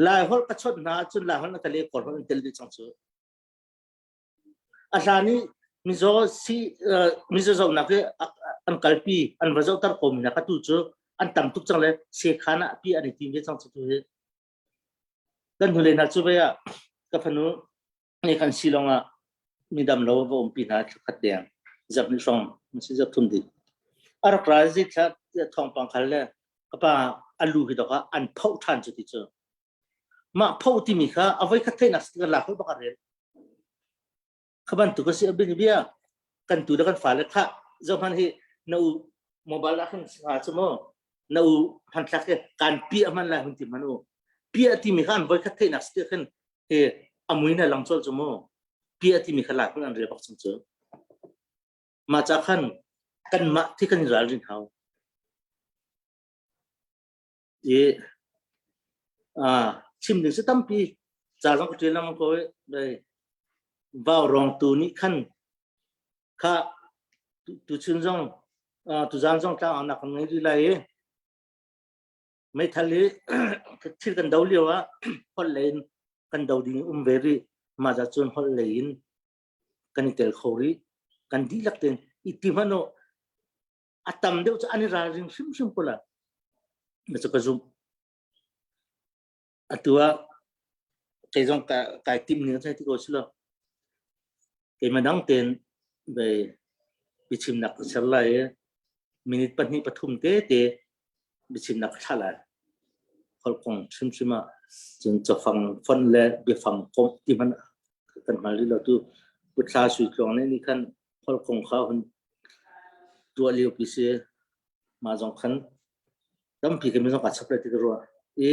Lai holh ka chawnh hna ahcun Lai holh na ka le Kawl holh an tel dih cang cu. A hlan i Mizo si Mizo zohnak hi an kalpi an va zohter ko mi hna ka tu cu an tam tuk cang le sekhan ah pi an i tim ve cang cu tu hi. Kan hnulei hna cu ve ah ka fanu Ni kan si lawngah midam lo va umpi hna thlakhat deng zap ni hrawng si zap thum ding. A rak ra zi thla thawngpang khal le ka pa a lu hi dok ah an phoh ṭhan cu ti cu. Mah phoh timi kha a voi khat theihnak si la hoi bak a rel. Kha bantuk a si a bin bia kan tu le kan fale kha zohman hi na u mobile ah khan nga cu mu na u hmanthlak hi kan piah hman lai hun ti hman u piah timi kha an voi khat theihnak si khin hi a mui na lang colh cu mu piah timi kha lak an rel bak chung cu mah ca khan kanmah thi kan i ralrin hau i chim ding si tampi ca zong ka ṭial lengmang ko i vau rong tu nih khan kha tuchun zong tuzaan zong tlang nak kan ngei rih lai i Meithal hi thil kan do lio ah holh lei in kan do ding um ve rih. Mah ca cun holh lei in kan i tel kho rih. Kan dihlak tein i ti hmanh u a tam deuh cu an i ralring hrimhrim ko la. Na cu ka zumh. Atu ah kei zong kai tim ning a ti ko si lo. Keimah dang tein bei biachimnak ka ser lai i minute pahnih pathum tete biachimnak ka thlah lai. Holh kong hrimhrim ah cun cafang fonh le biafang komh ti hmanh kan hngal rih lo tu Puthla Sui Tluang nih nih khan holh kong kha hun tuah lio pi si. Mah zong khan tampi kan zong kaa chap lai ti ka ruah. I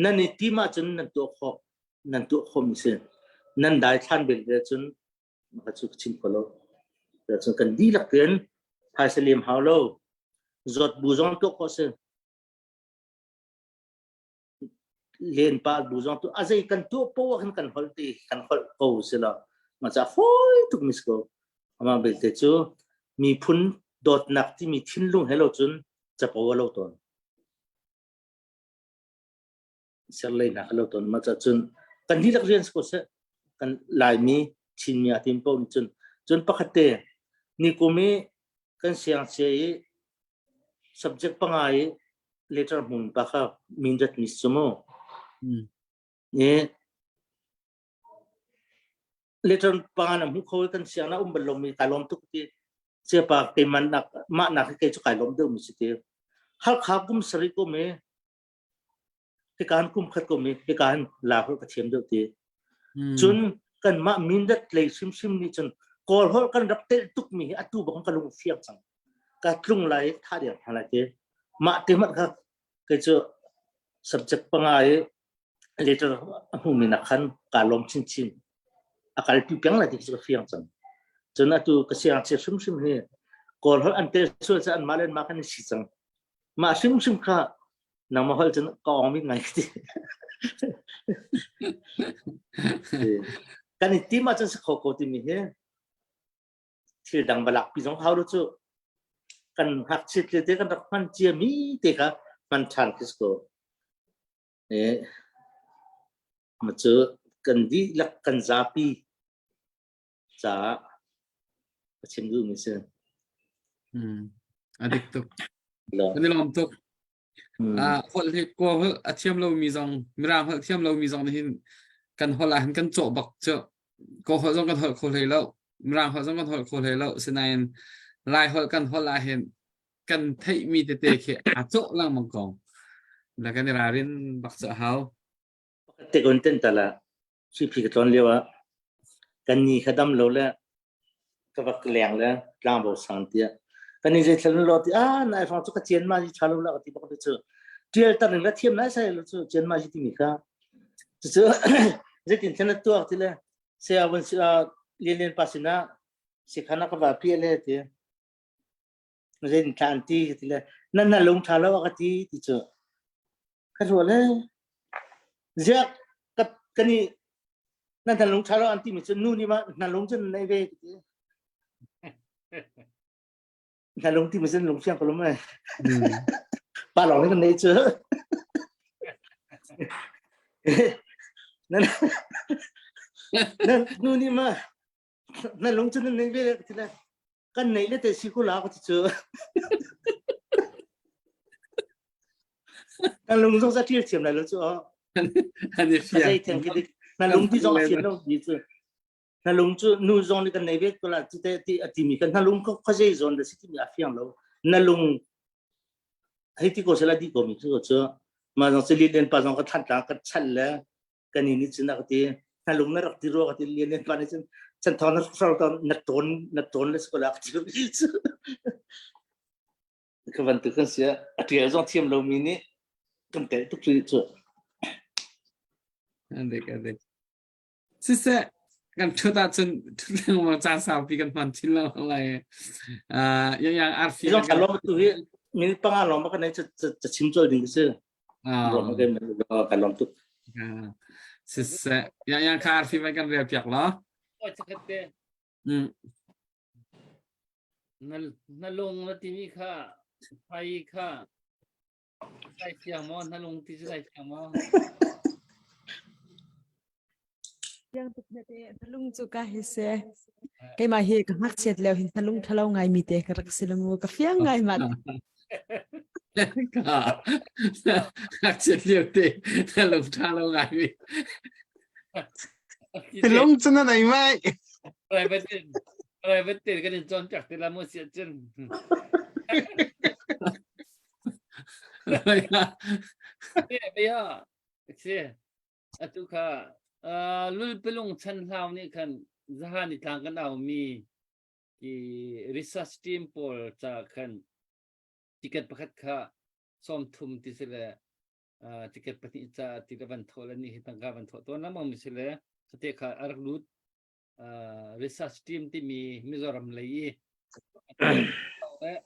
nan i tim ahcun nan tuah khawh nan tuah khawhmi si. Nan daithlan bel ve cun maka cu ka chim kho lo. Cun kan dihlak tein phaisa lem hau lo. Zawt bu zong tuah khawh si. Len pa bu zong tu a zei kan tuah poah khan kan holh ti kan holh ko si lo. Ma ca fawi tuk mi si ko. Amah belte cu miphun dawtnak timi thinlung he lo cun capo a lo tawn. Serleinak a lo tawn. Mah ca cun kan dihlak rian si ko seh. Kan Laimi, Chinmi a tim paoh nih cun. Cun pakhat te, nikum i kan siangchia i subject panga i letter hmun pa kha mindat mi si mu. Ni letter panga na hmu kho i kan siang na um bal lomi kai lawm tuk ti siapa keiman nak mah nak hi kei cu kai lawm deuh mi si ti Halkha kum sarih kum i hikan kum khat kum i hikan la holh ka thiam deuh ti cun kan mah mindat lei hrimhrim nih cun kawl holh kan rak telh tuk mi hi atu bang ka lung fiang cang ka tlung lai tha diam hna lai ti mah te hmanh kha kei cu subject panga i letter a hmumi nak khan kaa lawm chinchin. A kalpi peng lai ti cu ka fiang cang. Cun atu ka siangchia hrimhrim hi Kawl holh an tel sual cu anmah le anmah kan i si cang. Mah hrimhrim kha nangmah holh cun ka ong bik ngai ka ti. Kan i tim ahcun si kho ko timi hi. Thil dang balak pi zong hau lo cu. Kan ngakchiat le te kan rak hman cia mi te kha hman ṭhan khi si ko. Eh, ma cu kan dihlak kan zapi caah ka chim duhmi si. Hmm. A dik tuk. Kan i lawm tuk. Ah, holh hi kaw holh a thiam lomi zong Mirang holh thiam lomi zong nih hin kan holh ah hin kan cawh bak cu. Kaw holh zong kan holh kho hlei lo. Mirang holh zong kan holh kho hlei lo. Sinain Lai holh kan holh ah hin kan theihmi tete khi aa cawh lengmang ko. Na kan i ralrin bak cu a hau. Pakhat te kon ten tala Siphi ka tlawn lio ah kan ni kha dam lo le ka va leng le tlangbo sang tiah kan ni zei thlan lo ti ah nai fang cu ka cian ma ji tha lo la ka ti bak te cu tial tar ning la thiam nai sai lo cu cian ma ji ti mi kha cu cu zeitin thlan tuak ti le se avun lian lian pa sinah sikhana ka va pi le ti Zeitin thla an ti ka ti le nan na lung ṭha lo a ka ti ti cu ka ruah le ziak ka kan i nan na lung ṭha lo an ti mi cu nu nih ma na lung cu na nei ve ka ti na lung ti mi cu lung fiang ko lo mai pa lawng nih kan nei cu nan nan nu nih ma na lung cu na nei ve ka ti le kan nei le te si ko la ka ti cu na lung zong za ṭial thiam lai lo cu oh An i fiang. zei thiam khi na lung ti zong a fian lo ti cu na lung cu nu zong nih kan nei ve ko la ti te ti a timi kan na lung kho kho zei zawn da si timi a fiang lo na lung hei ti ko sela di ko mi cu cu ma zong cu lin pa zong ka than tlang ka chan le kan ni nih cun a ka ti na lung na rak ti rua ka ti lian lian pa nih cun chan thawng na hrol to na tawn na tawn le skola ka ti cu ka bantuk kan sia a tial zong thiam lo mi nih kan tel tuk cu cu Adik adik. Siseh kan thut ahcun thut lengmang caan saupi kan hman chin lengmang lai. Uh, yang yang arfi zong tha tu hi minute panga lawng ba kan nei cha chim chol ding si. Ah. Kan lawm tuk. Siseh yang yang kha arfi vai kan rel piak lo. Oi chakhat te. Mm. Na na lung na timi kha phai kha Sai fiang maw? Na lung ti cu sai fiang maw? Fiang tuk na te na lung cu ka hi se. Keimah hi ka ngakchiat lio hin na lung thalo ngai mi te ka rak si lamu ka fiang ngai mat. Ka ngakchiat lio te na lung tha lo ngai mi. Lung cu na nei mai. Private private te kan in cawn piak te la mu sia cun. Bia si atu kha lulpilung chan hlau nih khan zahan i tlang kan au mi ki research team pawl ca khan ticket pakhat kha sawm thum ti si le ticket pahnih ca ti le van thawh le ni hi tangka van thawh tawn lengmang mi si le te kha a rak lut research team timi Mizoram lei i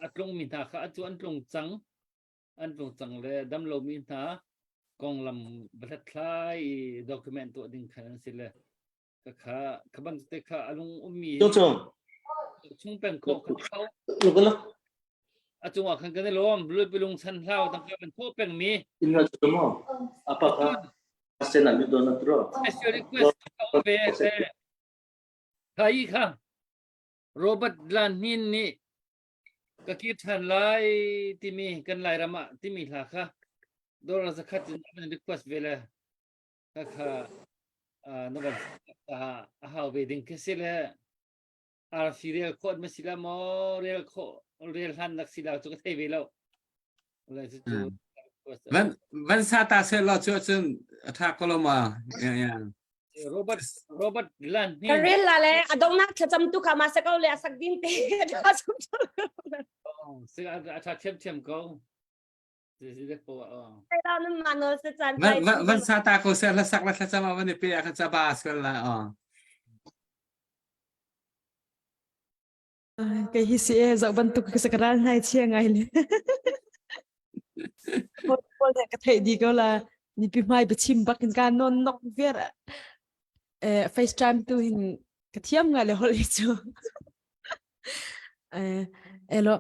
a tlung mi hna kha atu an tlung cang an tlung cang le dam lo mi hna konglam va hlathlai i document tuah ding khan an si le ka kha ka ban te kha alung ummi chung peng kho kha kho a cungah khan kan i lawm lulpilung chan hlau tangka kan thawh peng mi apa ka Sen an don atro. Special request ka ve le Thai kha Robert Lan Hnin nih ka kir ṭhan lai timi kan Lairam ah timi hla kha dollar zakhat in an request ve le ka kha na van a hau ve ding khi si le arfi rel khawh ma si la maw rel khawh rel hlan nak si la cu ka thei ve lo le cu cu van van sa ta se lo cu cun a tha ko lo ma Robert Robert Glan Ka rel la le a dongnak thlacam tu kha ma sa ko le a sak din te a chum si a tha thiam thiam ko Van sa ta ko seh hlasak la thlacam ah van i pe ah khan ca ba sual la aw. Kei hi si e zoh bantuk ka sakral nai chia ngai le. Paul he ka theih di ko la ni pi hmai biachim bak in ka non nok ver eh FaceTime tu hin ka thiam ngai le hol hi cu. Eh, elo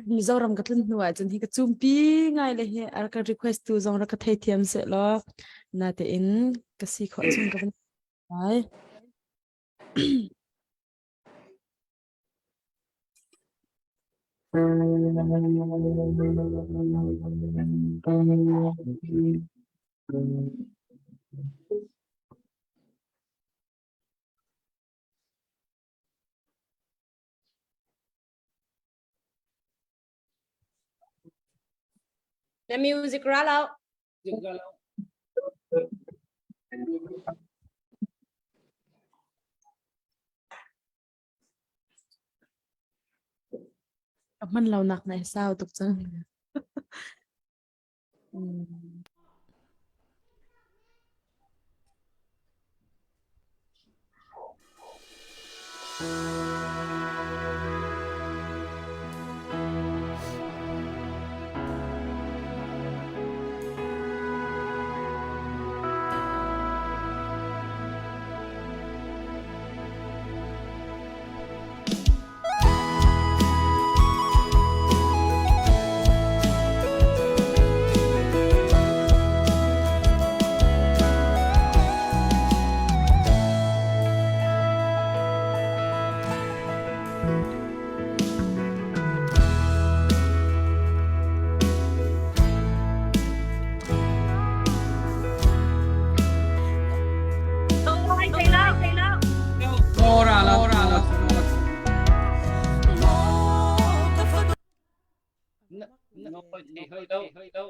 Mizoram ka tlun hnu ah cun hi ka cumpi ngai le hi a ka request tu zong rak ka theithiam se law na te in ka si khawh chung ka van lai. Na music ra lo. Music ra lo. Ka hman lo nak na sau tuk cang. Mm. Ora la ora la. No, thei hoi lo.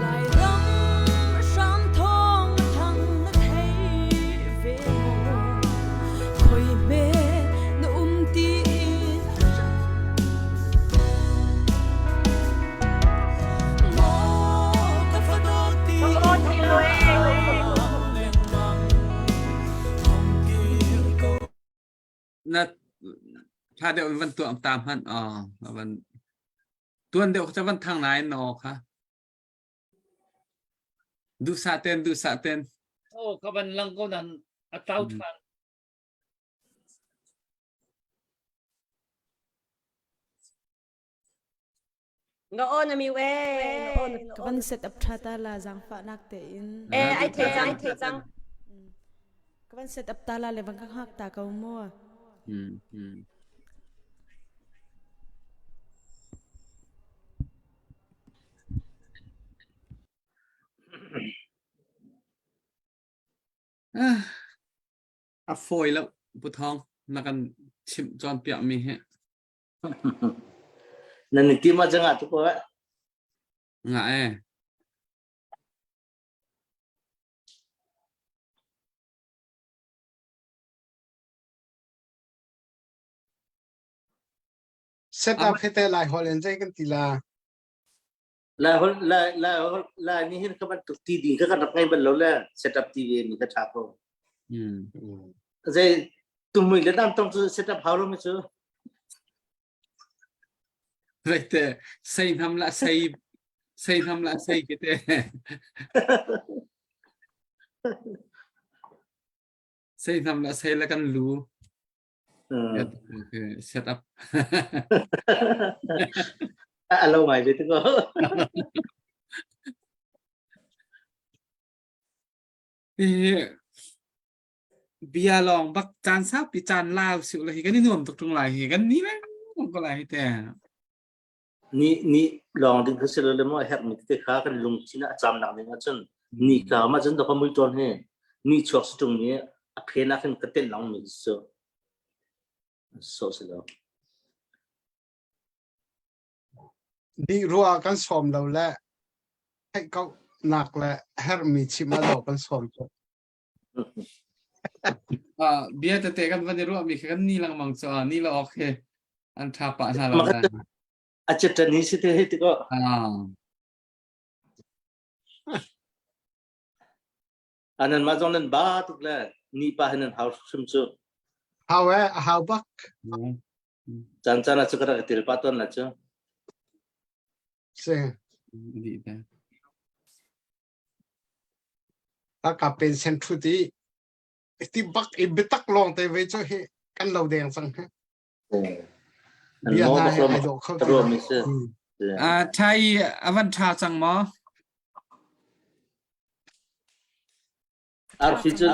Lairam hram thawng thang na thei ve maw? Khoi hme na um ti in Na tha deuh in van tuah ta hmanh van tuan deuh ca van thang nain na aw kha duhsah ten duhsah ten Oh, ka van lang ko nan a tau than. Nga aw na miu e. Nga aw na Ka van set up tha ta la zaangfahnak tein. Eh, ai thei cang, ai thei cang. Ka van set up ta la le van ka hngak ta ko mu. Ah, a fawi lo Pu Thawng na kan chimh cawnpiak mi hi. Nan i tim ah cangah tu ko eh. Nga e. Set up he te lai hol in zei kan ti la. Lai hol lai lai hol lai ni hin ka bantuk ti ding ka kan rak ngei bal lo le set up ti ve mi ka tha ko. Zei tumui le dam tong cu set up hau lo mi cu. Reite sei nam la sei sei nam la sei ke te. Sei nam la sei la kan lu. Okay, set up. A lo ngai ve te ko. Bia lawng bak caan saupi caan lau siu la hi kan i nuam tuk tung lai hi kan ni leng ko lai hi te. Ni ni lawng ding kha si lo le mo herh mi te kha kan lungthin a cam nak ding ahcun ni ka ma cun ka mui tawn hi ni chuak si tung ni a phen ah khin ka tenh long mi su so si lo Ni rua kan sawm lo le theih ko nak le herh mi chim a lo kan sawm tuk. Bia tete kan van i ruahmi kha kan ni lengmang cu ni lo awk hi an ṭha pah hna lo. A cetani si te hei ti ko. Anan ma zong nan ba tuk le ni pa hin nan hau hrim cu. Hau eh, a hau bak. Caan caan ah cu ka rak i tel pah tawn la cu. Si. A ka pension thut i ti bak i biatak lawng te ve cu hi kan lo deng cang he. Bia hna he ai dawh kho ti lo. Thai a van tha cang maw? Arfi cu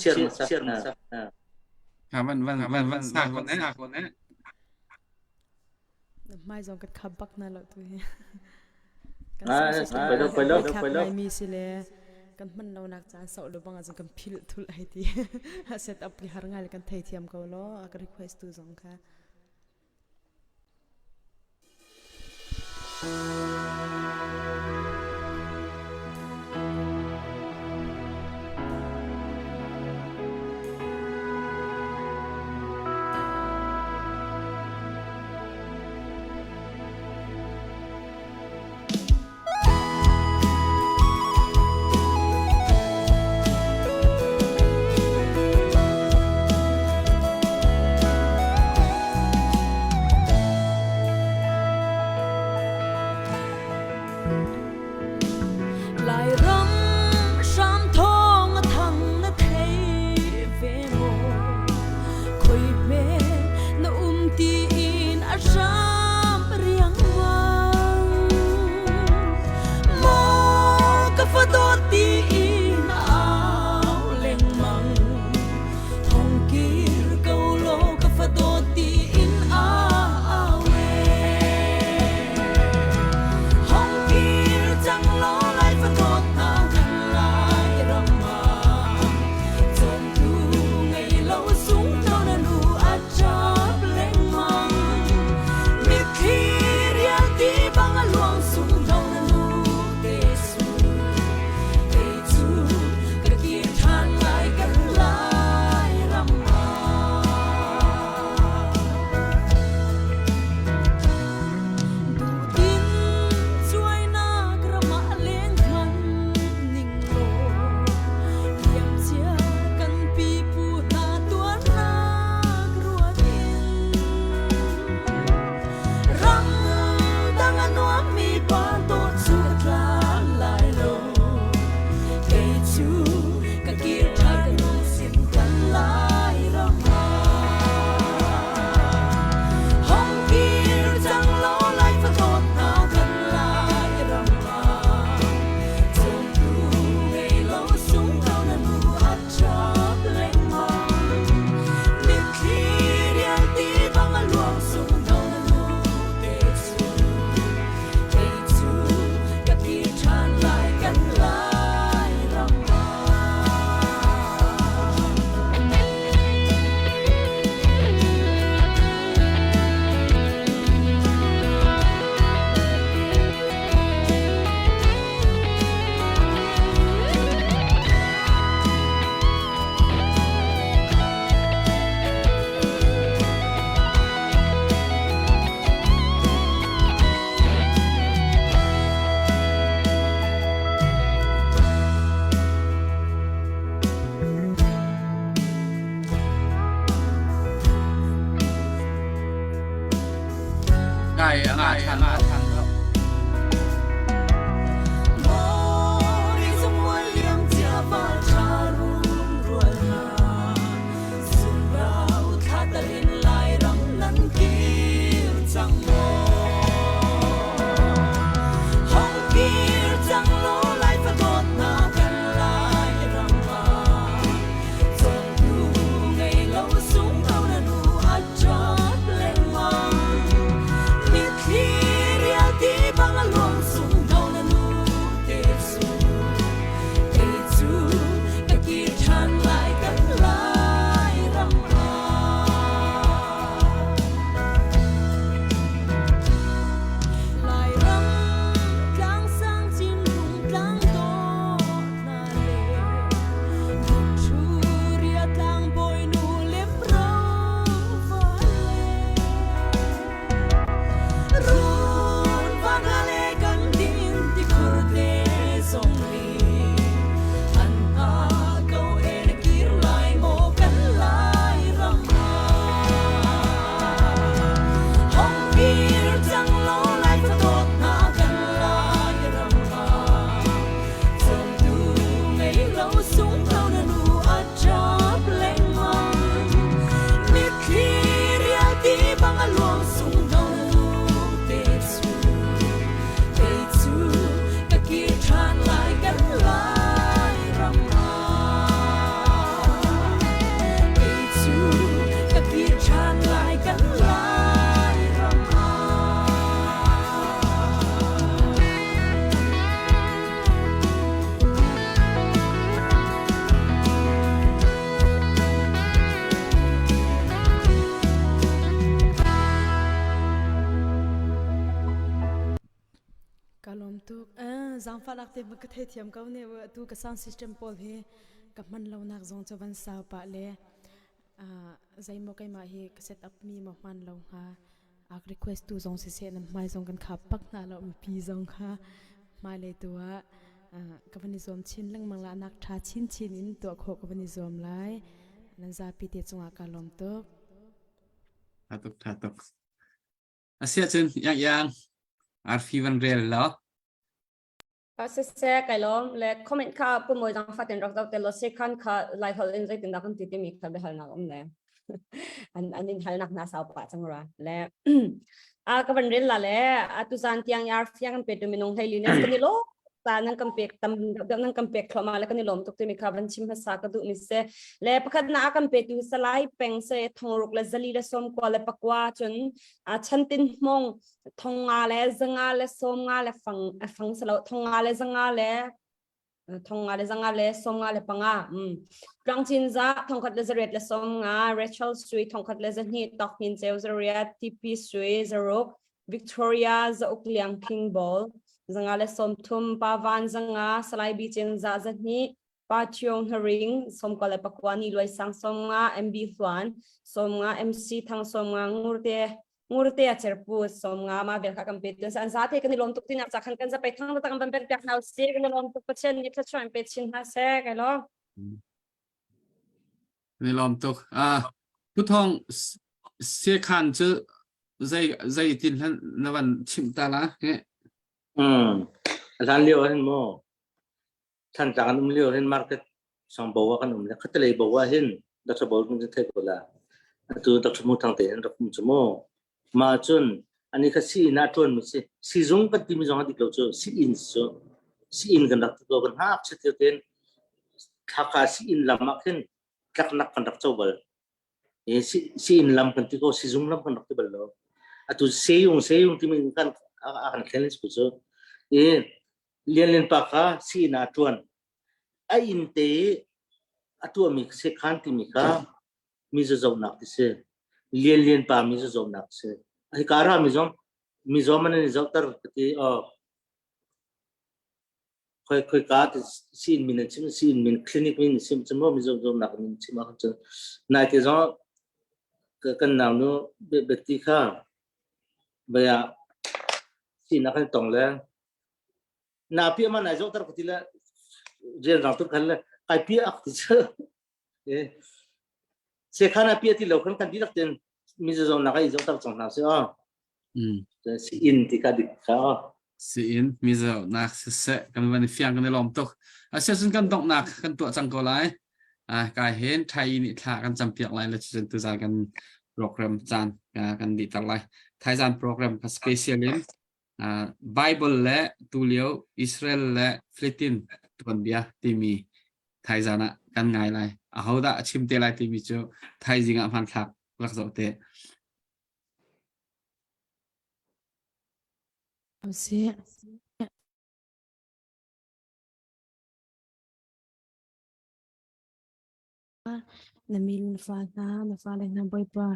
chiar hmasa. Van van van van sa ko ne. Hmai zong kan khap bak na lo tu hi. Kan pelo pelo pelo. Mi si le kan hman lo nak caan sau lo bang azung kan phil thul ai ti. Set up ni har ngai kan thei thiam ko lo a ka request tu zong kha. Lairam hram thawng a thang na thei ve maw? Khoi hme na um tiin a hram riangmang. Maw ka fa dawt tiin a au lengmang. Hong kir ko law ka fa dawt tiin a au e. Hong kir cang law lai fa dawt hna kan lai ram ah. Cawmtu ngei lo sung to na nu a ṭap lengmang. Mitthli rialti bang a luang sung do na nu te su. Kei cu ka kir ṭhan lai kan lai ram ah. Duhdin cuainak ram ah leng hmanh ning law liamcia kan pipu hna tuarnak ruat in ram dang a nuammi pa dawt cu ka tla lai lo kei cu ka kir ṭhan ka nu sin kan lai ram ah hong kir cang law lai fa dawt hna kan lai ram ah cawmtu ngei lo sung ko na nu a ṭap lengmang mitthli rialti bang a luang sung ko na nu te cu kei cu ka kir ṭhan lai kan lai ram ah. Ngai a than a than lo. Mori zumual liam cia val tha run rual hna Sunrau thla talin lai ram nan kir cang maw Hong kir cang law lai fa dawt hna kan lai ram ah Cawmtu ngei lo sung ko na nu a ṭap lengmang mitthli rial zaangfahnak te ka theithiam ko ne atu ka sound system pawl hi ka hman lo nak zong cu van sau pah le zeimaw keimah hi ka set up mi maw hman lo hnga ak request tu zong siseh nan hmai zong kan khap pak hna lo mipi zong kha hmailei tu ah ka van i zuam chin lengmang la nak tha chin chin in tuah khawh ka van i zuam lai nan zapi te cungah ka lawm tuk Tha tuk tha tuk Asiahcun yang yang arfi van rel law. Siseh kai lawm le comment kha pumawi zang fatin rak zoh te law sekhan kha lai holh in zeitin dah kan ti timi kha biahalnak um le an an in halnak na sau pah cang ra le a ka van rel la le atu zan tiang yar fiang kan pe tu minung hlei li ne kan i lo ta nan kan pek tam nan kan pek thloma le kan i lawm tuk timi kha van chim hmasa ka duh mi se le pakhat na kan pe tu salai peng se thongruk le zali le som kwa le pakwa cun a chantin hmong thonga le zanga le sawmnga le fang fang salo thonga le zanga le thonga le zanga le sawmnga le panga um tlangchin za thongkhat le zariat le sawmnga Rachel Sui thongkhat le zahni tok hin cheu zariat TP Sui zaruk Victoria zauk liang phing bol zanga le sawmthum pavan zanga salai bi chen za zahni Pa Thiong Hnaring, sawmkua le pakua ni luai sang sawmnga, MB Hluan, sawmnga, MC Thang sawmnga, Ngurte, Ngurte a cerpu sawmnga ma bel kha kan pe tun san za te kan i lawm tuk tinak ca khan kan za pe thang tak kan pek piak hna si kan i lawm tuk Pathian nih thluachuah in pe chin hna seh kai lo. Kan i lawm tuk. Ah, Pu Thawng sekhan cu zei zei tin hlan na van chimh ta la? Mm. Hlan lio hin mu Thantlang an um lio hin market sangbo ah kan um le khatalei bo ah hin Dr. Bo kun thei ko la atu Dr. Mu Thang te hin rak um chu mu ma cun ani kha si inn ah tuan mi si sizung kan ti mi zong dik lo cu si inn cu si inn kan rak ko kan hak che ten thlaka si inn lam ah khin tlaknak kan rak cho bal e si si inn lam kan ti ko sizung lam kan rak ti bal lo atu seyung seyung ti mi kan a kan thlen cu cu e Lianlian pa kha sii-inn ah a ṭuan. A inn te i a tuahmi sekhan timi kha mi zazohnak ti si. Lianlian pa mi zazohnak si. Hika ra mi zong mizaw man an i zohter ka ti. Oh. Khoi khoi ka ti sii-inn min an chim, sii-inn min clinic min an chim cu maw mizaw zawtnak min chim ahcun cun nai te zong kan nau nu Betty kha baya sii-inn ah kan tong le na pia ma nai zohter ka ti le rian rang tuk khan le kai pia ak ti cu eh sekhan a pia ti lo khan kan dihlak ten mi zong nak ai zohter cang hna si o si in ti ka dik kha o si in mi nak siseh kan van fiang kan i lawm tuk asiacun kan donghnak kan tuah cang ko lai kai hen thai nih thla kan campiak lai le cun tuzan kan program caan kan dih ter lai thaizan program kha special in Bible le tulio Israel le Philippine tuanbia timi thaizan ah kan ngai lai. Ahodah a chim te lai timi cu thaizing ah hmanthlak rak zoh te. Si. Na mi na fa hna, na fale hna Bawipa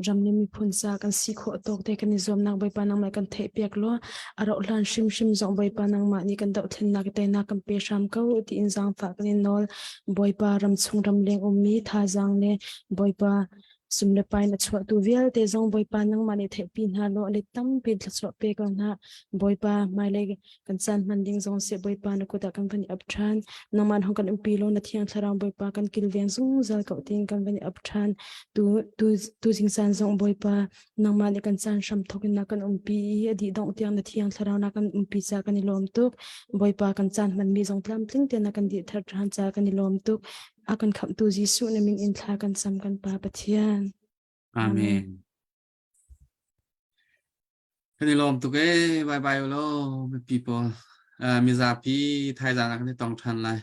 ram le miphun ca kan si khawh tawk te kan i zuamnak Bawipa nangmah kan theihpiak law a rauh hlan hrimhrim zong Bawipa nangmah nih kan dohthlennak teinak kan pe hram ko tiin zaangfah kan in nawl. Bawipa ram chung ram leng ummi thazaang le Bawipa sum le pai na chuahtu vialte zong Bawipa nangmah nih theihpi hna law a let tampi thluachuah pe ko hna. Bawipa hmailei kan caan hman ding zong seh Bawipa na kut ah kan van i ap ṭhan. Nangmah hong kan umpi law na thiang thlarau Bawipa kan kilveng zungzal ko tiin kan van i ap ṭhan. Tu tu tuzing caan zong Bawipa nangmah nih kan caan hram thawk in na kan umpi i a dih dongh tiang na thiang thlarau na kan umpi ca kan i lawm tuk. Bawipa kan caan hmanmi zong tlamtling tein na kan dih thar ṭhan ca kan i lawm tuk. A kan khamhtu Jesuh na min in thla kan cam kan Pa Pathian. Amen. Kan i lawm tuk ee. Bye bye ulaw mipi pawl. Uh, mizapi thaizang ah kan i tong ṭhan lai.